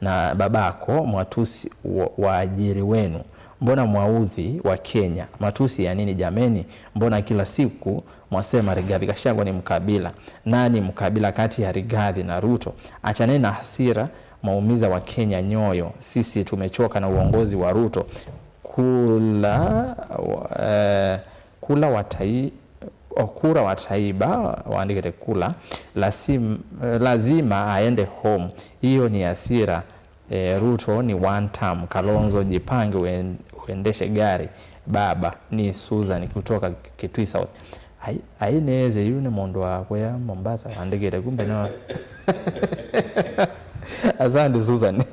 na babako mwatusi wa, waajiri wenu? Mbona mwaudhi wa Kenya? Matusi ya nini jameni? Mbona kila siku mwasema Rigathi Gachagua ni mkabila? Nani mkabila kati ya Rigathi na Ruto? Achane na hasira, mwaumiza wa Kenya nyoyo. Sisi tumechoka na uongozi wa Ruto. Kula, eh, kula watai-, o, kura wataiba, waandĩkĩte kula, lazim-, lazima aende home. Hiyo ni hasira. Eh, Ruto ni one term. Kalonzo, jipange uen-, uendeshe gari. Baba, ni Susan kutoka Kitui South. Ai, ai neze yu ni mũndũ wa kuya Mombasa waandĩkĩte kumbe no. Asante Susan.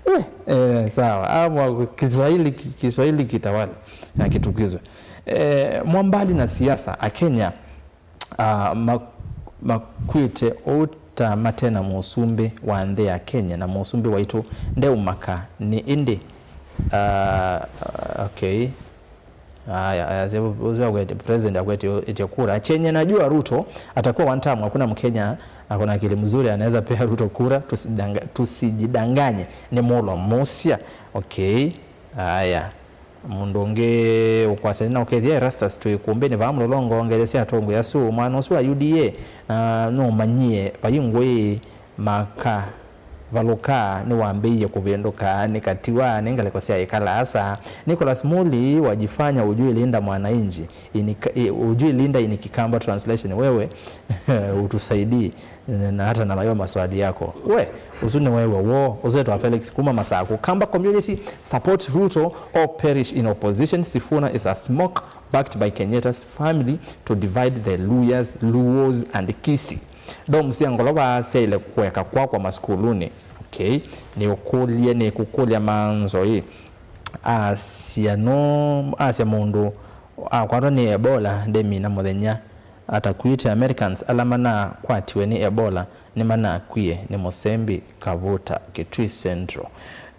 We, eh, sawa. Amwa Kiswahili ki-, Kiswahili kitawala na kitukizwe. Eh, mwa mbali na siasa, Akenya ah, ma-, makw'ĩte ũu ta mate na mũsumbĩ wa nthĩ ya Kenya, na mũsumbĩ waitũ ndeũmaka nĩ ĩndĩ. Ah, okay. Aya, aya, se-, ũsu akwete, president akwete ĩtye kura. Chenye najua Ruto atakuwa one term, hakuna Mkenya ako na akili mzuri anaweza pea Ruto kura, tusidanga-, tusijidanganye, nĩ mũlo mũsya. Okay. Aya. Mũndũ ũngĩ ũkwasya nĩ na ũkethĩa Erastus twĩ ĩkũmbĩnĩ vaa Mlolongo, ngelesya atongoi asu, mwana ũsu wa U D A, na nũmanyie vai ngũĩ makavalũka, nĩwambĩĩie kũvĩndũka, nĩ katiwa, nĩ ngalĩko sya ĩkalaasa. Nicholas Muli wajifanya ujui linda mwananchi, ini-, i-, ujui linda ini Kikamba translation, wewe utusaidii. Na hata na mayo maswali yako. We, ũsu nĩ wewe wo. Ũsu wĩtwa Felix kuma Masaku. Kamba community, support Ruto or perish in opposition. Sifuna is a smoke backed by Kenyatta's family to divide the Luyas, Luos and Kisii. Dom cia ngolova syaile kũeka kwakwa masukulunĩ. Okay. Nĩ ũkũlye, nĩ kũkũlya manzo ĩ. Asya no, asya mũndũ akwatwa nĩ Ebola ndemina mũthenya. Atakwĩte Americans ala manakwatiwe nĩ Ebola nĩmanakwie nĩ mũsembi Kavuta, Kitui Central.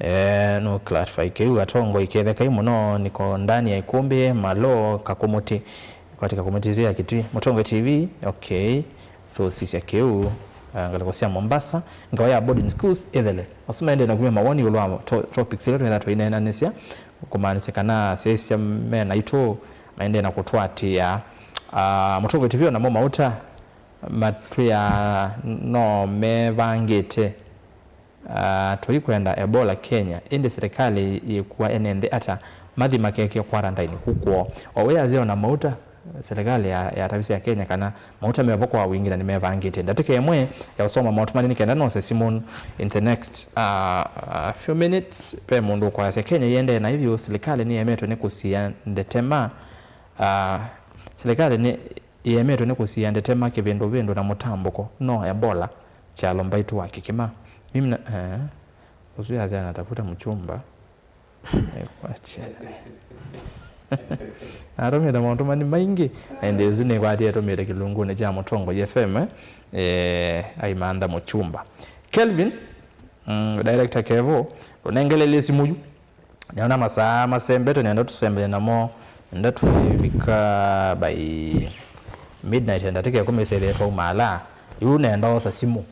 Eh, no clarify kĩu, atongoi kethekai mũno, niko ndani ya ikumbi, Malo, Kakumuti, kwati Kakumuti isu ya Kitui, Mũtongoi T V, okay, tũsisya kĩu, eh, ngalĩko sya Mombasa, ngawa ya boarding schools ĩthele. Asu maendee na kumya mawoni ĩũlũ wa to-, topics ila twĩtha tũineenanĩsya, kũmaanisya kana asyaĩsya me naitũ maendee na kũtũatĩĩa. Ah, Mũtongoi T V onamo mauta matwĩa no mevangĩte. Ah, tũikwenda Ebola Kenya, ĩndĩ silikalĩ yĩkua ene nthĩ ata mathi makekĩe quarantine ku kwoo? O wĩasya ona mauta, silikalĩ ya, yatavisye Akenya kana mauta mevo kwa wingĩ na nĩmevangĩte. Ndatĩka ĩmwe ya ũsoma maũtũmani nĩ kenda nose simũ in the next, ah, ah, few minutes. Ve mũndũ ũkwasya, Kenya ĩendee naĩ vyũ, silikalĩ nĩyemetwe nĩ kũsiĩa ndetema. Ah, silikalĩ nĩ ĩemetwe nĩ kũsiĩa ndetema, kĩvĩndũvĩndũ na mũtambũko, no Ebola, kyalo mbaitũ wa kĩkĩma. Mimi na, eh, ũsu yasya natafuta mchumba. Eh, kwache. Natũmĩte maũtũmani maingĩ, na ĩndĩ ĩsu nĩkwatie tũmĩte kĩlungunĩ kya Mũtongoi F M, eh, eh, aimantha mũchumba. Kelvin, mm, director Kevo, ũnengelelie simu yu. Nĩona masaa masembete, nenda tũsembee namo, nenda twĩvika by midnight, ndatĩka ĩkũmi syĩthĩe twaumaala. Yu nenda osa simũ.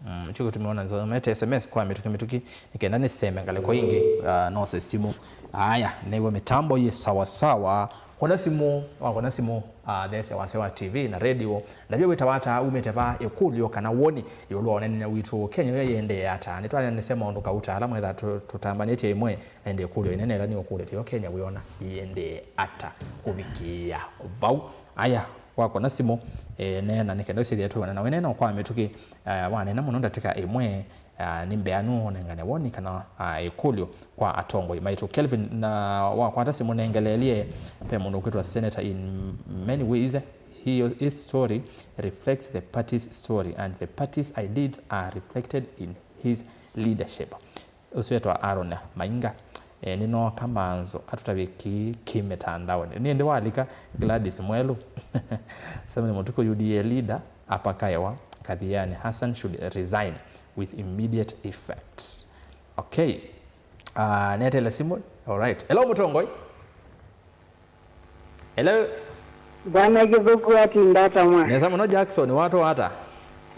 Mm, kyu kĩtumi wona nzomete S M S kwa mĩtũkĩ mĩtũkĩ, nĩ kenda nĩseme ngalĩko ingĩ, ah, nose simũ. Aya, nĩw'o mĩtambo yĩ sawa sawa. Kũna simũ, wakũna simũ, ah, theesya wasya wa T V na radio. Ndavya wĩtawa ata, umĩte va, ĩkũlyo kana woni ĩũlũ wa ũneenany'a witũ, Kenya yo yĩendee ata? Nĩtwaneenanĩsya maũndũ kauta ala mwetha tũ-, tũtambanĩtye ĩmwe, na ĩndĩ ĩkũlyo ĩnene ĩla nĩũkũlĩtye yo, Kenya wĩona yĩendee ata kũvikĩĩa vau? Aya, wakũna simũ, eh, neena nĩ kenda ũsyĩthĩa twĩw'ana na wĩneena kwa mĩtũkĩ, eh, waneena mũno ndatĩka ĩmwe, ah, nĩ mbeanu ũnengane woni kana, ah, ĩkũlyo kwa atongoi maitũ. Kelvin, na wakwata simũ nengeleelye, ve mũndũ ũkwĩtwa Senator. In many ways, he, his story reflects the party's story and the party's ideals are reflected in his leadership. Ũsu etwa Aaron Mainga. E, nĩnooka manzo atũtavye kĩĩ kĩ mĩtandaonĩ. Nĩ ĩndĩ walika Gladys Mwelu, Samuel Mũtuku, U D A leader, apakaewa Kathiani, Hassan should resign with immediate effect. Okay. Ah, netele simũ. All right. Hello, Mũtongoi. Hello. Bwana Kĩthũku atinda ata mwa? Nesa mũno Jackson, watũ ata?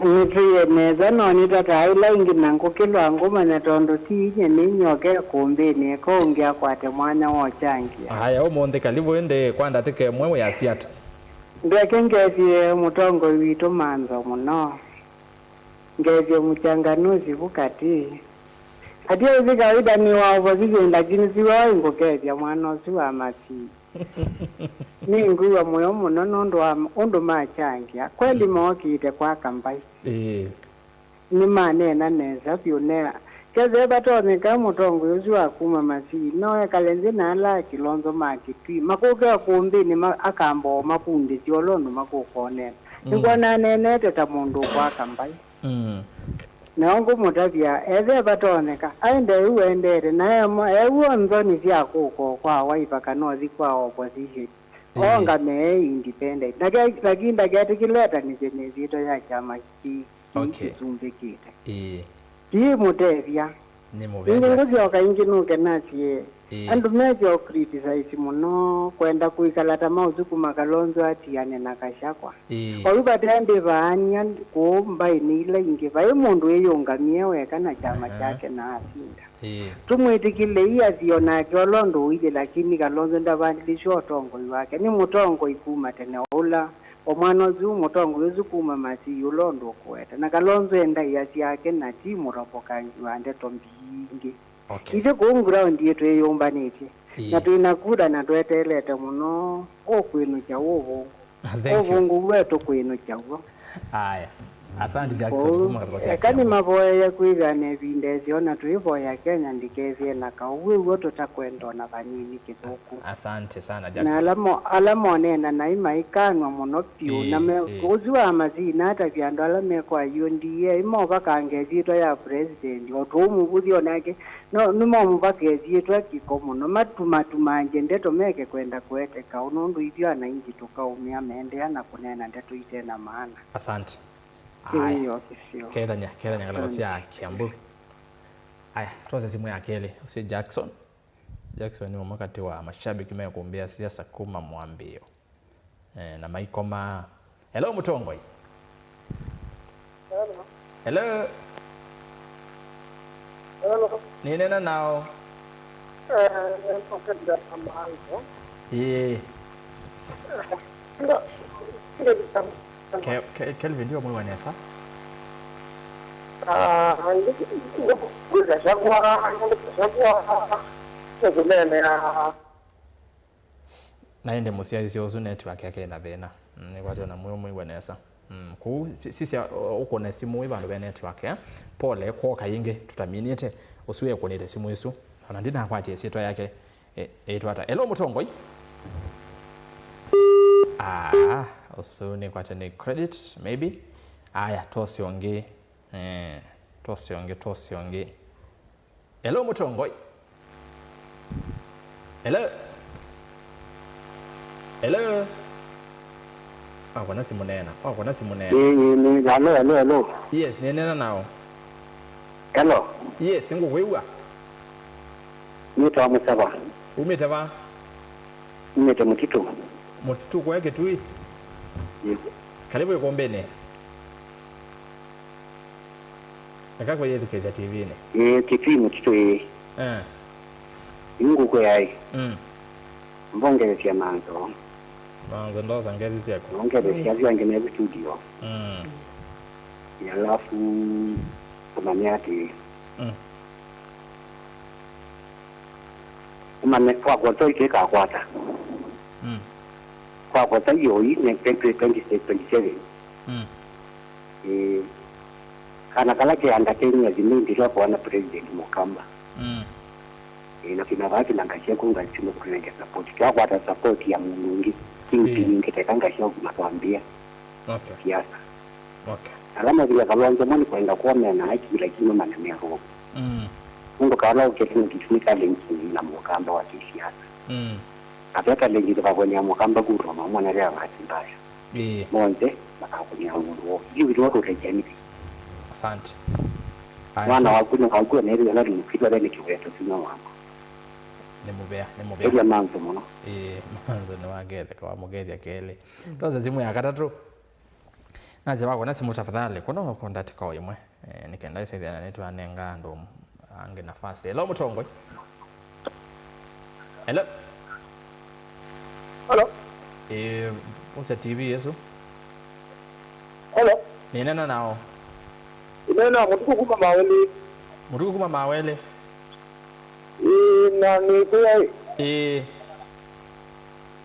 Nĩtwĩe nesa, no nĩtataa ila ingĩ na ngũkĩlwa ngũmanya tondũ ti inyie nĩ nyoke kũmbĩnĩ eka ũngĩ akwate mwanya wa ũkyangĩa. Aya, ũmũnthĩ kalivu ĩndĩ kwa ndatĩka ĩmwe wĩasya ata? Ndeke ngethie mũtongoi witũ manzo mũno. Ngethie mchanganuzi vu kati. Ati hivi kawaida ni wa opposition, lakini si wao ngũkethya mwana ũsu wa Masii. Nĩngwĩw'a mũyo mũno nũndũ wa ũndũ machangĩa. Kweli mookĩte kwaka mbaĩ. Ĩĩ. Nĩmaneena nesa vyũ nea. Kethĩwa vatonyeka mũtongoi ũsu wa kuma Masii, no ekale nthĩ na ala Kilonzo ma Kitui. Makũke ũkũmbĩnĩ ma-, akamba o mavundĩsye ũla ũndũ makũkonena. Mm. Nĩkwona aneenete ta mũndũ ũkwaka mbaĩ. Mm. Nao ngũmũtavya, ethĩwa vatonyeka, aende ũu endeete, na emo-, eew'a nthoni sya kũka o kwa Wiper kana ũthi kwa opposition. Ĩĩ. Ongamee independent. Ndake-, lakini ndaketĩkĩle etanĩsye na ĩsyĩtwa ya kyama kĩ-, kĩu. Okay. Kĩsumbĩkĩte. Ĩĩ. Kĩimũtethya. Nĩ mũvea. Ĩndĩ Jackson. Ngũsyoka ĩngĩ nũke nasye, ĩĩ, andũ methĩa o criticize mũno, kwenda kwĩkala ta maũsukuma Kalonzo atiane na Gachagua. Ĩĩ. Oyu vate ndĩvaany'a kũũ mbaĩnĩ ila ingĩ, vai mũndũ wĩyũngamie weka na kyama, aha, kyake na asinda. Ĩĩ. Tũmwĩtĩkĩlei athi o nake ũla ũndũ ũilyĩ, lakini Kalonzo ndavandĩlĩsye ũtongoi wake. Nĩ mũtongoi kuma tene ũla, o mwana ũsu, mũtongoi ũsu kuma Masii ũla ũndũ ũkũweta. Na Kalonzo e ndaĩa syake na ti mũtovokangi wa ndeto mbingĩ. Okay. Ithyĩ kũu ground yitũ ĩyũmbanĩtye. Ĩĩ. Na twĩ na kura na tweteelete mũno ũkwĩnũkya ũvũngũ. Thank you. Ũvũngũ wetũ kwĩnũkya w'o. Aya. Asante Jackson, kũu, kuma katika Siaya, eka Kiambu. Nĩmavoyeye kwĩthĩwa na ĩvinda ĩseo na twĩvoya Kenya ndĩkethĩe na kaũ. Wĩ w'o tũtakwenda ona vanini Kĩthũku. Asante sana, na Jackson. Ala mo-, ala moneena naĩ maikanwa mũno vyũ, ĩĩ, na me-, ĩĩ, ũsu wa Masii natavya andũ ala me kwa U D A, ĩmova kanga ĩsyĩtwa ya president, o tũũmũvũthya o nake, no, nĩmomũvaka ĩsyĩtwa kĩko mũno, matumatumangye ndeto meke kwenda kũete kaũ, nũndũ ithyĩ anaingi tũkaũmĩa meendeea na kũneena ndeto ite na maana. Asante. Aya. Ĩĩ, o kĩsio. Kethania, kethania ngalĩko sya Kiambu. Aya, twose simũ ya kelĩ, ũsu Jackson. Jackson nĩ ũmwe katĩ wa mashabiki mekũmbĩa siasa kuma mwambĩĩo. Eh, na maikoma. Hello, mũtongoi. Hello. Hello. Hello. Nĩneena nao. Eh, nĩmpokenda Maanzo. Ĩĩ. Nda-, nda-, Ke-, Ke-, Kelvin, ndiũmwĩwa nesa. Ah, ndi-, ndi-, Gachagua, Gachagua, nĩkũneenea. Na ĩndĩ mũsyaĩĩsya ũsu network yake ĩna thĩna. Mm, nĩkwatĩ ona mwĩũ mwĩw'e nesa. Mm, kũu si-, sisya, ũ-, ũkũne simũ wĩ vandũ ve network, eh? Pole, kwoka yĩngĩ, tũtaminĩte. Ũsu ekũnĩte simũ ĩsu. Ona ndinakwatie ĩsyĩtwa yake. E, ĩtwa ata? Hello, mũtongoi. Ah, ũsu nĩkwate nĩ credit, maybe. Aya, twose ũngĩ. Eh, twose ũngĩ, twose ũngĩ. Hello, mũtongoi. Hello. Hello. Wakona simũ neena. Wakona simũ neena. Ĩĩ, ĩĩ, nĩ, hello, hello, hello. Yes, nĩneena nao. Hello. Yes, nĩngũkwĩw'a. Nĩtawa Mũsava. Umĩte va? Umĩte Mũtitũ. Mũtitũ kũya Kĩtui? Ĩĩ. Karibu ĩkũmbĩnĩ. Eka kwĩyĩthukĩĩsya T V-inĩ. Ĩĩ, Kĩtui Mũtitũ ĩĩ. Eh. Yu ngũkwĩa ĩ. Mm. Mbongelesya manzo. Manzo ndosa ngethi syaku. Nongelesya asu angĩ me studio. Mm. Alafu ũmanye atĩ. Mm. Ũmanye kwakwata ĩkĩkakwata. Mm. Kwakwata ĩoi nĩ twenty twenty-six, twenty-seven. Mm. Ĩĩ, kana kala ke under ten years nĩ ndĩla kwana President Mũkamba. Mm. Ĩĩ, na kĩna vaa kĩna ngasya kũ ngasya kũnenge support. Twakwata support ya mũndũ ũngĩ. King Ĩĩ. King kĩteka ngasya kuma twambia. Okay. Siasa. Okay. Ala mavia Kalonzo mo nĩ kwenda kuwa mena haki, lakini mane mĩarũo. Mm. Mũndũ kala ũkete na kĩtumi ka linki na Mũkamba wa kĩsiasa. Mm. Ate ka linki tukakwenea Mũkamba kura mamwonelea bahati mbaya. Ĩĩ. Monthe makakũnĩa mũndũ woo. Hivi ndio watu watakianiki. Asante. Aya, mwana sasa waku nĩ waku anaĩrĩ ala nĩmũkwĩtwa nĩ kĩweto sina wako. Nĩ mũvea, nĩ mũvea. Ĩla manzo mũno. Ĩĩ, manzo nĩ waketheka, wamũkethya kelĩ. Twose simũ ya katatũ. Nasye vakona simũ tafadhali, kũno kwa ndatĩka o ĩmwe. Eh, nĩ kenda ĩsethĩa na nĩtwanenga andũ angĩ nafasi. Hello, mũtongoi. Hello. Hello. Eh, usa T V yesu. Hello. Nĩnena nao. Nĩnena mũtuku kuma Mawelĩ. Mũtuku kuma Mawelĩ. Ĩĩ, na nĩkwĩa ĩ. Ĩĩ.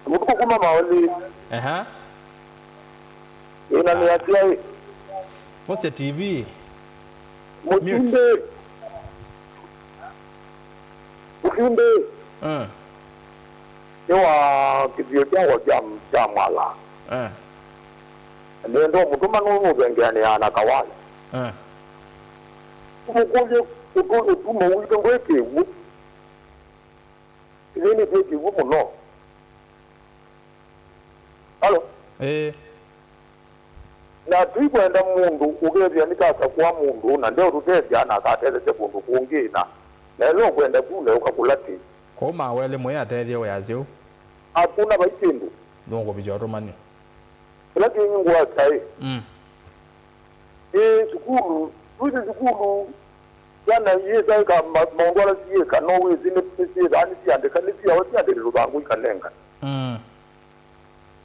Mũtuku kuma Mawelĩ. Aha. Ĩĩ, na nĩ atia ĩ. Post ya T V. Mũsumbĩ. Mũsumbĩ. Mm. Nĩ wa kĩthio kyakwa kya, kya mwala. Eh. Nĩenda ũmũtũma nũnũvengeanĩaa na kawai. Eh. Ũmũkũlye ũtũ-, ũtumo witũ ndwĩkĩw'ũ. Ĩthĩnĩ twĩkĩw'ũ mũno. Alo? Ĩĩ. Na tũikwenda mũndũ ũkethĩa nĩkasakũa mũndũ na ndeũtũtethya na akatetheesya kũndũ kũngĩ na, na ĩla ũkwenda kule ũkakũla tĩ. Kwoou Mawelĩ mwĩ atethye wĩasya ũu? Hakuna vai kĩndũ. Nũkũvisya ũtũmani. Kĩla kĩngĩ ngwasya ĩ. Mm. Ĩ sukulu, twĩsĩ sukulu, syana iyĩsa ĩka ma-, maũndũ ala siyĩka, no wĩsĩ nĩ, nĩsyĩthaa nĩsiandĩka, nĩsiawa siandĩke tũthangũ ikanenga. Mm.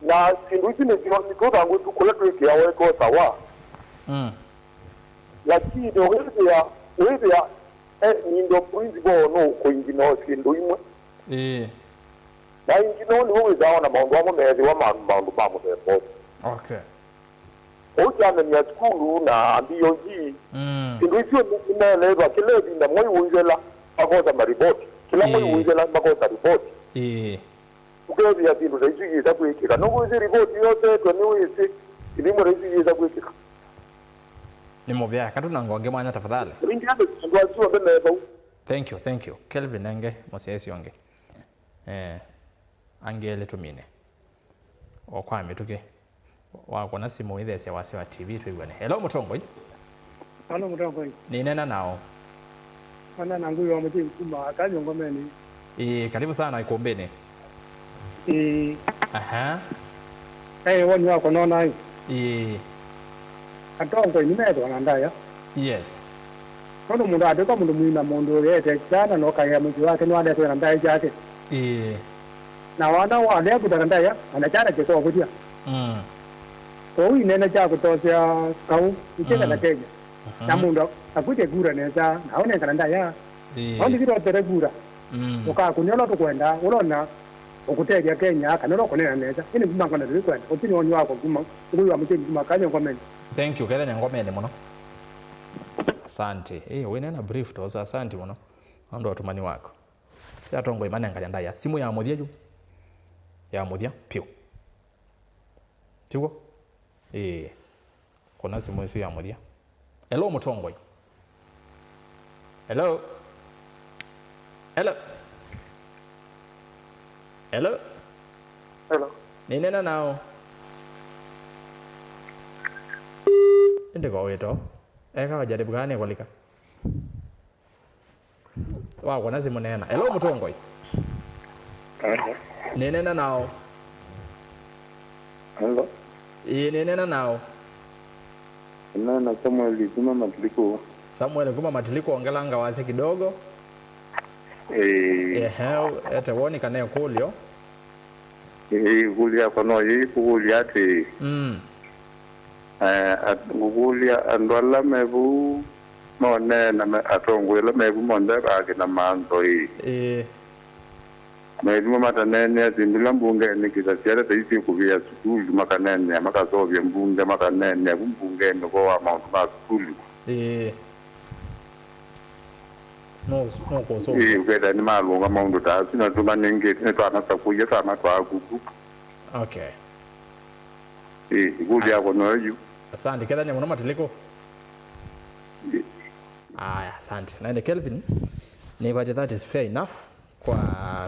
Na syĩndũ isu nĩsyo, nĩ tũthangũ tu kũla twĩkĩawa ĩkosa wa. Mm. Lakini wĩthĩa, wĩthĩa, eh, nindo principal no kũingina o syĩndũ imwe. Ĩĩ. Na ingĩ no nĩwe wĩthaa ona maũndũ amwe meethĩwa ma-, maũndũ ma mũthemba ũsu. Okay. Kwoou kyamemya sukulu na B O G, mm, syĩndũ isu nĩ-, nĩmeeleĩtwa kĩla ĩvinda mwai ũithela makosa maripoti. Kĩla mwai, ĩĩ, ũithela makosa ripoti. Ĩĩ. Ũkethĩa syĩndũ ta isu iyĩsa kwĩkĩka. Nũkwĩsĩ ripoti yosetwe nĩwĩsĩ ithimo ta isu iyĩsa kwĩkĩka. Nĩ mũvea. Katũnanga ũngĩ mwanya tafadhali. Ĩngĩ andũ, andũ asu onthe me vau. Thank you, thank you. Kelvin nenge mũsyaĩĩsya ũngĩ. Eh, angĩ elĩ tũmine. O kwa mĩtũkĩ. Wakũna simũ wĩtheesya wasya wa T V twĩw'ane. Hello, mũtongoi. Hello, mũtongoi. Nĩnena nao. Ana na ngui wa mũthĩ kuma Kanyongo meni. Ĩĩ, karibu sana ikumbini. Ĩĩ. Aha. Kaĩ woni wako nona ĩ? Ĩĩ. Atongoi nĩmethĩwa na ndaya. Yes. Nũndũ mũndũ atwĩka mũndũ mwina, mũndũ ũyete kyana na ũkaĩa mũsyĩ wake nĩwaletwe na ndaĩa syake. Ĩĩ. Na wana walea kũtana ndaĩa, ana kyana kĩkokũthya. Mm. Kwoou inene kya kũtosea kaũ, nĩkĩka na, mm, Kenya. Mhm. Na mũndũ akũtye kura nesa, na aũnengana ndaĩa. Ĩĩ. Nao nĩkĩtotete kura. Mm. Ũkakũnĩa ũla tũkwenda, ũla ona ũkũtethya Kenya, kana ũla ũkũneena nesa. Ĩndĩ mbumangana tũikwenda. Ũsu nĩ woni wakwa kuma, ngui wa mũkeni kuma Kanyongomeni. Thank you, Kenya Nyangomeni mũno. Asante. Eh, wĩneena brief toso, asante mũno. Nũndũ wa ũtũmani waku. Sya atongoi manengane ndaĩa. Simũ ya mũthya yu. Ya mũthya, piũ. Tiw'o? Ĩĩ. Kũna simũ ĩsu ya mũthya. Hello, mũtongoi. Hello? Hello? Hello? Hello. Nĩnena nao. Ĩndĩ ko wĩto. Eka wajaribu kana nĩkũlika. Wakwa na simũ, neena. Hello, mũtongoi. Hello. Nĩneena nao. Hello. Ĩĩ, nĩneena nao. Nĩneena Samuel kuma Matiliko. Samuel kuma Matiliko, ongelanga wasya kidogo. Ĩĩ. Ehe, ete woni kana ĩkũlyo. Ĩĩ, ĩkũlyo yakwa no yĩĩ kũkũlya atĩĩ. Mm. Eh, at-, ngũkũlya andũ ala me vau moneena me-, atongoi ala me vau monthe akĩna mantho ĩĩ. Ĩĩ. Methĩwa mataneenea syĩndũ ila mbungenĩ kĩsa syana ta isu syĩkũvĩa sukulu, makaneenea, makaseũvya mbunge, makaneenea vu mbungenĩ ũvoo wa maũndũ ma sukulu. Ĩĩ. No, no kũsũngĩa. Ĩĩ, ũkethĩa nĩmalũnga maũndũ ta asu, na tũmanengete, nĩtwanasakũie twamatwaa kuku. Okay. Ĩĩ, ĩkũlyo yakwa noyo yu. Asante. Kethania mũno Matiliko. Ĩĩ. Aya, asante. Naende Kelvin, nĩkwatya that is fair enough kwa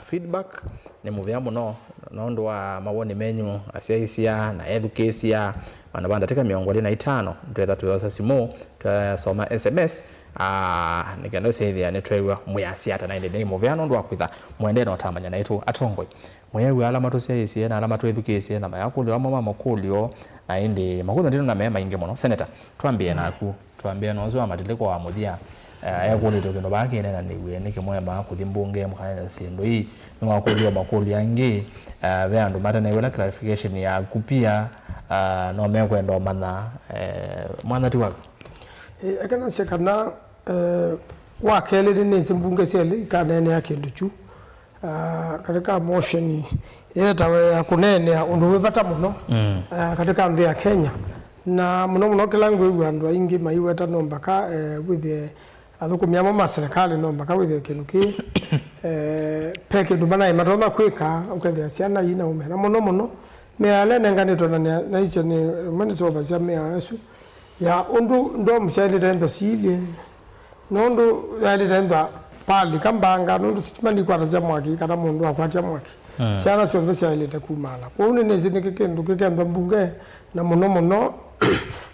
feedback. Nĩ mũvea mũno nũndũ wa mawoni menyu, asyaĩĩsya na ethukĩĩsya. Vandũ va ndatĩka mĩongo ĩlĩ na itano, twetha tũyosa simũ, twasoma S M S, ah, nĩ kenda ũsyaĩthĩa nĩtweew'a mwĩasya ata. Na ĩndĩ nĩ mũvea nũndũ wa kwĩtha mũendee na ũtamanya naitũ atongoi. Mwĩew'a ala matũsyaĩĩsye na ala matwĩthukĩĩsye na mayakũlyo amwe ma makũlyo, na ĩndĩ makũlyo ndino na me maingĩ mũno. Senator, twambĩe naku, twambĩe na ũsu wa Matiliko wa mũthya. Eh, ekũlĩtwe kĩndũ vaa kĩnenanĩw'e, nĩkĩ mwemaa kũthi mbunge mũkanene syĩndũ ii? Nĩwakũlyo makũlyo angĩ, eh, ve andũ matanew'e ĩla clarification yaku pia, eh, no mekwenda ũmanya, eh, mwana ti waku. Eh, eke nasye kana, eh, wa kelĩ nĩnĩsĩ mbunge syelĩ ikaneenea kĩndũ kyu. Ah, katika motion yetawe ya kũneenea ũndũ wĩ vata mũno, mm, ah, katika nthĩ ya Kenya. Na mũno mũno kĩla ngwĩw'a andũ aingĩ maiweta no mbaka, eh, wĩthĩe athũkũmi amwe ma serikali no mbaka wĩthĩe kĩndũ kĩĩ, eh, pe kĩndũ manaĩ matonya kwĩka ũkethĩa syana ii na ũme. Na mũno mũno mĩao ĩla ĩnenganĩtwe na nĩa-, naisye nĩ, ĩmwe nĩseũvasya mĩao ĩsu ya ũndũ ndomu syaĩlĩte ntha siilye, nũndũ yaĩlĩte ntha palika mbanga, nũndũ sitima nikwatasya mwaki kana mũndũ akwatya mwaki. Mm. Syana syonthe syaĩlĩte kumala. Kwoou nĩnĩsĩ nĩkĩ kĩndũ kĩkendwa mbunge, na mũno mũno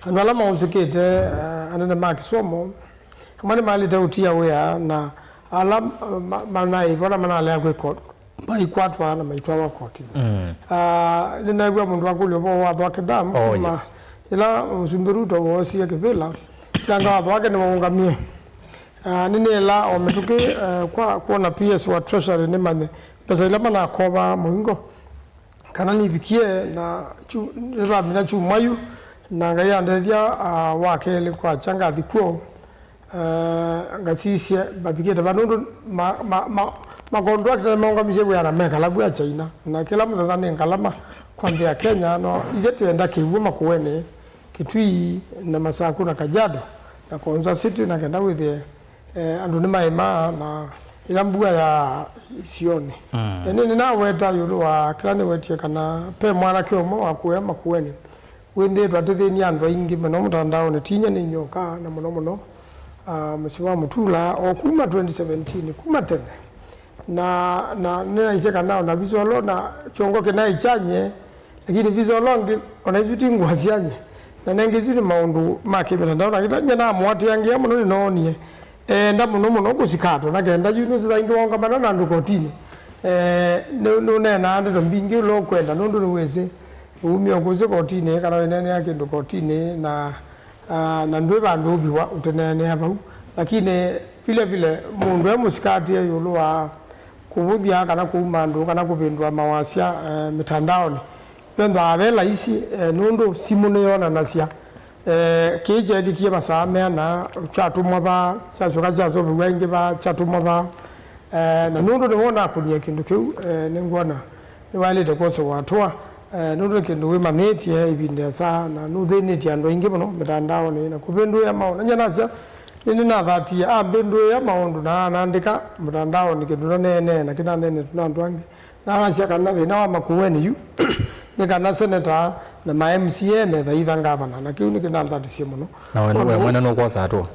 andũ ala mausĩkĩte, eh, anene ma kĩsomo, amwe nĩmaĩlĩte ũtia wĩa, na ala ma-, manaĩvona manalea kwĩka ũndũ maikwatwa na maitwawa kotinĩ. Mm. Ah, nĩneew'a mũndũ akũlya ũvoo wa Thwake Dam. Oh, kuma yes. Yĩla Mũsumbĩ Ruto woosie kĩvĩla, silanga wa Thwake nĩwaũngamie. Ah, nĩnĩla o mĩtũkĩ, eh, kwa kwona P S wa Treasury nĩmanye mbesa ila manakovaa mũingo, kana nivikie na kyu-, nĩvamina kyumwa yu, na Ngai andethya, ah, wa kelĩ kwakya ngathi kw'o. Eh, ngasisye mavikĩte va nũndũ ma, ma, ma, makontrakta nĩmaũngamisye wĩa na mekala vu a China, na kĩla mũthenya nĩ ngalama kwa nthĩ ya Kenya. No ithyĩ tĩenda kĩw'ũ Makueni, Kitui na Masaku na Kajiado na Konza City, na kenda wĩthĩe, eh, andũ nĩmaĩmaa na ĩla mbua ya isionĩ. Mm. Eh, nĩ, nĩnaweta ĩũlũ wa kĩla nĩwetie kana pe mwanake ũmwe wa kũya Makueni wĩthĩĩtwe atĩthĩnie andũ aingĩ mũno mũtandaonĩ, tinya nĩ nyoka, na mũno mũno, ah, mũsyĩ wa Mũtula, o kuma twenty seventeen, kuma tene. Na, na nĩnaisye kana ona visolo na kyongo kĩnaĩ kyanye, lakini visolo ngĩ, ona isu ti ngũa syanye. Na nengĩ isu nĩ maũndũ ma kĩmĩtandao, na kĩla nye namũatĩangĩa mũno nĩnoonie eenda mũno mũno kũsikatwa, na kenda yu nĩsĩ saa ingĩ waũngamana na andũ kotinĩ, eh, nũ-, nũneenaa ndeto mbingĩ ũla ũkwenda, nũndũ nĩwĩsĩ Umie ũkũsĩ kotinĩ, kana wĩneenea kĩndũ kotinĩ, na, ah, na ndwĩ vandũ ũviwa ũtĩneenea vau. Lakini vile vile, mũndũ e mũsikatĩe ĩũlũ wa kũvũthya kana kũuma andũ kana kũvĩndũa mawasya, eh, mĩtandaonĩ, vethĩawa ve laisi, eh, nũndũ simũ nĩyonanasya, eh, kĩĩ kyeekĩkie masaa meana, kyatũmwa va, kyasyoka kyaseũvĩw'a ĩngĩ va, kyatũmwa va. Eh, na nũndũ nĩwe ũnakũnie kĩndũ kĩu, eh, nĩngwona nĩwaĩlĩte kwoswa atũa, eh, nũndũ nĩ kĩndũ wĩmanyĩtye ĩvinda ĩasa, na nũthĩnĩtye andũ aingĩ mũno mĩtandaonĩ na kũvĩndũĩa maũndũ. Na nyie nasya, nĩnĩnathatie ambĩndũĩa maũndũ na anaandĩka mĩtandaonĩ kĩndũ naneenee na kĩnaneenetwe na andũ angĩ. Na asya kana thĩna wa Makueni yu nĩ kana seneta na ma M C A methaitha ngavana, na kĩu nĩkĩnanthatisye mũno. Na we, we mwene nũkwosa atũa?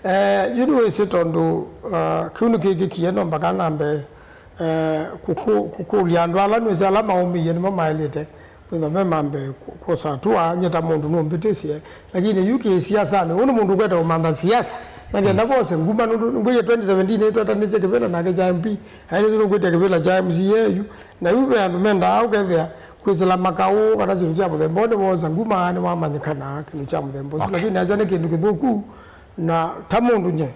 Eh, yu nĩwĩsĩ tondũ, ah, kĩu nĩkĩkĩkie, no mbaka nambe, eh, kũkũ-, kũkũlya andũ ala nĩwĩsĩ ala maũmĩie nĩmo maĩlĩte kwĩthwa me mambe kũ-, kwosa atũa, nye ta mũndũ nũmbĩtĩsye. Lakini yu kĩsiasanĩ, ũũ nĩ mũndũ ũkwete ũmantha siasa, Na kenda vose nguma, nũndũ ngwĩie twenty seventeen nĩtwetanĩsye kĩvĩla nake kya M P, aĩlĩsĩ nũkwĩtya kĩvĩla kya M C A yu, na yu ve andũ mendaa ũkethĩa kwĩsĩla makaũ kana syĩndũ sya mũthemba ũũ, nĩwosa nguma, nĩwamanyĩkanaa kĩndũ kya mũthemba ũsu. Okay. Lakini asya nĩ kĩndũ kĩthũku, na ta mũndũ nye,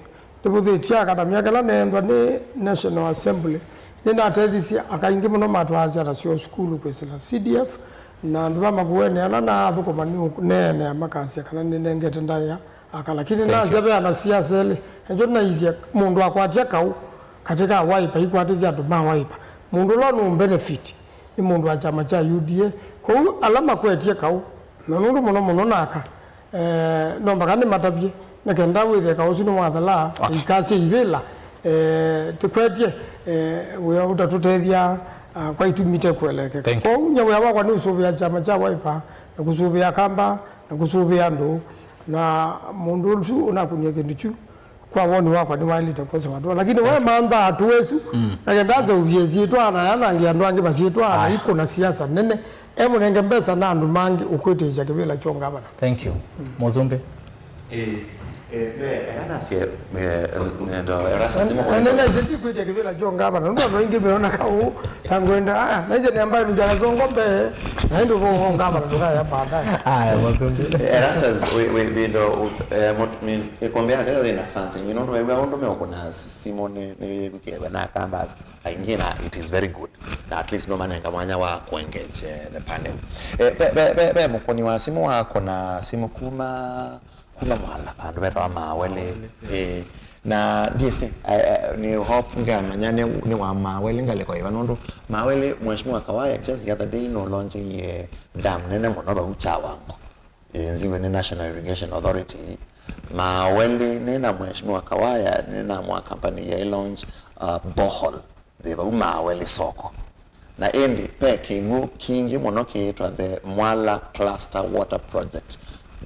nĩvũthĩtye aka na myaka ĩla neethwa nĩ National Assembly, nĩnatethisye aka aingĩ mũno matwaasya nasyo sukulu kwĩsĩla C D F, na andũ ma Makueni ala naathũkũma nĩũneenea makasya kana nĩnengete ndaĩa aka, lakini nasya ve anasiasa elĩ, ekyo naisye mũndũ akwatya kaũ katĩ ka Wiper, ikwatĩsye andũ ma Wiper. Mũndũ ũla nũ benefit nĩ mũndũ wa kyama kya U D A. Kwoou ala makwetye kaũ, na nũndũ mũno mũno naka, eh, no mpaka nĩmatavye, nĩ kenda wĩthĩe kaũ ũsu nĩwathela, okay, ikasya ivĩla, eh, tĩkwetye, eh, wĩa ũtatũtethya, ah, kwa itumi ite kũelekeka. Thank you. Kwoou nye wĩa wakwa nĩ ũsũvĩa kyama kya Wiper, na kũsũvĩa Kamba, na kũsũvĩa andũ, na mũndũ ũsu ũnakunie kĩndũ kyu, kwa woni wakwa nĩwaĩlĩte kwosewa twa, lakini we mantha atũ ĩsu, mm, na kenda aseũvye syĩtwa na yanange andũ angĩ masyĩtwa, na ikũna siasa nene, emũnenge mbesa na andũ mangĩ ũkwĩtĩĩsya kĩvĩla kyo ngavana. Thank you. Mm. Mũsumbĩ. Eh, eh, me, ela nasye, eh, eh, ndo, ela sasimo. Ene nese ndikwĩtya kĩvĩla kyo ngavana, nũndũ andũ aingĩ meona kaũ, ta ngwenda, ah, naisye nĩ ambaye nujala zongo mbee, na ĩndĩ ũvonga ngavana ndũkaya baadaye. Aya, Mũsumbĩ. Erastus, we, we, we, ndo, eh, mot-, min, ĩkombe ya sasa ina fans, you know, we, we, ũndũ meũkũna simũ nĩ, nĩ yĩthukĩwe na kambas, aingĩ na it is very good. Na at least no manenga mwanya wa kũ-engage, eh, the panel. Eh, be, be, be, be mũkũni wa simũ wakũna simũ kuma kuma Mwala, vandũ vetawa Mawele. Mawele, eh. Eh, na ndiĩsĩ, eh, eh, nĩ hope ngamanya nĩ, nĩ wa Mawele ngalĩko ĩva, nũndũ Mawele, Mheshimiwa Kawaya just the other day nũlonjeie dam nene mũno vau Kyawango. Eh, nziwe nĩ National Irrigation Authority. Mawele nĩ na Mheshimiwa Kawaya, nĩ na mwa company ya launch, uh, borehole. Nthĩ vau Mawele soko. Na ĩndĩ, ve kĩw'ũ kingĩ mũno kĩĩtwa the Mwala Cluster Water Project,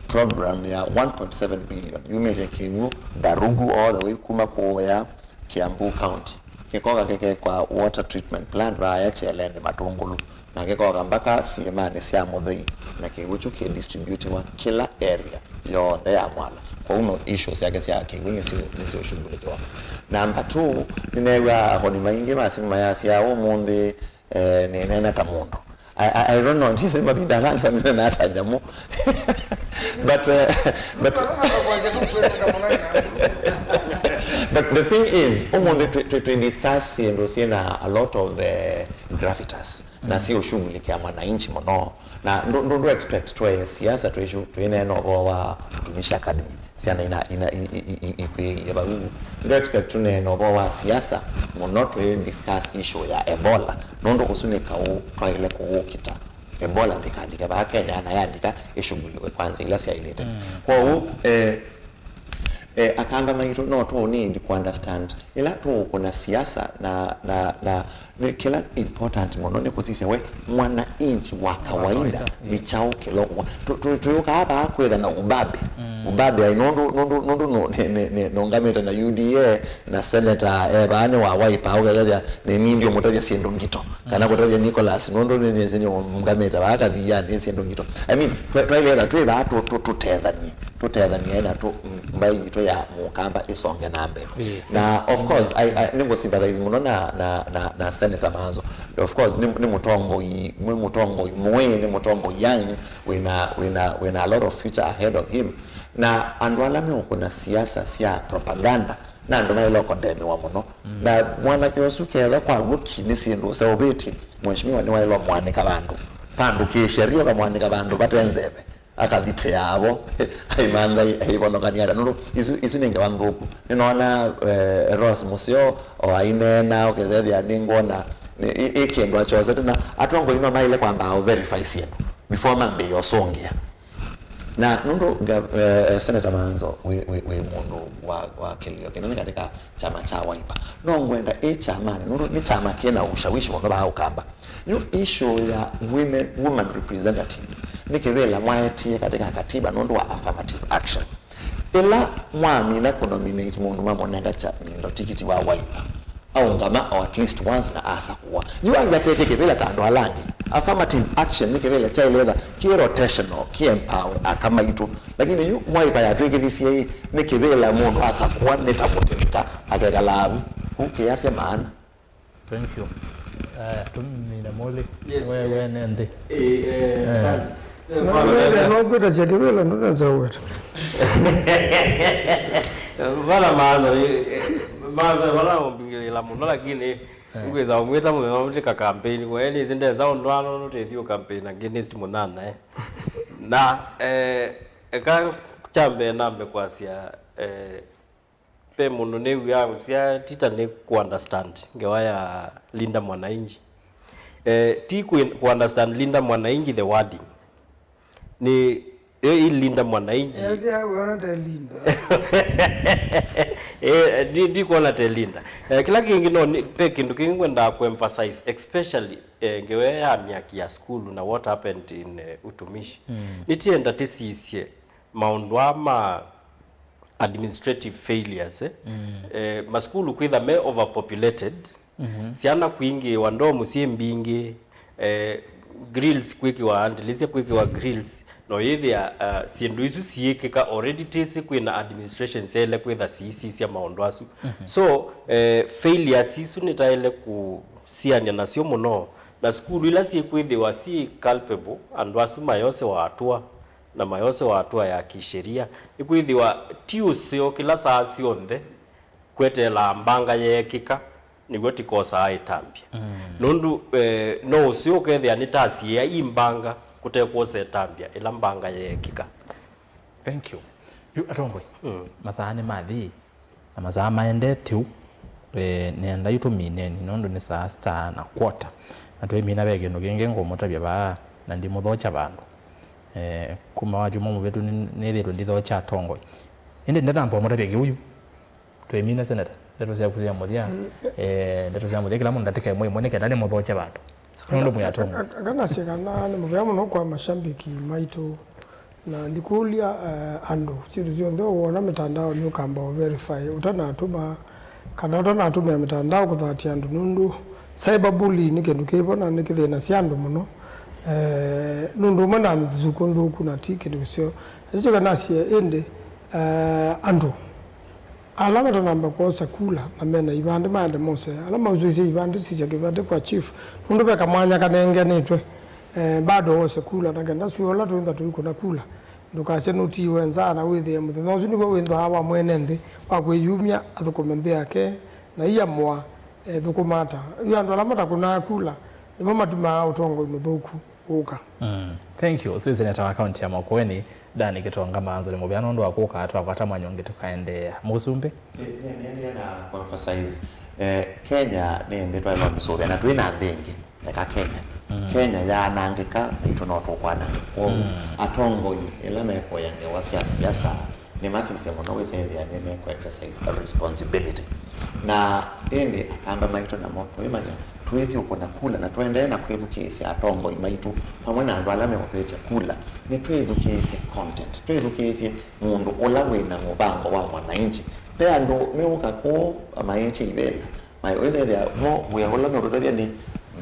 program ya one point seven billion, yumĩte kĩw'ũ Darugu all the way kuma kũũya Kiambu County, kĩkoka kĩkekwa water treatment plant vaaya kyeleni Matũngũlũ, na kĩkoka mpaka siĩmanĩ sya Mũthei, na kĩw'ũ kyu kĩdistributiwa kĩla area yonthe ya Mwala. Kwoou no issue syake sya kĩw'ũ nĩsyo, nĩsyũshughulikiwa. Namba two, nĩneew'aa ahoni maingĩ ma simũ mayasya ũmũnthĩ, eh, nĩneena ta mũndũ. I, I, I don't know, ndisĩ mavinda ala angĩ vanenena ta nyamũ. But, eh, but, but the thing is, ũmũnthĩ twi, twi, twi discuss syĩndũ syĩna a lot of, eh, gravitas. Na siũshughulikia mwananchi mũno. Na ndũ, ndũ, ndũ expect twae siasa twĩshu, twĩneena ũvoo wa utumishi academy, syana ina, ina, i, i, i, i, ikwĩie vau. Ndũ expect tũneena ũvoo wa siasa mũno twĩ discuss issue ya Ebola, nũndũ ũsu nĩ kaũ twaĩle kũũkita. Ebola ndĩkalike vaa Kenya, na yalika ĩshughuliwe kwanza ila syaĩlĩte. Mm. Kwoou, eh, Eh, akamba maitũ, no tũ need kũ understand ĩla tũũkũna siasa na, na, na nĩ kĩla important mũno nĩ kũsisya we mwananchi wa kawaida, kawaida, nĩ kyaũ kĩla ũkũwa. Tũ, tũ, tũyũkaa vaa kwĩtha na ubabe. Mm. Ubabe ai nũndũ, nũndũ, nũndũ nũ-, nĩ, nĩ, nĩ, nũngamĩte na U D A na senator e vaa nĩ wa Wiper, ũkethĩa nĩ niĩ ndiũmũtavya syĩndũ ngito. Kana kũtavya Nicholas, nũndũ nĩ nĩsĩ nĩ ũngamĩte vaa kathianĩ syĩndũ ngito. I mean, twa-, twaĩlĩtha twĩ vaa tũ-, tũ-, tũtethanie, tũtethanie na tũ-, mbaĩ yitũ ya Mũkamba ĩsonge na mbee. Ĩĩ. Na of course, I, I, nĩngũ sympathize mũno na, na, na, na Senator Manzo. Of course, nĩ, nĩ mũtongoi, nĩ mũtongoi mũĩ, nĩ mũtongoi young, wĩna, wĩna, wĩna a lot of future ahead of him. Na andũ ala meũkũna siasa sya propaganda, na andũ maĩle ũkondemewa mũno. Mm. Na mwanake ũsu ketha kwa w'o ki nĩ syĩndũ ũseũvĩtye, mheshimiwa nĩwaĩle ũmwanĩka vandũ. Vandũ kĩsheria ũkamwanĩka vandũ vate nzeve. Akathitĩa vo, aimantha, aivonokany'a ata. Nũndũ isu, isu nĩ ngewa nthũku. Nĩnoona, eh, Rose Mũseo, o aineena, ũkethethĩa nĩngwona, nĩ, ĩ, ĩ kĩndũ akyosete, na atongoi no maĩle kwamba o verify syĩndũ before mambĩĩa ũsũngĩa. Na nũndũ nga-, eh, eh, Senator Manzo wĩ, wĩ, wĩ mũndũ wa, wa kĩlĩo kĩnene katika kyama kya Wiper, no ngwenda ĩ kyamanĩ, nũndũ nĩ kyama kĩna ushawishi mũno vaa Ũkamba. Yu issue ya women, woman representative nĩ kĩvĩla mwaetie katika katiba nũndũ wa affirmative action. Ĩla mwamina kũnominate mũndũ mwamũnenga Kyamindo tikiti wa Wiper, aũngama o at least once na asakũwa. Yu ayakĩtye kĩvĩla ta andũ ala angĩ. Affirmative action nĩ kĩvĩla kyaĩlĩtha kĩ rotational, kĩempawe aka maitũ. Lakini yu mwaĩva yatwĩkĩthisye ĩ, nĩ kĩvĩla mũndũ asakũa nĩ ta mũtĩka akekalaa vu. Kũu kĩyasya maana. Thank you. Eh, tũmine mũlĩ. Yes, we, eh, we ne nthĩ. Eh, eh, eh. Asante. Eh, no, vala we, no kwĩtasya kĩvĩla, ndũnenza weta. Vala maanza, eh, maanza, vala ũmbingĩlĩla mũno, lakini eh, ngwĩza ũmwĩta mũthenya ũmwe tĩka campaign, kwa nĩ sindeza ũndũ ano nũtĩthiũ campaign against mũnyanya, eh. Na, eh, eka kyambe nambe kwasya, eh, ve mũndũ nĩw'aa ũsya tita nĩ ku understand ngewa ya Linda Mwananchi. Eh, ti ku, ku understand Linda Mwananchi the wording. Nĩ, ĩ, ĩ Linda Mwananchi. Yes, yeah, we ona te Linda. Eh, ndi, ndikuona te Linda. Eh, kĩla kĩngĩ no, nĩ, ve kĩndũ kĩngĩ ngwendaa ku emphasize, especially, eh, ngewa ya myaki ya sukulu na what happened in, eh, Utumishi. Mm. Nĩtienda tĩsisye maũndũ aa ma administrative failures, eh? Mm. Eh, masukulu kwĩtha me overpopulated, mhm, syana kwingĩĩwa ndomu syĩ mbingĩ, eh, grills kwĩkĩwa, ndilĩsya kwĩkĩwa grills, no yĩthĩa, uh, syĩndũ isu siĩkĩka already tĩsĩ kwĩna administration syaĩle kwĩtha siisisya maũndũ asu. Mhm. So, eh, failures isu nĩtaĩle kũsiany'a nasyo mũno, na sukulu ila syĩkwĩthĩwa syĩ culpable, andũ asu mayosewa hatua, na mayosewa hatua ya kisheria, nĩkwĩthĩwa ti ũseo kĩla saa syonthe kweteelaa mbanga yeekĩka nĩw'o tĩkosaa ĩtambya. Mm. Nũndũ, eh, no ũseo ũkethĩa nĩtasiĩĩa ii mbanga kũte kwosa ĩtambya ĩla mbanga yeekĩka. Thank you. Yu atongoi, mm, masaa nĩmathi. Na masaa maendete ũu, eh, nĩenda yu tũmineni, nũndũ nĩ saa sita na quarter. Na twĩmina ve kĩndũ kĩngĩ ngũmũtavya vaa, na ndimũthokya vandũ. Eh, kuma wakyumwa mũvĩtu nĩ-, nĩthĩĩtwe ndithokya atongoi. Ĩndĩ ndenamba ũmũtavya kĩu yu. Twĩmina seneta. Ndeto syaku sya mũthya. Mm. Eh, ndeto sya mũthya, kĩla mũndũ ndatĩka ĩmwe ĩmwe, nĩ kenda nĩmũthokye vandũ. Nũndũ mwĩ atongoi. Aka-, aka-, akanasya kana nĩ mũvea mũno kwa mashambiki maitũ. Na ndikũlya, eh, andũ, syĩndũ syonthe ũwona mĩtandaonĩ ũkamba ũ verify ũtanatũma, kana ũtanatũmĩa mĩtandao kũthatya andũ, nũndũ cyberbullying nĩ kĩndũ kĩvo na nĩkĩthĩnasya andũ mũno, eh, nũndũ ũmwe na nzukũ nthũku na ti kĩndũ kĩseo. Nĩkyo kanasye ĩndĩ, eh, andũ ala matanamba kwosa kula na mena ivandĩ maende mose, ala mausũisye ivandĩ sisya kĩvatĩ kwa chief, nũndũ ve kamwanya kanenganĩtwe, eh, bado wose kula, na kenda sue ũla twĩntha tũikũna kula, ndũkasye nũtiiwe nzaa na wĩthĩe mũthenya ũsu nĩw'o wĩnthwaa wa mwene nthĩ wa kwĩyumya athũkũme nthĩ yake, na iamũa ethũkũma ata. Yu andũ ala matakũnaa kula nĩmo matumaa ũtongoi mũthũku ũka. Mm. Thank you. Ũsu wĩ seneta wa kaunti ya Makueni, Dani Kitonga Manzo, nĩ mũvea nũndũ wa kũka twakwata mwanya ũngĩ tũkaendeea. Mũsumbĩ? Nĩ-, nĩ-, nĩendeea na kuemphasize, eh, Kenya nĩ nthĩ twaĩlwa mĩsũvĩa na twĩ na nthĩ ĩngĩ eka Kenya. Mm. Kenya yaanangĩka, naitũ no tũkwanangĩka. Kwoou, mm, atongoi ĩla mekũea ngewa sya siasa, nĩmasisye mũno wĩsethĩa nĩmekũ exercise a responsibility. Na ĩndĩ akamba maitũ namo, twĩmanya, twĩthyũkũna kula na tũendee na kwĩthukĩĩsya atongoi maitũ, vamwe na andũ ala meũtwĩtya kula, nĩtwĩthukĩĩsye content, twĩthukĩĩsye mũndũ ũla wĩ na mũvango wa mwananchi. Ve andũ meũka kũũ maĩtye ivĩla, maĩ wĩsethĩa mo wĩa ũla meũtũtavya nĩ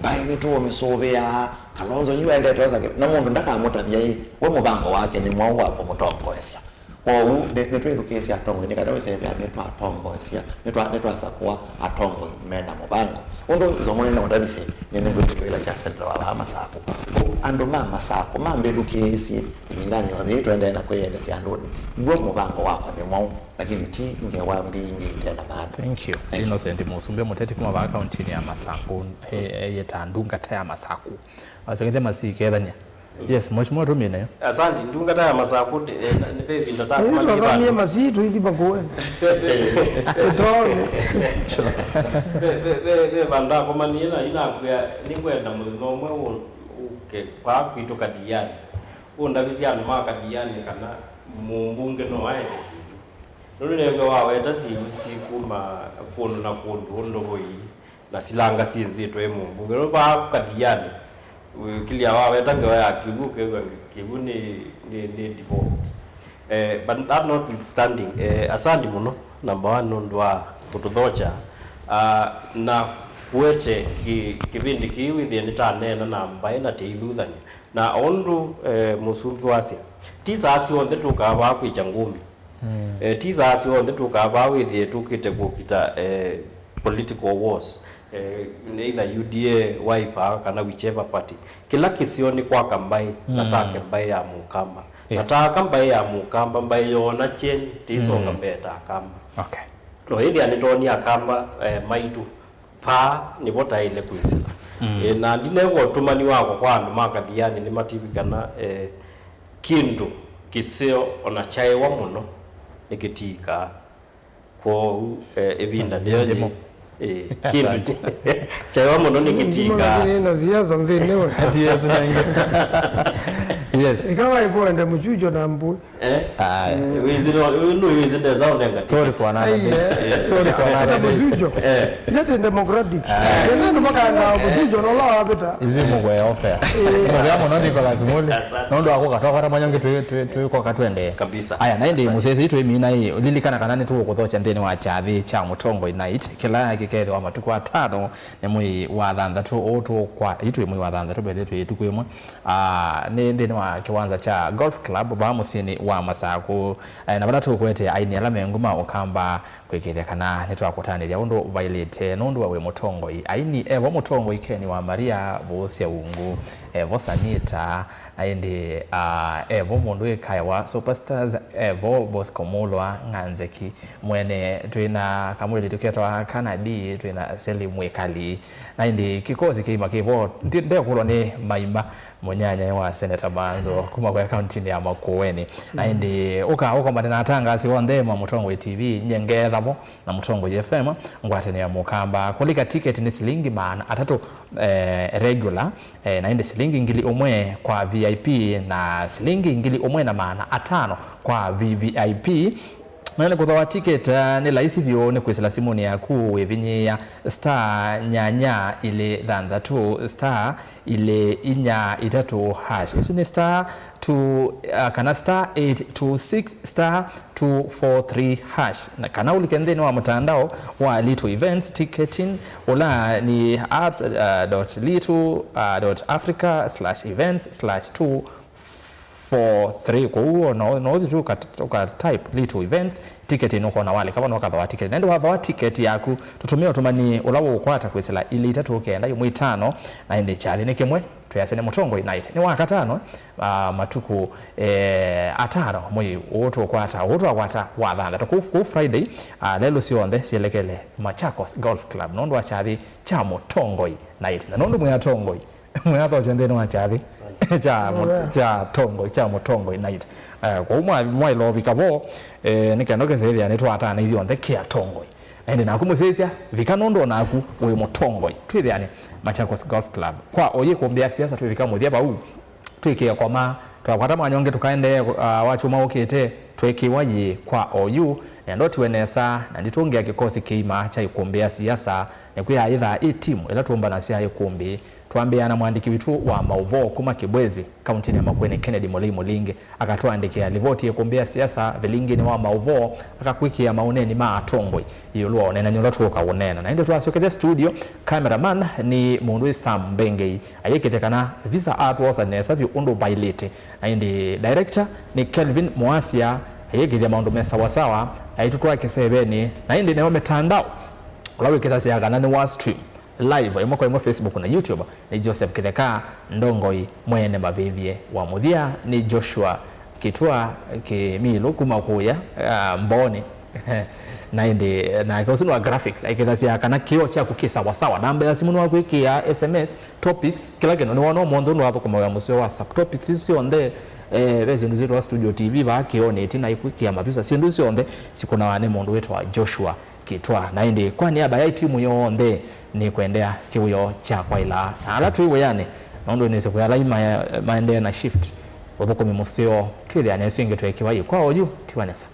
mbaĩ nĩtũũmĩsũvĩaa, Kalonzo yu endete osa kĩ-, na mũndũ ndakamũtavya ĩ, we mũvango wake nĩ mwaũ wa kũmũtongoesya. Kwoou, nĩ, nĩtwĩthukĩĩsye atongoi, nĩ kana wĩsethĩa nĩtwatongoesya, nĩtwa-, nĩtwasakũa atongoi mena mũvango. Ũndũ nzong'o nĩnaũtavisye, nyie nĩngwĩtĩkĩla kya seneta wa vaa Masakũ. Andũ ma Masakũ mambĩthukĩĩsye ĩvindanĩ o yĩĩ tũendee na kwĩyendesya andũnĩ. W'o mũvango wakwa nĩ mwaũ, lakini ti ngewa mbingĩ ite na maana. Thank you. Thank you. Innocent Mũsumbĩ mũteti kuma vaa kauntinĩ ya Masakũ, e-, eyĩtaa ndungata ya Masakũ. Aseng'ethe masikethany'a. Yes, mheshimiwa, tũmine. Asante, ndungata ya Masakũ, eh, nĩ ve ĩvinda ta ĩĩ, kũmanyĩthana. Twathomie masi, tũithi vakũe. Tũtoone. Ve, ve, ve, ve vandũ akomanie na inakwĩa, nĩngwenda mũthenya ũmwe ũ-, ũke kwa kwitũ Kathiani. Ũndavisye andũ ma Kathiani kana mũmbunge no aende kĩndũ. Nũndũ nĩnĩw'a waweta syĩu syĩ kuma kũndũ na kũndũ, ũndũ ũi. Na silanga syĩnzĩtwe ĩ mũmbunge. Nũndũ vaa Kathiani, wĩkĩlya waweta ngewa ya kĩw'ũ, ũkew'a kĩw'ũ nĩ, nĩ, nĩ devolved. Eh, but that notwithstanding, eh, asandi mũno, number one, nũndũ wa kũtũthokya. Ah, na Kũete kĩ-, kĩvĩndĩ kĩĩ wĩthĩe nĩtaneena na mbaĩ na tĩithuthany'a. Na ũndũ, eh, mũsumbĩ wasya, ti saa syonthe tũkaa vaa kwĩkya ngũmĩ. Mm. Eh, ti saa syonthe tũkaa vaa wĩthĩe tũkĩte kũkita, eh, political wars. Eh, either U D A, Wiper, kana whichever party. Kĩla kĩseo nĩ kwaka mbaĩ, na Mm. take mbaĩ ya Mũkamba. Na Yes. taaka mbaĩ ya Mũkamba, mbaĩ yoona kyeni, tĩisonga Mm. mbee ta Akamba. Okay. No ĩthĩa nĩtoonie Akamba, eh, maitũ. Paa nĩvo taĩle kwĩsĩla. Mm. E, na ndinew'a ũtũmani wakwa kwa andũ ma Kathiani nĩmativi kana, e, kĩndũ kĩseo ona kyaĩwa mũno nĩkĩtikaa. Kwoou, e, ĩvinda Nzĩa nzeo nthimo. Yĩ, e, kĩndũ Asante. Kyaĩwa mũno nĩkĩtikaa. Nĩ na siasa nthĩnĩ we. Ati Yesu nange. Yes. Ĩkawa ĩkwenda mũchucho na mbũi. Eh? Aya. Wĩsĩ no, nũ wĩsĩ ndesa ũnenga. Story for another day. Aiye. Story for another day. Mũchucho. Eh. Ila ti democratic. Aya. Kena andũ makana mũchucho no la wapita. Izi mugwe ofea. Mugwe mũno Nicholas Muli. Asante. Nũndũ wa kũka twakata mwanya ũngĩ twĩ, twĩ, twĩ koka twendee. Kabisa. Aya, na ĩndĩ mũsesi twĩ mina ĩ, lilikana kana nĩ tũkũthokya nthĩnĩ wa kyathĩ kya Mũtongoi Night. Kĩla kĩkethĩwa matukũ atano nĩ mwei wa thanthatũ, ũũ tũkwa, ĩ twĩ mwei wa thanthatũ, mbethe twĩ ĩtukũ ĩmwe. Ah, nĩ nthĩnĩ wa kĩwanza kya Golf Club vaa mũsyĩnĩ wa Masakũ. Eh, na vala tũkwete aini ala me nguma ũkamba kwĩkĩĩthya kana nĩtwakũtanĩthya ũndũ vaĩlĩte nũndũ wa wĩ mũtongoi. Aini evo mũtongoi Ken wa Maria Vũsya Ungu, evo Sanita, na ĩndĩ, ah, evo mũndũ wĩkaewa Superstars, evo Bosco Mulwa Ng'anzeki, mwene twĩna kamwĩlĩtu ketwa Kanadi, twĩna Seli Mwĩkali, na ĩndĩ kĩkosi kĩima kĩvo, ndi-, ndekũlwa nĩ maima. Mũnyanyae wa Seneta Manzo kuma kwa kauntinĩ ya Makueni. Na ĩndĩ ũka ũkomane na atangasi onthe ma Mũtongoi T V, nye ngeethavo na Mũtongoi F M, ngwatanĩo ya Mũkamba. Kũlika tiketi nĩ silingi maana atatũ, eh, regular, eh, na ĩndĩ silingi ngili ũmwe kwa V I P na silingi ngili ũmwe na maana atano kwa V V I P. Na nĩ kũthoa ticket, ah, nĩ laisi vyũ nĩ kwĩsĩla simũnĩ yaku wĩvinyĩĩa star nyanya ilĩ thanthatũ star ilĩ inya itatũ hash. Isu nĩ star two, ah, kana star eight two six star two four three hash. Na kana ũlike nthĩnĩ wa mũtandao wa Little Events Ticketing, ũla nĩ apps, ah, dot little, ah, dot africa slash events slash two four three. Kwoou no, no ũthi tu ũka, ũka type Little Events, ticket ĩno ũkona walika vano ũkathoa ticket. Na ĩndĩ wathoa ticket yaku, tũtũmĩe ũtũmani ũla ũũkwata kwĩsĩla ilĩ itatũ kenda ĩmwe itano, na ĩndĩ kyathĩ nĩ kĩmwe, twĩasya nĩ Mũtongoi Night. Nĩ Wakatano, ah, matukũ, eh, atano mwei ũũ tũkwata, ũũ twakwata wa thanthatũ. Kũu, kũu Friday, ah, lelũ syonthe syelekele Machakos Golf Club. Nũndũ wa kyathĩ kya Mũtongoi Night. Na nũndũ mwĩ atongoi, mwĩathokya nthĩnĩ wa kyathĩ kya mũ-, kya tongoi, kya Mũtongoi Night. Eh, kwoou mwa-, mwaĩla ũvika vo, eh, nĩ kenda ũkĩsĩthĩa nĩtwatana ithyonthe kĩ atongoi. Na ĩndĩ naku mũsĩsya, vika nũndũ o naku wĩ mũtongoi. Twĩthĩane Machakos Golf Club. Kwa oyu ĩkũmbĩ ya siasa twĩvika mũthya vau, twĩkĩe koma, twakwata mwanya ũngĩ tũkaendee, ah, wa kyumwa ũkĩte, twekĩwa yĩ kwa oyu. Nenda ũtiwe nesa, na nditũngĩa kĩkosi kĩima kya ĩkũmbĩ ya siasa, nĩkwĩa yĩthaa ĩ timu ĩla tũmbanasya ĩkũmbĩ. Twambĩĩa na mwandĩki witũ wa maũvoo kuma Kibwezi, kauntinĩ ya Makueni, Kennedy Mũlei Mũlingi, akatũandĩkĩa livoti ĩkũmbĩ ya siasa vilinginĩ wa maũvoo, akakwĩkĩa maũneeni ma atongoi ĩũlũ wa ũneenany'a ũla tũũka ũneena. Na ĩndĩ twasyokethya studio, cameraman nĩ mũndũ wĩ Sam Mbengei, ayĩkĩte kana visa atwosa nesa vyũ ũndũ vaĩlĩte. Na ĩndĩ director nĩ Kelvin Moasia, ayĩkĩthya maũndũ me sawasawa, aitũtwaa kĩsevenĩ. Na ĩndĩ nayo mĩtandao, ũla wĩkĩthasya kana nĩ wa stream live ĩmwe kwa ĩmwe Facebook na YouTube, nĩ Joseph Kĩtheka, Ndongoi mwene mavĩvye, wa mũthya nĩ Joshua Kĩtwa Kĩmilũ kuma kũya, ah, Mbooni. Na ĩndĩ nake ũsu nĩ wa graphics, aikĩthasya kana kĩo kyaku kĩ sawasawa. Namba ya simũ nĩwakwĩkĩa S M S, topics, kĩla kĩndũ nĩwona ũmũnthĩ ũndũ wathũkũma wĩa mũseo wa subtopics isu syonthe. Eh, ve syĩndũ syĩtwa Studio T V vaa kĩonĩ ĩtina ikwĩkĩa mavisa. Syĩndũ syonthe sikũnawa nĩ mũndũ wĩtwa Joshua Kĩtwa. Na ĩndĩ kwa nĩamba ya itimu yonthe nĩkwendea kĩwĩo kya kwaĩla na ala twĩ wĩanĩ, nũndũ nĩsĩ kwĩ ala ma-, maendee na shift. Ũthũkũmi mũseo, twĩthĩane ĩsu ĩngĩ tweekĩwa ĩ kwa oyu, tiwa nesa.